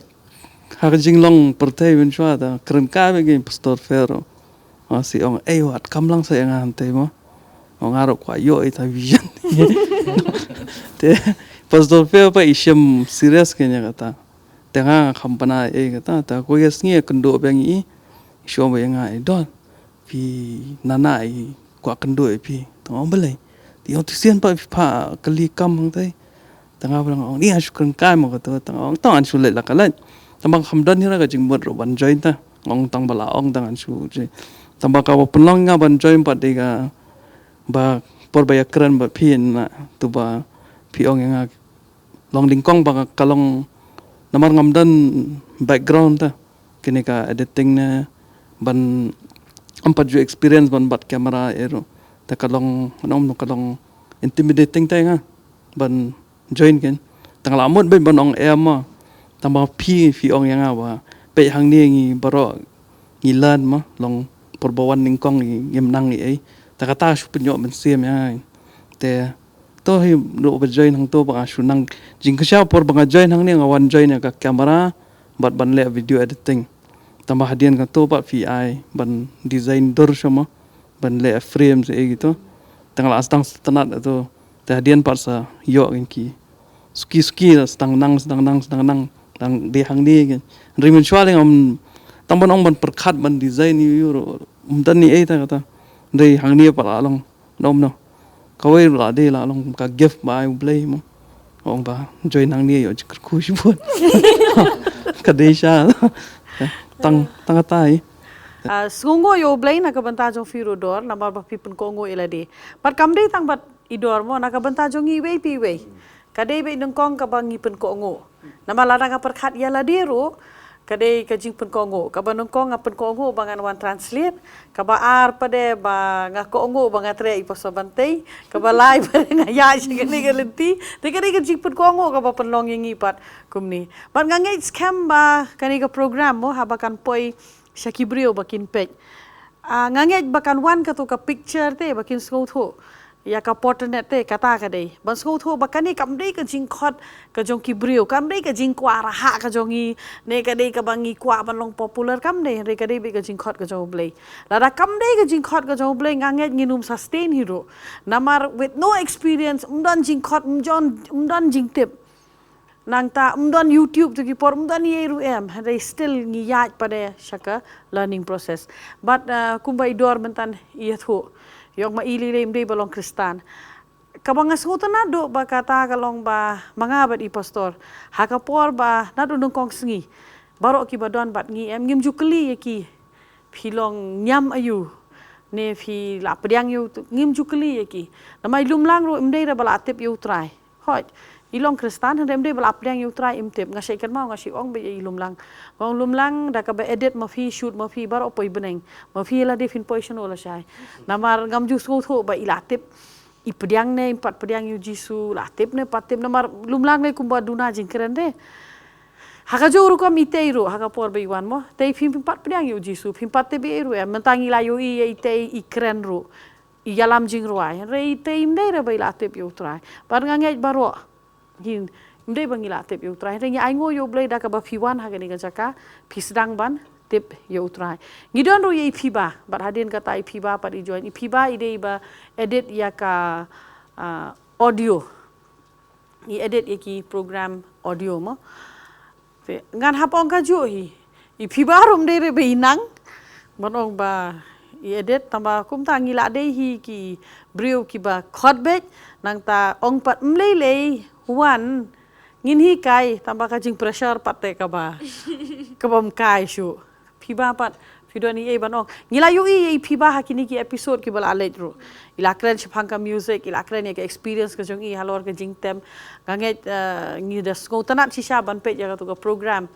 ha ka jinglong pyrthei mynshuwa ta kren kai beit ki Pastor Fer. Nga sa ong, "Ei, wat kam lang sa ïa nga hangtei mo." Nga ruh kwah ïoh ïa ta vision. Te Pastor Fer pat i shem serious kein ïa kata. Te nga kham pynai ei kata, ta ko ïa sngi kynduh biang i, i shu ong ba ïa nga, "Ei Don, phi nana i kwah kynduh ïa phi." Te nga ong, "Balei?" Te ong, "Te sien pat phi phah kylli kam hangtei." Te nga ba nga ong, "Ni nga shu kren kai mo," kata, te nga ong, "Tang ngan shu leit la ka leit." Tang ba kham don hi ruh ka jingmut ruh ban join ta. Nga ong tang ba la ong tang ngan shu join. Tang ba kaba pynlong nga ban join pat dei kaba por ba ïa kren bad phi na tu ba phi ong ïa nga long nyngkong ba ka long namar ngam don background ta kine ka editing ne ban ym pat ju experience ban bat camera ero ta ka long nom no ka long intimidating ta ïa nga ban join kein. Tang la mut beit ban ong em ma. Tang ba phi phi ong ïa nga ba peit hangne ngi baroh ngi learn ma long por ba wan nyngkong ngi ngim nang ei ei. Ta kata shu pynïoh mynsiem ïa nga. Te to hi ruh ba join hangto ba nga shu nang jingkyrshan por ba nga join hangne nga wan join ïa ka camera bad ban leh video editing. Tang ba hadien kato pat phi ai ban design dur sha ma ban leh frame se ei kito. Tang la sdang sngewtynnat to. Te hadien pat sa ïoh ngi ki suki suki la sdang nang sdang nang sdang nang dang dei hangne kein. Hynrei mynshuwa lei ngam tang ban ong ban pyrkhat ban design ïa u ruh ym don ei ei ta kata. Hynrei hangne pat la long nom no. Kawei ruh la dei la long ka gift ba ai U Blei mo. Ong ba join hangne ïoh jingkyrkhu shibun. Ka dei sha. Tang tang kata hi. Ah, sngewnguh ïa U Blei na ka bynta jong phi ruh Dor namar ba phi pynkohnguh ïa lade. Bad kam dei tang bad i Dor mo, na ka bynta jong ngi iwei pa iwei. Ka dei beit nyngkong kaba ngi pynkohnguh. Namar lada nga pyrkhat ïa lade ruh ka dei ka jingpynkohnguh. Kaba nyngkong nga pynkohnguh ba ngan wan translate. Kaba ar pat de ba nga kohnguh ba nga treh ïa i Pastor Bantei. Kaba lai pat de nga ïaid sha kane ka lynti. Te ka dei ka jingpynkohnguh kaba pynlong ïa ngi pat kumne. Bad nga ngeit skhem ba kane ka program mo haba kan poi sha ki briew ba kin peit. Ah, nga ngeit ba kan wan kato ka picture te ba kin sngewthuh ïa ka portrait te kata ka dei ban sngewthuh ba kane kam dei ka jingkhot ka jong ki briew, kam dei ka jingkwah raha ka jong ngi, ne ka dei kaba ngi kwah ban long popular, kam dei, hynrei ka dei beit ka jingkhot ka jong U Blei. Lada kam dei ka jingkhot ka jong U Blei nga ngeit ngin ym sustain hi ruh. Namar with no experience, ym don jingkhot, ym don, ym don jingtip. Nangta ym don YouTube tu ki por, ym don ei ei ruh em, hynrei still ngi ïaid pat de sha ka learning process. Bad, eh, kumba i Dor mynta i ïathuh, ïong ma i lei lei ym dei ba long Khristan. Kaba nga sngewtynnat duh ba kata ka long ba ma nga bad i Pastor ha ka por ba naduh nyngkong sngi baroh kiba don bad ngi em ngim ju kylli ïa ki phi long niam aïu ne phi la pdiang ïa u tu, ngim ju kylli ïa ki. Namar i lum lang ruh ym dei re ba la tip ïa U Trai. Hooid, I long Khristan, hynrei ym dei ba la pdiang ïa U Trai im tip, nga shait kynmaw, nga shait ong beit ïa i Lumlang. Nga ong Lumlang, da kaba edit ma phi, shoot ma phi, baroh poi bneng. Ma phi lade phin poi shano lashai. Namar ngam ju sngewthuh ba i la tip. I pdiang ne, im pat pdiang ïa u Jisu, la tip ne, pat tip, namar Lumlang ne kumba duna jingkren de. Ha kajuh rukom itei ruh, ha ka por ba i wan mo. Tei phim pat pdiang ïa u Jisu, phim pat tip ei ruh em, mynta ngi la ïohi ïa itei i kren ruh. I ïalam jingrwai, hynrei itei ym dei re ba i la tip ïa U Trai. Bad nga ngeit baroh. Ngi, ym dei ba ngi la tip ïa U Trai. Hynrei ngi ainguh ïa U Blei da kaba phi wan ha kane ka jaka, phi sdang ban tip ïa U Trai. Ngi don ruh ïa i Phiba, bad hadien kata i Phiba pat i join. I Phiba i dei ba edit ïa ka, ah, audio. I edit ïa ki program audio mo. Te ngan hap ong kajuh hi. I Phiba ruh ym dei re ba i nang. Ban ong ba i edit, tangba kumta ngi la dei hi ki briew kiba khot beit, nangta ong pat ym lei lei, wan. Ngin hikai, tangba ka jingpressure pat te kaba, kaba ym kai shuh. Phiba pat, phi don ei ei ban ong. Ngi la ïohi ïa i Phiba ha kine ki episode kiba la leit ruh. I la kren shaphang ka music, i la kren ïa ka experience ka jong i halor ka jingtem. Nga ngeit, eh, ngi da sngewtynnat shisha ban peit ïa katu ka program.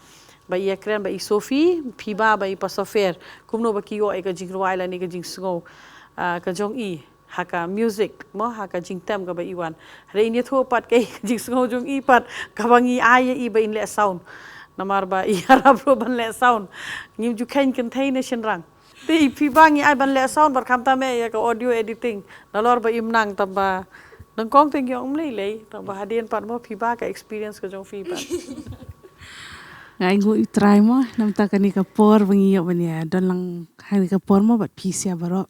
Ba i ïa kren bad i Sophie, Phiba bad i Pastor Fer. Kumno ba ki ïoh ïa ka jingrwai lane ka jingsngew, ah, ka jong i ha ka music mo, ha ka jingtem kaba i wan. Hynrei in ïathuh pat ka jingsngew jong i pat kaba ngi ai ïa i ba in leh sound. Namar ba i ïarap ruh ban leh sound. Ngim ju kheiñ kynthei ne shynrang. Te i Phiba ngi ai ban leh sound bad khamtam ïa ka audio editing. Nalor ba im nang, tangba nyngkong te ngi ong ym lei lei, tangba hadien pat mo Phiba ka experience ka jong phi pat. Nga ainguh ïa U Trai mo, namar kane ka por ba ngi ïoh ban ïa don lang ha kane ka por mo bad phi sha baroh.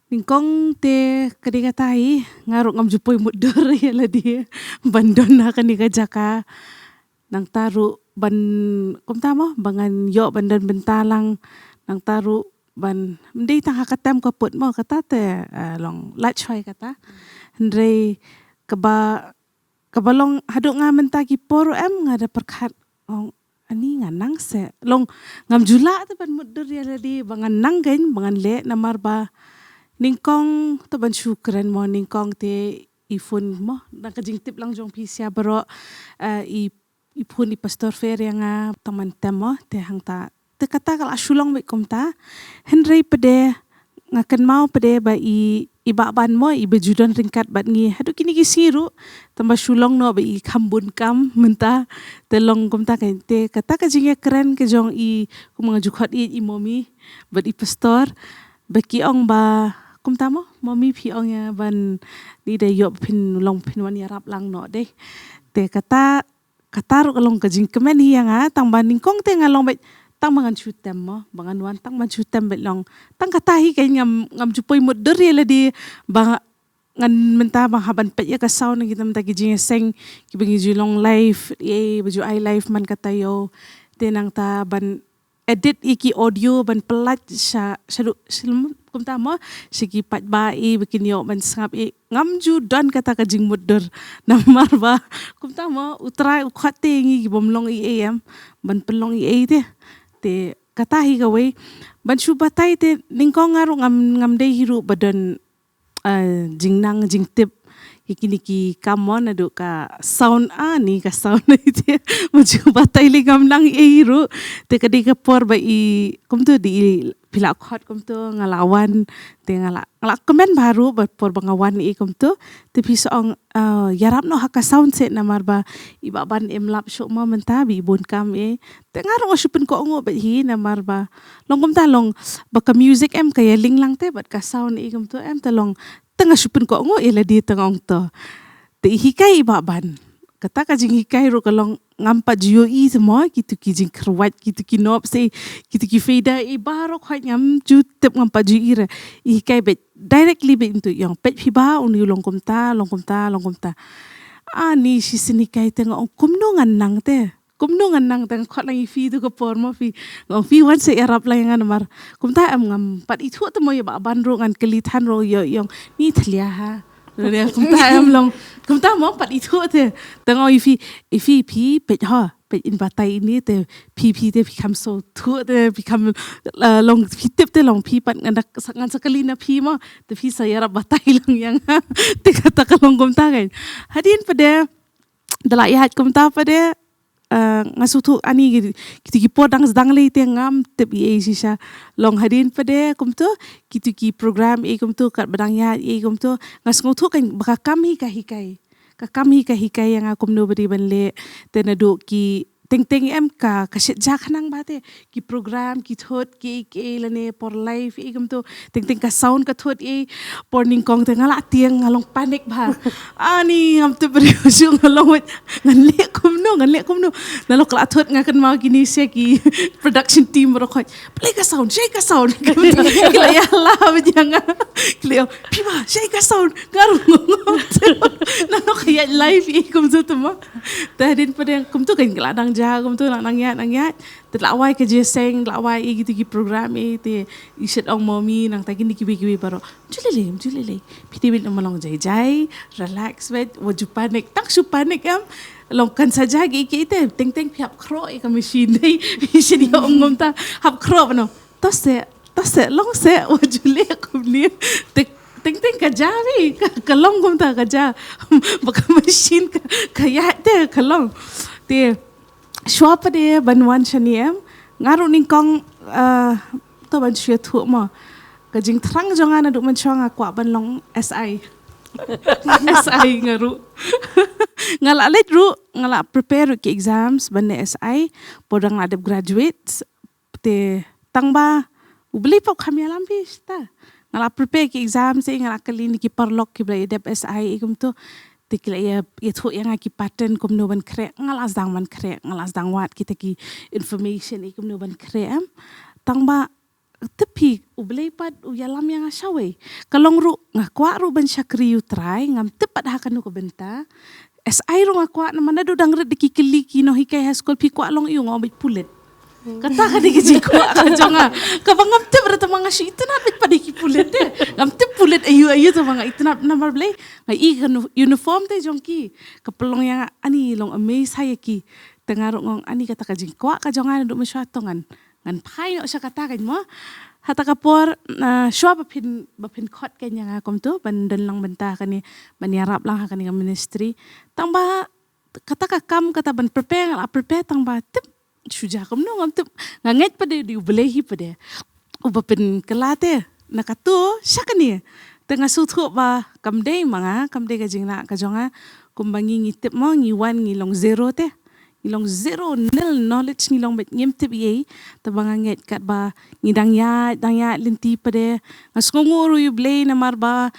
Nyngkong te ka dei kata hi, nga ruh ngam ju poi mutdur ïa lade ban don ha kane ka jaka. Nangta ruh ban, kumta mo, ba ngan ïoh ban don bynta lang, nangta ruh ban, ym dei tang ha ka tem ka put mo, kata te, eh, long lait shwai kata. Hynrei kaba, kaba long haduh nga mynta ki por ruh em, nga da pyrkhat, ong, ani nga nang se. Long ngam ju lah te ban mutdur ïa lade ba ngan nang kein, ba ngan leh, namar ba nyngkong te ban shu kren mo, nyngkong te i phone mo, na ka jingtip lang jong phi sha baroh, eh, i, i phone i Pastor Fer ïa nga tang ban tem mo, te hangta. Te kata ka la shu long beit kumta. Hynrei pat de nga kynmaw pat de ba i, i Bah Ban mo, iba ju don ryngkat bad ngi haduh kine ki sngi ruh, tang ba shu long noh ba i kham bun kam mynta. Te long kumta kein, te kata ka jingïakren ka jong i, kum nga ju khot i, i Mommy bad i Pastor, ba ki ong ba kumta mo, Mommy phi ong ïa ban, ni da ïoh phin long phin wan ïarap lang noh de. Te kata, kata ruh ka long ka jingkmen hi ïa nga, tang ba nyngkong te nga long beit, tang ba ngan shu tem mo, ba ngan wan tang ban shu tem beit long. Tang kata hi kein, ngam, ngam ju poi mutdur ïa lade ba ngan mynta ba hap ban peit ïa ka sound, ngi tam ta ki jingïaseng kiba ngi ju long live, ïa ba ju ai live man kata ïoh. Te nangta ban edit ïa ki audio ban pyllait sha, sha du, sha lem, kumta mo, sha ki paidbah ïa ba kin ïoh ban sngap ïa. Ngam ju don kata ka jingmutdur. Namar ba kumta mo, U Trai u khot te ngi ki bym long ïa em ban pynlong ïa te. Te kata hi kawei. Ban shu batai te nyngkong nga ruh ngam, ngam dei hi ruh ba don, ah, jingnang jingtip ïa kine ki kam mo, naduh ka sound, ah, ni ka sound ïa te. Ban shu batai lei ngam nang ei ruh. Te ka dei ka por ba i, kumtu, dei i phi la khot kumtu, nga la wan, te nga la, nga la kmen bha ruh ba por ba nga wan ei kumtu. Te phi sa ong, ah, ïarap noh ha ka sound seh, namar ba i Bah Ban im lap shuh mo mynta, ba i bun kam ei. Te nga ruh nga shu pynkohnguh beit hi, namar ba long kumta, long ba ka music em ka ïalink lang te bad ka sound ei kumtu em, te long, te nga shu pynkohnguh ïa lade, te nga ong to. Te i hikai i Bah Ban. Kata ka jinghikai ruh ka long ngam pat ju ïohi te mo, kitu ki jingkhyrwait, kitu ki knob se, kitu ki fader, i baroh khoit ngam ju tip, ngam pat ju ïohi re. I hikai beit directly beit, ntu ïong peit phi ba, uni u long kumta, long kumta, long kumta. Ani shisien hikai te nga ong kumno ngan nang te. Kumno ngan nang te, nga khot lang ïa phi tu ka por mo phi. Nga ong phi wan seh ïarap lang ïa nga namar. Kumta em ngam pat ithuh te mo ïa Bah Ban ruh, ngan kylli than ruh ïa, ïong ni thalia ha. Kumta em long. Kumta mo pat ithuh te. Te nga ong ïa phi, ïa phi phi peit ho. Peit in batai ini te phi phi te phi kham sngewthuh te phi kham, eh, long phi tip te long phi pat ngan da sa, ngan sa kylli na phi mo. Te phi sa ïarap batai lang ïa nga. Te kata ka long kumta kein. Hadien pat de da la ïaid kumta pat de, eh, nga sngewthuh ani ki, kito ki por dang sdang lei te ngam tip ei ei shisha. Long hadien pat de kumto, kito ki program ei kumto, katba dang ïaid ei kumto, nga sngewthuh kan ba ka kam hi ka hikai. Ka kam hi ka hikai ïa nga kumno ba dei ban leh, te naduh ki teng teng em ka, ka shet ja khnang ba te, ki program, ki thot, ki, ki lane por live ei kumto, teng teng ka sound ka thot ei, por nyngkong te nga la tieng, nga long panic bha. Ani ngam tip briew shuh, nga long wat, ngan leh kumno, ngan leh kumno. Nalor ka la thot nga kynmaw kine sha ki production team baroh khoit, "Play ka sound, shake ka sound." Ki la ïa la ba jong nga. Ki la ïa, "Phi ba, shake ka sound." Nga ruh ngam tip. Nalor ka ïaid live ei kumto te mo. Te hadien pat de kumto kan ka la dang ja kumto, la dang ïaid, dang ïaid. Te la wai ka jingïaseng, la wai ei kito ki program ei te, i shet ong mommy nangta kine kiwei kiwei baroh, "Ju lei lei, ju lei lei. Phi te bit na ma long jai jai, relax beit, wat ju panic." Tang shu panic em. Long kan sa ja ki ei ki ei te, teng teng phi hap khroh ïa ka machine dei. Phi shet ïa ong kumta, hap khroh ba no. To seh, to seh, long seh, wat ju leh kumne. Te teng teng ka ja beit, ka, ka long kumta ka ja. Ba ka machine ka, ka ïaid te ka long. Te shuwa pat de ban wan shane em, nga ruh nyngkong, eh, to ban shu ïathuh mo. Ka jingthrang jong nga naduh mynshuwa nga kwah ban long S I. S I nga ruh. Nga la leit ruh, nga la prepare ruh ki exams ban leh S I, por dang la dep graduate, te tang ba U Blei pop kham ïalam phi shata. Nga la prepare ki exams, nga la kylli na ki paralok kiba la ïa dep S I ei kumto. Te ki la ïa, ïathuh ïa nga ki pattern kumno ban khreh, nga la sdang ban khreh, nga la sdang wad kita ki information ei kumno ban khreh em. Tang ba tip phi U Blei pat u ïalam ïa nga shawei. Ka long ruh nga kwah ruh ban shakri ïa U Trai, ngam tip pat ha kano ka bynta. S I ruh nga kwah, namar naduh dang rit da ki kylli ki nonghikai ha skul, "Phi kwah long aiu?" Nga ong, "Beit pulit." Kata ka dei ka jingkwah ka jong nga. Kaba ngam tip ruh, tang ba nga shu itynnad beit pat da ki pulit te. Ngam tip pulit aiu aiu, tang ba nga itynnad namar balei, nga i ka nu-, uniform te jong ki. Ka pynlong ïa nga ani long amaze ha ïa ki. Te nga ruh nga ong ani kata ka jingkwah ka jong nga naduh mynshuwa, to ngan, ngan phai noh sha kata kan mo. Hata ka por, ah, shuwa ba phin, ba phin khot kan ïa nga kumto ban don lang bynta kane, ban ïarap lang ha kane ka ministry. Tang ba kata ka kam kata ban prepare, nga la prepare tang ba tip shu ja kumno ngam tip. Nga ngeit pat de dei U Blei hi pat de uba pynkylla te na kato sha kane. Te nga sngewthuh ba kam dei ma nga, kam dei ka jinglah ka jong nga. Kumba ngi, ngi tip mo, ngi wan ngi long zero te. Ngi long zero, nil knowledge ngi long, bad ngim tip ei ei. Te ba nga ngeit katba ngi dang ïaid, dang ïaid lynti pat de, nga sngewnguh ruh ïa U Blei namar ba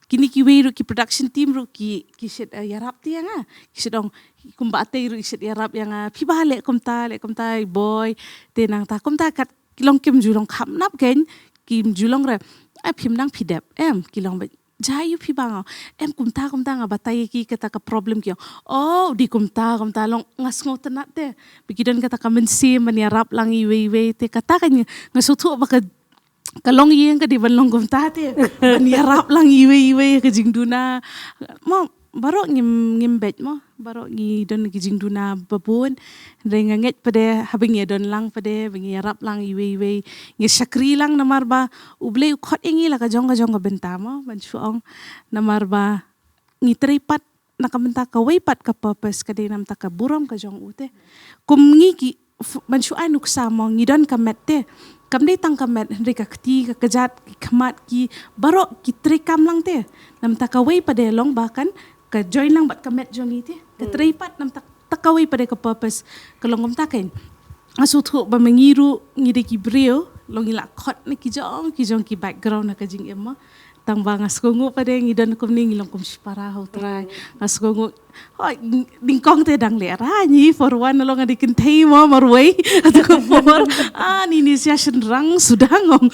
kine kiwei ruh ki production team ruh ki, ki shet, eh, ïarap te ïa nga. Ki shet ong, kumba Atei ruh i shet ïarap ïa nga, "Phi ba leh kumta, leh kumta, boy." Te nangta kumta kat ki long kim ju long kham nap kan, kim ju long re, "Ai, phim nang phi dep em?" Ki long, "Beit ja ïa phi ba." Nga ong, "Em kumta kumta, nga batai ïa ki kata ka problem." Ki ong, "Oh, dei kumta kumta." Long nga sngewtynnad te ba ki don kata ka mynsiem ban ïarap lang iwei iwei. Te kata ka nga sngewthuh ba ka ka longïing ka dei ban long kumta te, ban ïarap lang iwei iwei ka jingduna. Mo, baroh ngim, ngim beit mo, baroh ngi don ki jingduna babun. Hynrei nga ngeit pat de haba ngi don lang pat de, ba ngi ïarap lang iwei iwei, ngi shakri lang namar ba U Blei u khot ïa ngi la ka jong ka jong ka bynta mo, ban shu ong, namar ba ngi trei pat na ka bynta kawei pat ka purpose, ka dei na bynta ka burom ka jong u te. Kum ngi ki f-, ban shu ai nuksa mo, ngi don ka met te. Kam dei tang ka met, hynrei ka kti, ka kjat, ki khmat, ki baroh ki trei kam lang te. Na bynta kawei pat de, long ba kan ka join lang bad ka met jong ngi te. Ka trei pat na bynta ta kawei pat de ka purpose. Ka long kumta kan. Nga sngewthuh ba ma ngi ruh ngi dei ki briew, long ngi la khot na ki jong ki jong ki background na ka jingim mo. Tang ba nga sngewnguh pat de ngi don kumne, ngi long kum shipara ha U Trai. Nga sngewnguh. Hoi, nyngkong te dang lehrain, form one long nga dei kynthei mo marwei. Hato ka por, ah, ni ni shisha shynrang suda, nga ong.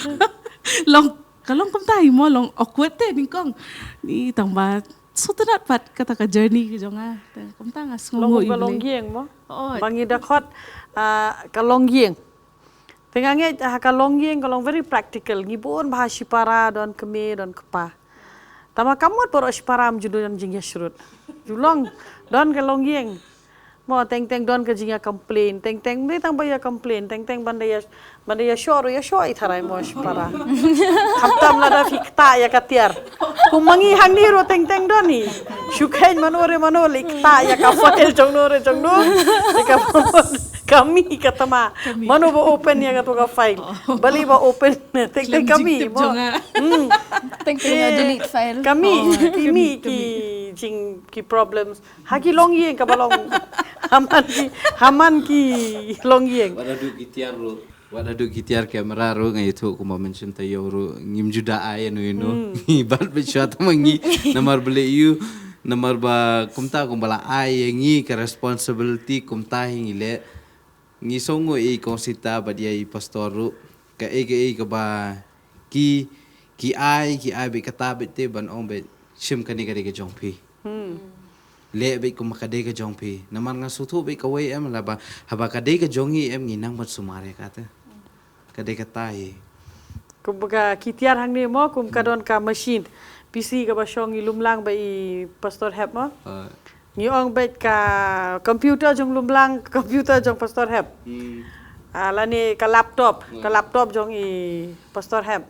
Long, ka long kumta hi mo, long awkward te nyngkong. Ni tang ba sngewtynnad pat kata ka journey ka jong nga. Te kumta nga sngewnguh ïa U Blei. Long ka longïing mo. Oh. Ba ngi da khot, ah, ka longïing. Te nga ngeit, ah, ka longïing ka long very practical. Ngi bun bha shipara, don kmie, don kpa. Tang ba kam mut baroh shipara ym ju don jingïasyrut. Ju long, don ka longïing. Mo, teng teng don ka jingïa complain, teng teng, ym dei tang ba ïa complain, teng teng ban da ïa, ban da ïashoh ruh ïashoh i tharai mo shipara. Khamtam lada phi ktah ïa ka tiar. Kum ma ngi hangne ruh teng teng don hi. Shu kheiñ mano re mano leh kata ïa ka file jong no re jong no. Ïa ka mano, kami kata ma. Mano ba open ïa kato ka file. Balei ba open. Tek tek kami mo. Hmm. Teng teng ïa delete file. Kami, kami ki jing ki problems. Ha ki longïing kaba long. Ha man ki, ha man ki longïing. Wat haduh ki tiar ruh. Wat haduh ki tiar camera ruh nga ïathuh kumba mention taïew ruh ngim ju da ai ïa no ïa no. Ngi bat beit shuwa tang ma ngi namar ba leh ïa u namar ba kumta kumba la ai ïa ngi ka responsibility kumta hi ngi leh. Ngi sngew i kong Sita bad ïa i pastor ruh kaei kaei kaba ki ki ai ki ai beit kata beit te ban ong beit shim kane ka dei ka jong phi. Leh beit kumba ka dei ka jong phi. Namar nga sngewthuh beit kawei em laba haba ka dei ka jong ngi em ngi nang ban sumar ïa kata. Ka dei kata hi. Kumba ka ki tiar hangne mo kum ka don ka machine. P C kaba shong i lumlang ba i pastor Hep mo. Uh, Ngi ong beit ka computer jong lumlang, computer jong pastor Hep. mm, Ah, lane ka laptop, ka laptop jong i pastor Hep.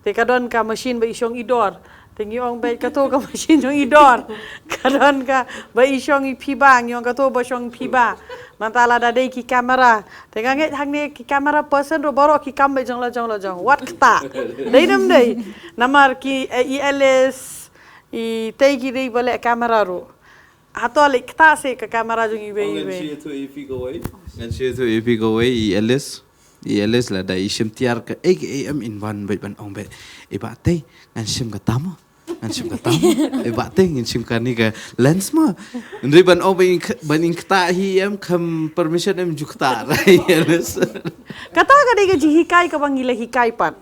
Te ka don ka machine ba i shong i dor. Te ngi ong beit kato ka machine jong i dor. Ka don ka ba i shong i phi ba, ngi ong kato ba shong phi ba. Mynta lada dei ki camera. Te nga ngeit hangne ki camera person ruh baroh ki kam beit jong la jong la jong. Wat kata. Dei dem dei. Namar ki eh, i Alice i tei ki dei ba leh camera ruh. Hato leh kata se ka camera jong iwei ngan iwei. Share to ipi kawei. Ngan share to ipi kawei i Alice. I Alice lada i shim tiar ka ei ka ei em in wan beit ban ong beit. I ba tei ngan shim ka tam. Ngan shim ka tam. I ba tei ngan shim ka ni ka lens ma. Ndri ban ong beit ban in kata hi em kam permission em ju kata. I Alice. Kata ka dei ka jinghikai kaba ngi la hikai pat.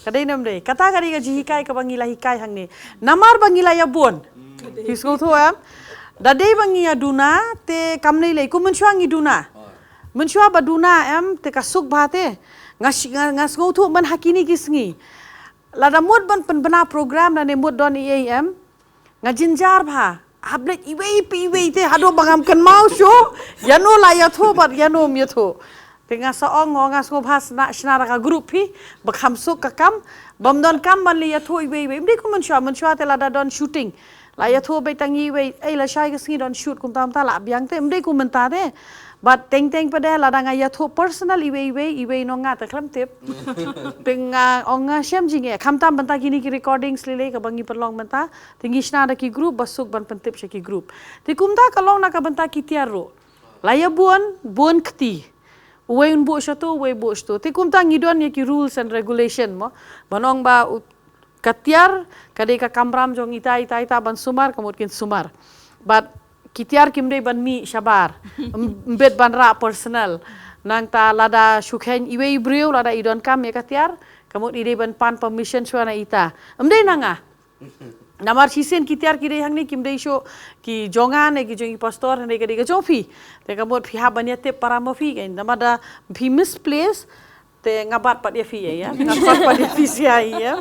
Ka dei nam dei. Kata ka dei ka jinghikai kaba ngi la hikai hangne. Namar ba ngi la ïabun. Phi sngewthuh em. Da dei ba ngi ïa duna te kam nei lei kum mynshuwa ngi duna. Mynshuwa ba duna em te ka suk ba te. Nga shi- nga, nga sngewthuh man ha kine ki sngi. Lada mut ban pynbna program lane mut don ei ei em. Nga jynjar bha. Hap leit iwei pa iwei te haduh ba ngam kynmaw shuh. Ïano la ïathuh bad ïano ym ïathuh. Te nga sa ong nga sngew bha sna shna da ka group hi ba kham suk ka kam. Bym don kam ban leit ïathuh iwei iwei. Ym dei kum mynshuwa, mynshuwa te lada don shooting la ïathuh beit tang iwei ei la shai ka sngi don shoot kumta kumta la biang te ym dei kum mynta te. Bad teng teng pat de lada nga ïathuh personal iwei iwei iwei nong nga te khlem tip. Te nga ong nga shem jingeh khamtam bynta kine ki recordings lei lei kaba ngi pynlong mynta. Te ngi shna da ki group ba suk ban pyntip sha ki group. Te kumta ka long na ka bynta ki tiar ruh. La ïabun bun kti. Uwei un buh shato uwei buh shato. Te kumta ngi don ïa ki rules and regulation mo. Ban ong ba u- ka tiar ka dei ka kamram jong ita ita ita ban sumar ka mut kin sumar. Bad ki tiar kim dei ban mih shabar. Ym- Ym bit ban rah personal. Nangta lada shu kheiñ iwei i briew lada i donkam ïa ka tiar ka mut i dei ban pan permission shuwa na ita. Ym dei na nga. Namar shisien ki tiar ki dei hangne kim dei shuh ki jong nga ne ki jong i pastor ne ka dei ka jong phi. Te ka mut phi hap ban ïatip para ma phi kein. Namar da phi misplace te nga bat pat ïa phi ïa, ïa. Nga bat pat ïa phi sia ïa.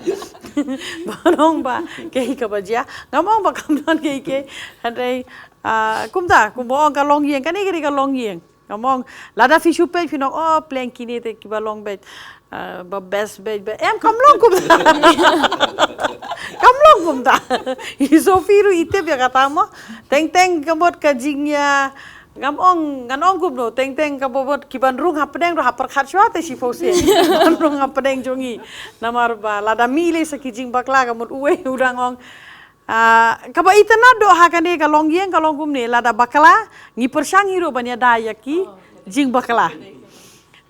Ba ong ba kaei kaba jia. Ngam ong ba kam don kaei kaei. Hynrei ah, kumta kumba ong ka longïing kane ka dei ka longïing. Ngam ong lada phi shu peit phi nong oh pleng kine te kiba long beit. Ah, ba best beit beit. Em kam long kumta. Kam long kumta. I Sophie ruh i tip ïa kata mo. Teng teng ka mut ka jingïa ngam ong ngan ong kumno teng teng ka mut kiban rung hapdeng ruh ha pyrkhat shuwa te shiphew sien. Ban rung hapdeng jong ngi. Namar ba lada mih lei sa ki jingbakla ka mut uwei u dang ong ah, kaba itynnad doh ha kane ka longïing ka long kumne lada bakla ngi pyrshang hi ruh ban ïada ïa ki jingbakla.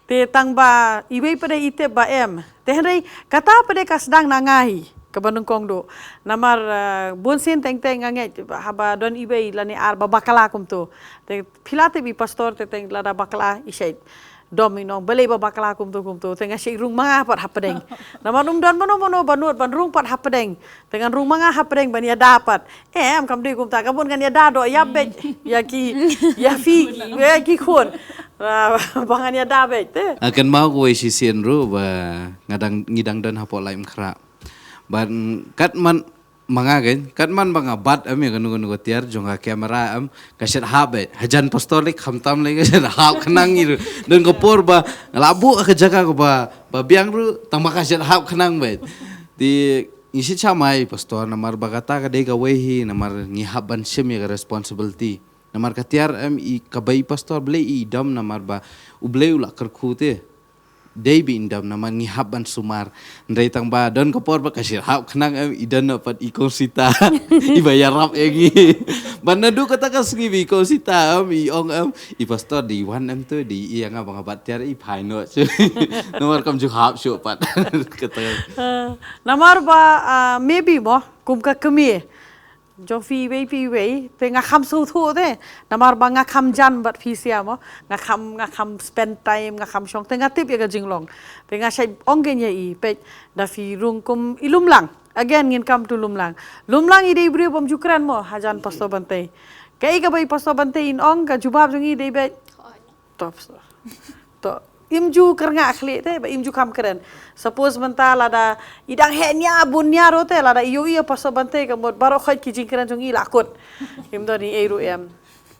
Te tang ba iwei pat de i tip ba em. Te hynrei kata pat de ka sdang na nga hi kaba nyngkong doh. Namar ah, bun sien teng teng nga ngeit haba don iwei lane ar ba bakla kumto. Te phi la tip i pastor te teng lada bakla i shait dom i nong balei ba bakla kumto kumto te nga shait rung ma nga pat hapdeng. Namar ym don mano mano ba nud ban rung pat hapdeng. Te ngan rung ma nga hapdeng ban ïada pat. Em kam dei kumta ka bun ngan ïada doh ïa beit ïa ki ïa phi ïa ki khun. Ah, ba ngan ïada beit te. Ah, kynmaw kawei shisien ruh ba nga dang ngi dang don hapoh Laitumkhrah. Ban kat man ma nga kein kat man ba nga bat em ïa kano kano ka tiar jong ka camera em ka shet hap beit hajan pastor lei khamtam lei ka shet hap khnang ngi ruh don ka por ba nga la buh ka jaka kaba ba biang ruh tang ba ka shet hap khnang beit. Te Ngi shait shah mai, Pastor, namar ba kata ka dei kawei hi, namar ngi hap ban shim ïa ka responsibility. Namar ka tiar em i, kaba i Pastor, balei i dom, namar ba U Blei u la kyrkhu te. Dei ba in dom, namar ngi hap ban sumar. Hynrei tang ba don ka por ba ka shyrhap khnang em i don na pat i Kong Sita. I ba ïarap ïa ngi. Ba naduh kata ka sngi ba i Kong Sita em i ong em, i Pastor dei wan em tu, dei ïa nga ba nga bat tiar, i phai noh shuh. Namar kam ju hap shuh pat. Kata. Eh, namar ba, ah, maybe mo, kum ka kmie jong phi iwei pa iwei, te nga kham sngewthuh te. Namar ba nga kham jan bad phi sha mo, nga kham, nga kham spend time, nga kham shong, te nga tip ïa ka jinglong. Te nga shait ong kein ïa i, peit, da phi rung kum i Lumlang. Again, ngin come to Lumlang. Lumlang i dei i briew bym ju kren mo hajan Pastor Bantei. Kaei kaba i Pastor Bantei in ong, ka jubab jong i dei, peit. To, to. Im ju kyrngah khlieh te, ba im ju kham kren. Suppose mynta lada i dang heh nia bun nia ruh te, lada i ïohi ïa Pastor Bantei ka mut baroh khoit ki jingkren jong i la kut. Im don eiei ruh em.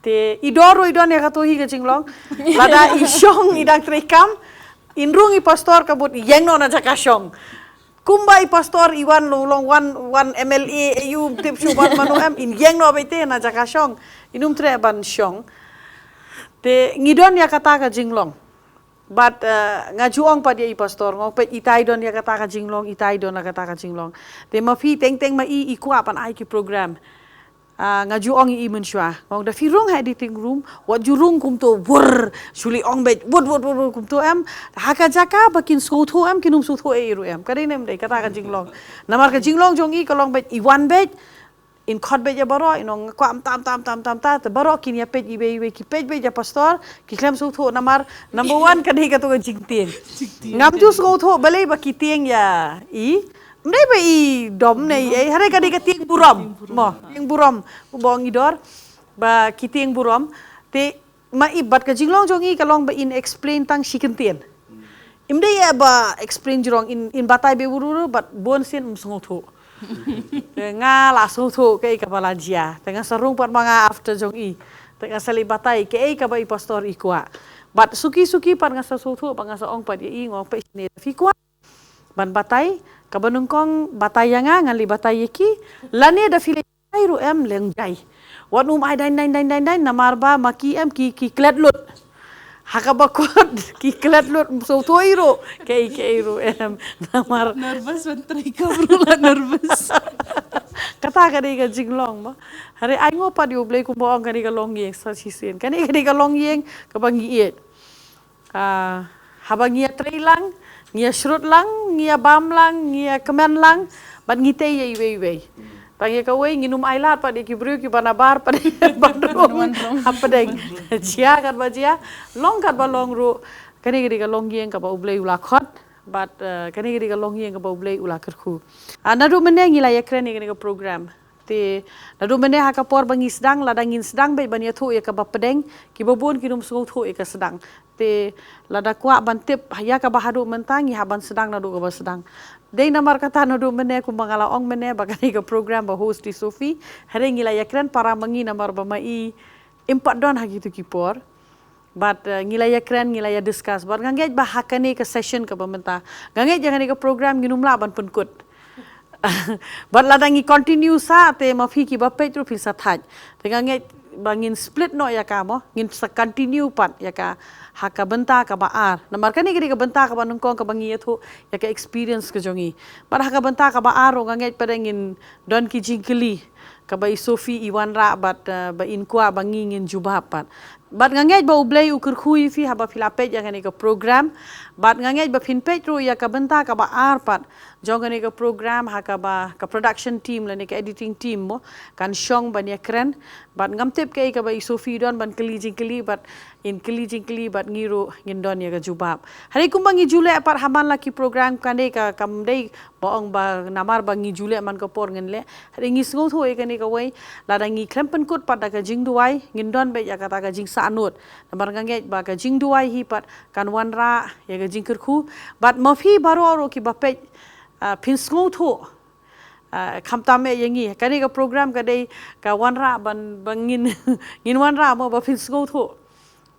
Te i dor ruh i don ïa kato hi ka jinglong. Lada i shong i dang treikam, in rung i Pastor ka mut i ïeng noh na jaka shong. Kumba i Pastor i wan, long, long wan, wan M L A, A U, tip shu wan mano em, in ïeng noh beit te na jaka shong. In ym treh ban shong. Te ngi don ïa kata ka jinglong. Bad, eh, nga ju ong pat ïa i Pastor, nga ong, peit, itai don ïa kata ka jinglong, itai don ïa kata ka jinglong. Te ma phi teng teng ma i, i kwah ban ai ki program. Ah, nga ju ong ïa i mynshuwa. Nga ong, da phi rung ha editing room, wat ju rung kumto, wur, shu leh ong beit, wut, wut, wut, wut, kumto em. Ha ka jaka ba kin sngewthuh em, kin ym sngewthuh ei ruh em. Ka dei ne ym dei, kata ka jinglong. Namar ka jinglong jong i ka long beit, i wan beit, in khot beit ïa baroh, in ong, kwah mynta, mynta, mynta, mynta, mynta, te baroh kin ïa peit iwei iwei, ki peit beit ïa Pastor, ki khlem sngewthuh, namar number one ka dei kato ka jingtieng. Jingtieng. Ngam ju sngewthuh balei ba ki tieng ïa i. Ym dei ba i dom ne ei, hynrei ka dei ka tieng burom. Tieng burom. Mo, tieng burom. Kumba ong i dor, ba ki tieng burom. Te ma i, bad ka jinglong jong i ka long ba in explain tang shi kyntien. Ym dei ïa ba explain jrong, in, in batai beit wur wur, bad bun sien ym sngewthuh. Te nga la sngewthuh kaei kaba la jia. Te nga sa rung pat ma nga after jong i. Te nga sa leit batai kaei kaba i Pastor i kwah. Bad suki suki pat nga sa sngewthuh, bad nga sa ong pat ïa i, nga ong, peit shane, phi kwah ban batai, kaba nyngkong batai ïa nga, ngan leit batai ïa ki, lane da phi leit batai ruh em, leh jai. Wat nym ai daiñ daiñ daiñ daiñ daiñ, namar ba ma ki em ki, ki klet lut. Ha kaba kut, ki klet lut, ym sngewthuh ei ruh. Kaei kaei ruh em, namar nervous ban treikam ruh la nervous. Kata ka dei ka jinglong mo. Hynrei ai nguh pat ïa U Blei, kumba ong, kane ka longïing sa shisien. Kane ka dei ka longïing kaba ngi ïeit. Ah, haba ngi ïatrei lang, ngi ïashrut lang, ngi ïabam lang, ngi ïakmen lang, bad ngi tei ïa iwei iwei. Tang ïa kawei, ngin ym ailad pat ïa ki briew kiba nabar pat ban rung hapdeng. Jia katba jia, long katba long ruh. Kane ka dei ka longïing kaba U Blei u la khot, bad, eh, kane ka dei ka longïing kaba U Blei u la kyrkhu. Ah, naduh mynne ngi la ïakren ïa kane ka program. Te naduh mynne ha ka por ba ngi sdang, lada ngin sdang beit ban ïathuh ïa kaba pdeng, kiba bun kin ym sngewthuh ïa ka sdang. Te lada kwah ban tip ïa kaba haduh mynta, ngi hap ban sdang naduh kaba sdang. Dei namar kata naduh mynne, kumba nga la ong mynne, ba kane ka program ba host i Sophie, hynrei ngi la ïakren para ma ngi namar ba ma i im pat don ha kito ki por. Bad, eh, ngi la ïakren, ngi la ïa discuss. Bad nga ngeit ba ha kane ka session kaba mynta, nga ngeit ïa kane ka program ngin ym lah ban pynkut. Bad lada ngi continue sa, te ma phi kiba peit ruh phin sa thait. Te nga ngeit ba ngin split noh ïa ka mo, ngin sa continue pat ïa ka ha ka bynta kaba ar. Namar kane ka dei ka bynta kaba nyngkong kaba ngi ïathuh ïa ka experience ka jong ngi. Bad ha ka bynta kaba ar ruh nga ngeit pat ngin don ki jingkylli kaba i Sophie i wanrah bad, eh, ba in kwah ba ngi ngin jubab pat. Bad nga ngeit ba U Blei u kyrkhu ïa phi haba phi la peit ïa kane ka program. Bad nga ngeit ba phin peit ruh ïa ka bynta kaba ar pat jong kane ka program, ha kaba ka production team lane ka editing team mo kan shong ban ïakren. Bad ngam tip kaei kaba i Sophie i don ban kylli jingkylli, bad in kylli jingkylli bad ngi ruh ngin don ïa ka jubab. Hynrei kumba ngi ju leh pat ha man la ki program, kane ka kam dei ba ong ba namar ba ngi ju leh man ka por ngin leh. Hynrei ngi sngewthuh ïa kane kawei, lada ngi khlem pynkut pat da ka jingduwai, ngin don beit ïa kata ka jingsahnud. Namar nga ngeit ba ka jingduwai hi pat kan wanrah ïa ka jingkyrkhu. Bad ma phi baroh ruh kiba peit, ah, phin sngewthuh. Ah, khamtam eh ïa ngi. Kane ka program ka dei ka wanrah ban, ban ngin, ngin wanrah mo ba phin sngewthuh.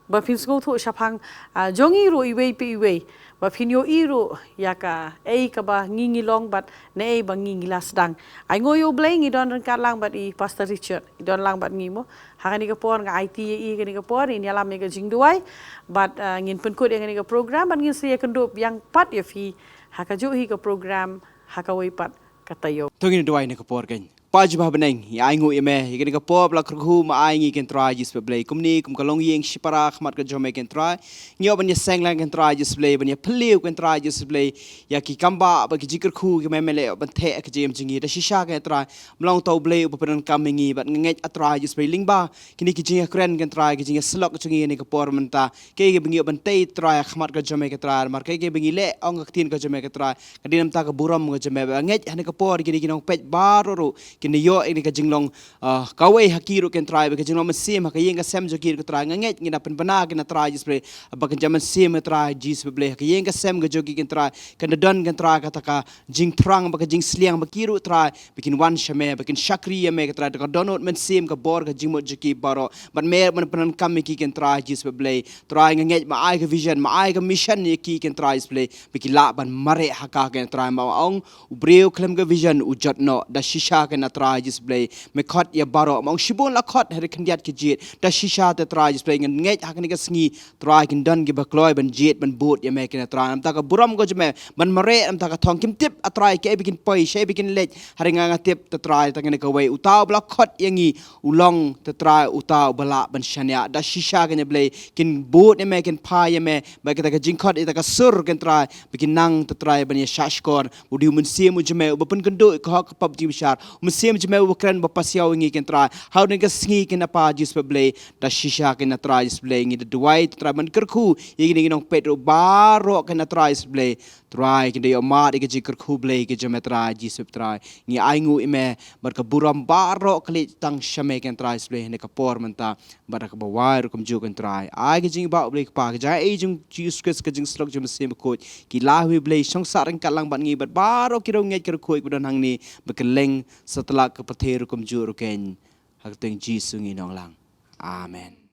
ba phin sngewthuh shaphang, ah, jong ngi ruh iwei pa iwei, ba phin ïohi ruh ïa kaei kaba ngi ngi long bad naei ba ngi ngi la sdang. Ai nguh ïa U Blei, ngi don ryngkat lang bad i Pastor Richard, i don lang bad ngi mo. Ha kane ka por nga aiti ïa i kane ka por, in ïalam ïa ka jingduwai bad, ah, ngin pynkut ïa kane ka program bad ngin sa ïakynduh biang pat ïa phi ha kajuh hi ka program ha kawei pat ka taïew. To ngin duwai ha kane ka por, kynrad. Kpa jubab bneng, ngi ai nguh ïa me ïa kane ka por ba la kyrkhu me ai ngi, kynrad Jisu Blei, kumne kum ka longïing shipara ha khmat ka jong me, kynrad. Ngi ïoh ban ïaseng lang, kynrad Jisu Blei, ban ïaphylliew, kynrad Jisu Blei, ïa ki kambah bad ki jingkyrkhu kiba me me la ïoh ban theh ha ka jingim jong ngi. Da shisha, kynrad, me long uta U Blei uba pyndonkam ïa ngi, bad nga ngeit, ah Trai Jisu Blei, lyngba kine ki jingïakren, kynrad, ki jingïasyllok jong ngi ha kane ka por mynta, kaei kaei ba ngi ïoh ban tei, Trai, ha khmat ka jong me, kynrad, namar kaei kaei ba ngi leh ong ha ka ktien ka jong me, kynrad, ka dei na ka bynta ka burom ka jong me. Bad nga ngeit ha kane ka por kine ki nongpeit baroh ruh kin ïoh ïa kane ka jinglong, ah, kawei ha ki ruh, kynrad, bad ka jinglong mynsiem ha ka ïing ka sem jong ki ruh, kynrad. Nga ngeit ngin da pynbna, kynrad, Trai Jisu Blei, ba kan jam mynsiem, kynrad Jisu Blei, ha ka ïing ka sem ka jong ki, kynrad, kan da don, kynrad, kata ka jingthrang bad ka jingsliang ba ki ruh, Trai, ba kin wan sha me, ba kin shakri ïa me, kynrad, da ka dohnud mynsiem, ka bor, ka jingmut jong ki baroh. Bad me ruh me pyndonkam ïa ki, kynrad Jisu Blei. Trai, nga ngeit me ai ka vision, me ai ka mission ïa ki, kynrad Jisu Blei, ba ki lah ban mareh ha ka, kynrad, Trai. Me ong, u briew khlem ka vision u jot noh. Da shisha, kynrad, Trai Jisu Blei, me khot ïa baroh. Me ong shibun la khot, hynrei khyndiat ki jied. Da shisha te, Trai Jisu Blei, nga ngeit ha kane ka sngi, Trai, kin don kiba kloi ban jied ban bud ïa me, kynrad, Trai. Na ka bynta ka burom ka jong me, ban mareh na ka bynta ka thong. Kim tip, ah Trai, kaei ba kin poi, shaei ba kin leit. Hynrei nga nga tip, te Trai, tang kane kawei, uta uba la khot ïa ngi u long, te Trai, uta uba lah ban shaniah. Da shisha, kynrad Blei, kin bud ïa me, kin phai ïa me bad kata ka jingkhot, ïa kata ka sur, kynrad Trai, ba kin nang, te Trai, ban ïashahshkor. U dei u Mynsiem u jong me uba pynkynduh ïa ka hok ka pop jingbishar, u Mynsiem u jong me uba kren, uba pasiaw ïa ngi, kynrad Trai. Ha kane ka sngi, kynrad, Papa Jisu Blei, da shisha, kynrad, Trai Jisu Blei, ngi da duwai, te Trai, ban kyrkhu ïa kine ki nongpeit ruh baroh, kynrad, Trai Jisu Blei. Trai, kin da ïohmad ïa ka jingkyrkhu Blei ka jong me, Trai Jisu Trai. Ngi ai nguh ïa me bad ka burom baroh ka leit tang sha me, kynrad, Trai Jisu Blei, ha kane ka por mynta bad ha kaba wai ruh kumjuh, kynrad Trai. Ai ka jingïaibah, Blei Kpa, ka jingaiei jong u Jisu Khrist, ka jingsyllok jong u Mynsiem Bakhuid, ki la ha me, Blei, shong sah ryngkat lang bad ngi bad baroh ki riewngeit ki riewkhuid kiba don hangne, ba kylleng satlak ka pyrthei ruh kumjuh ruh, kynrad. Ha ka kyrteng Jisu ngi ong lang. Amen.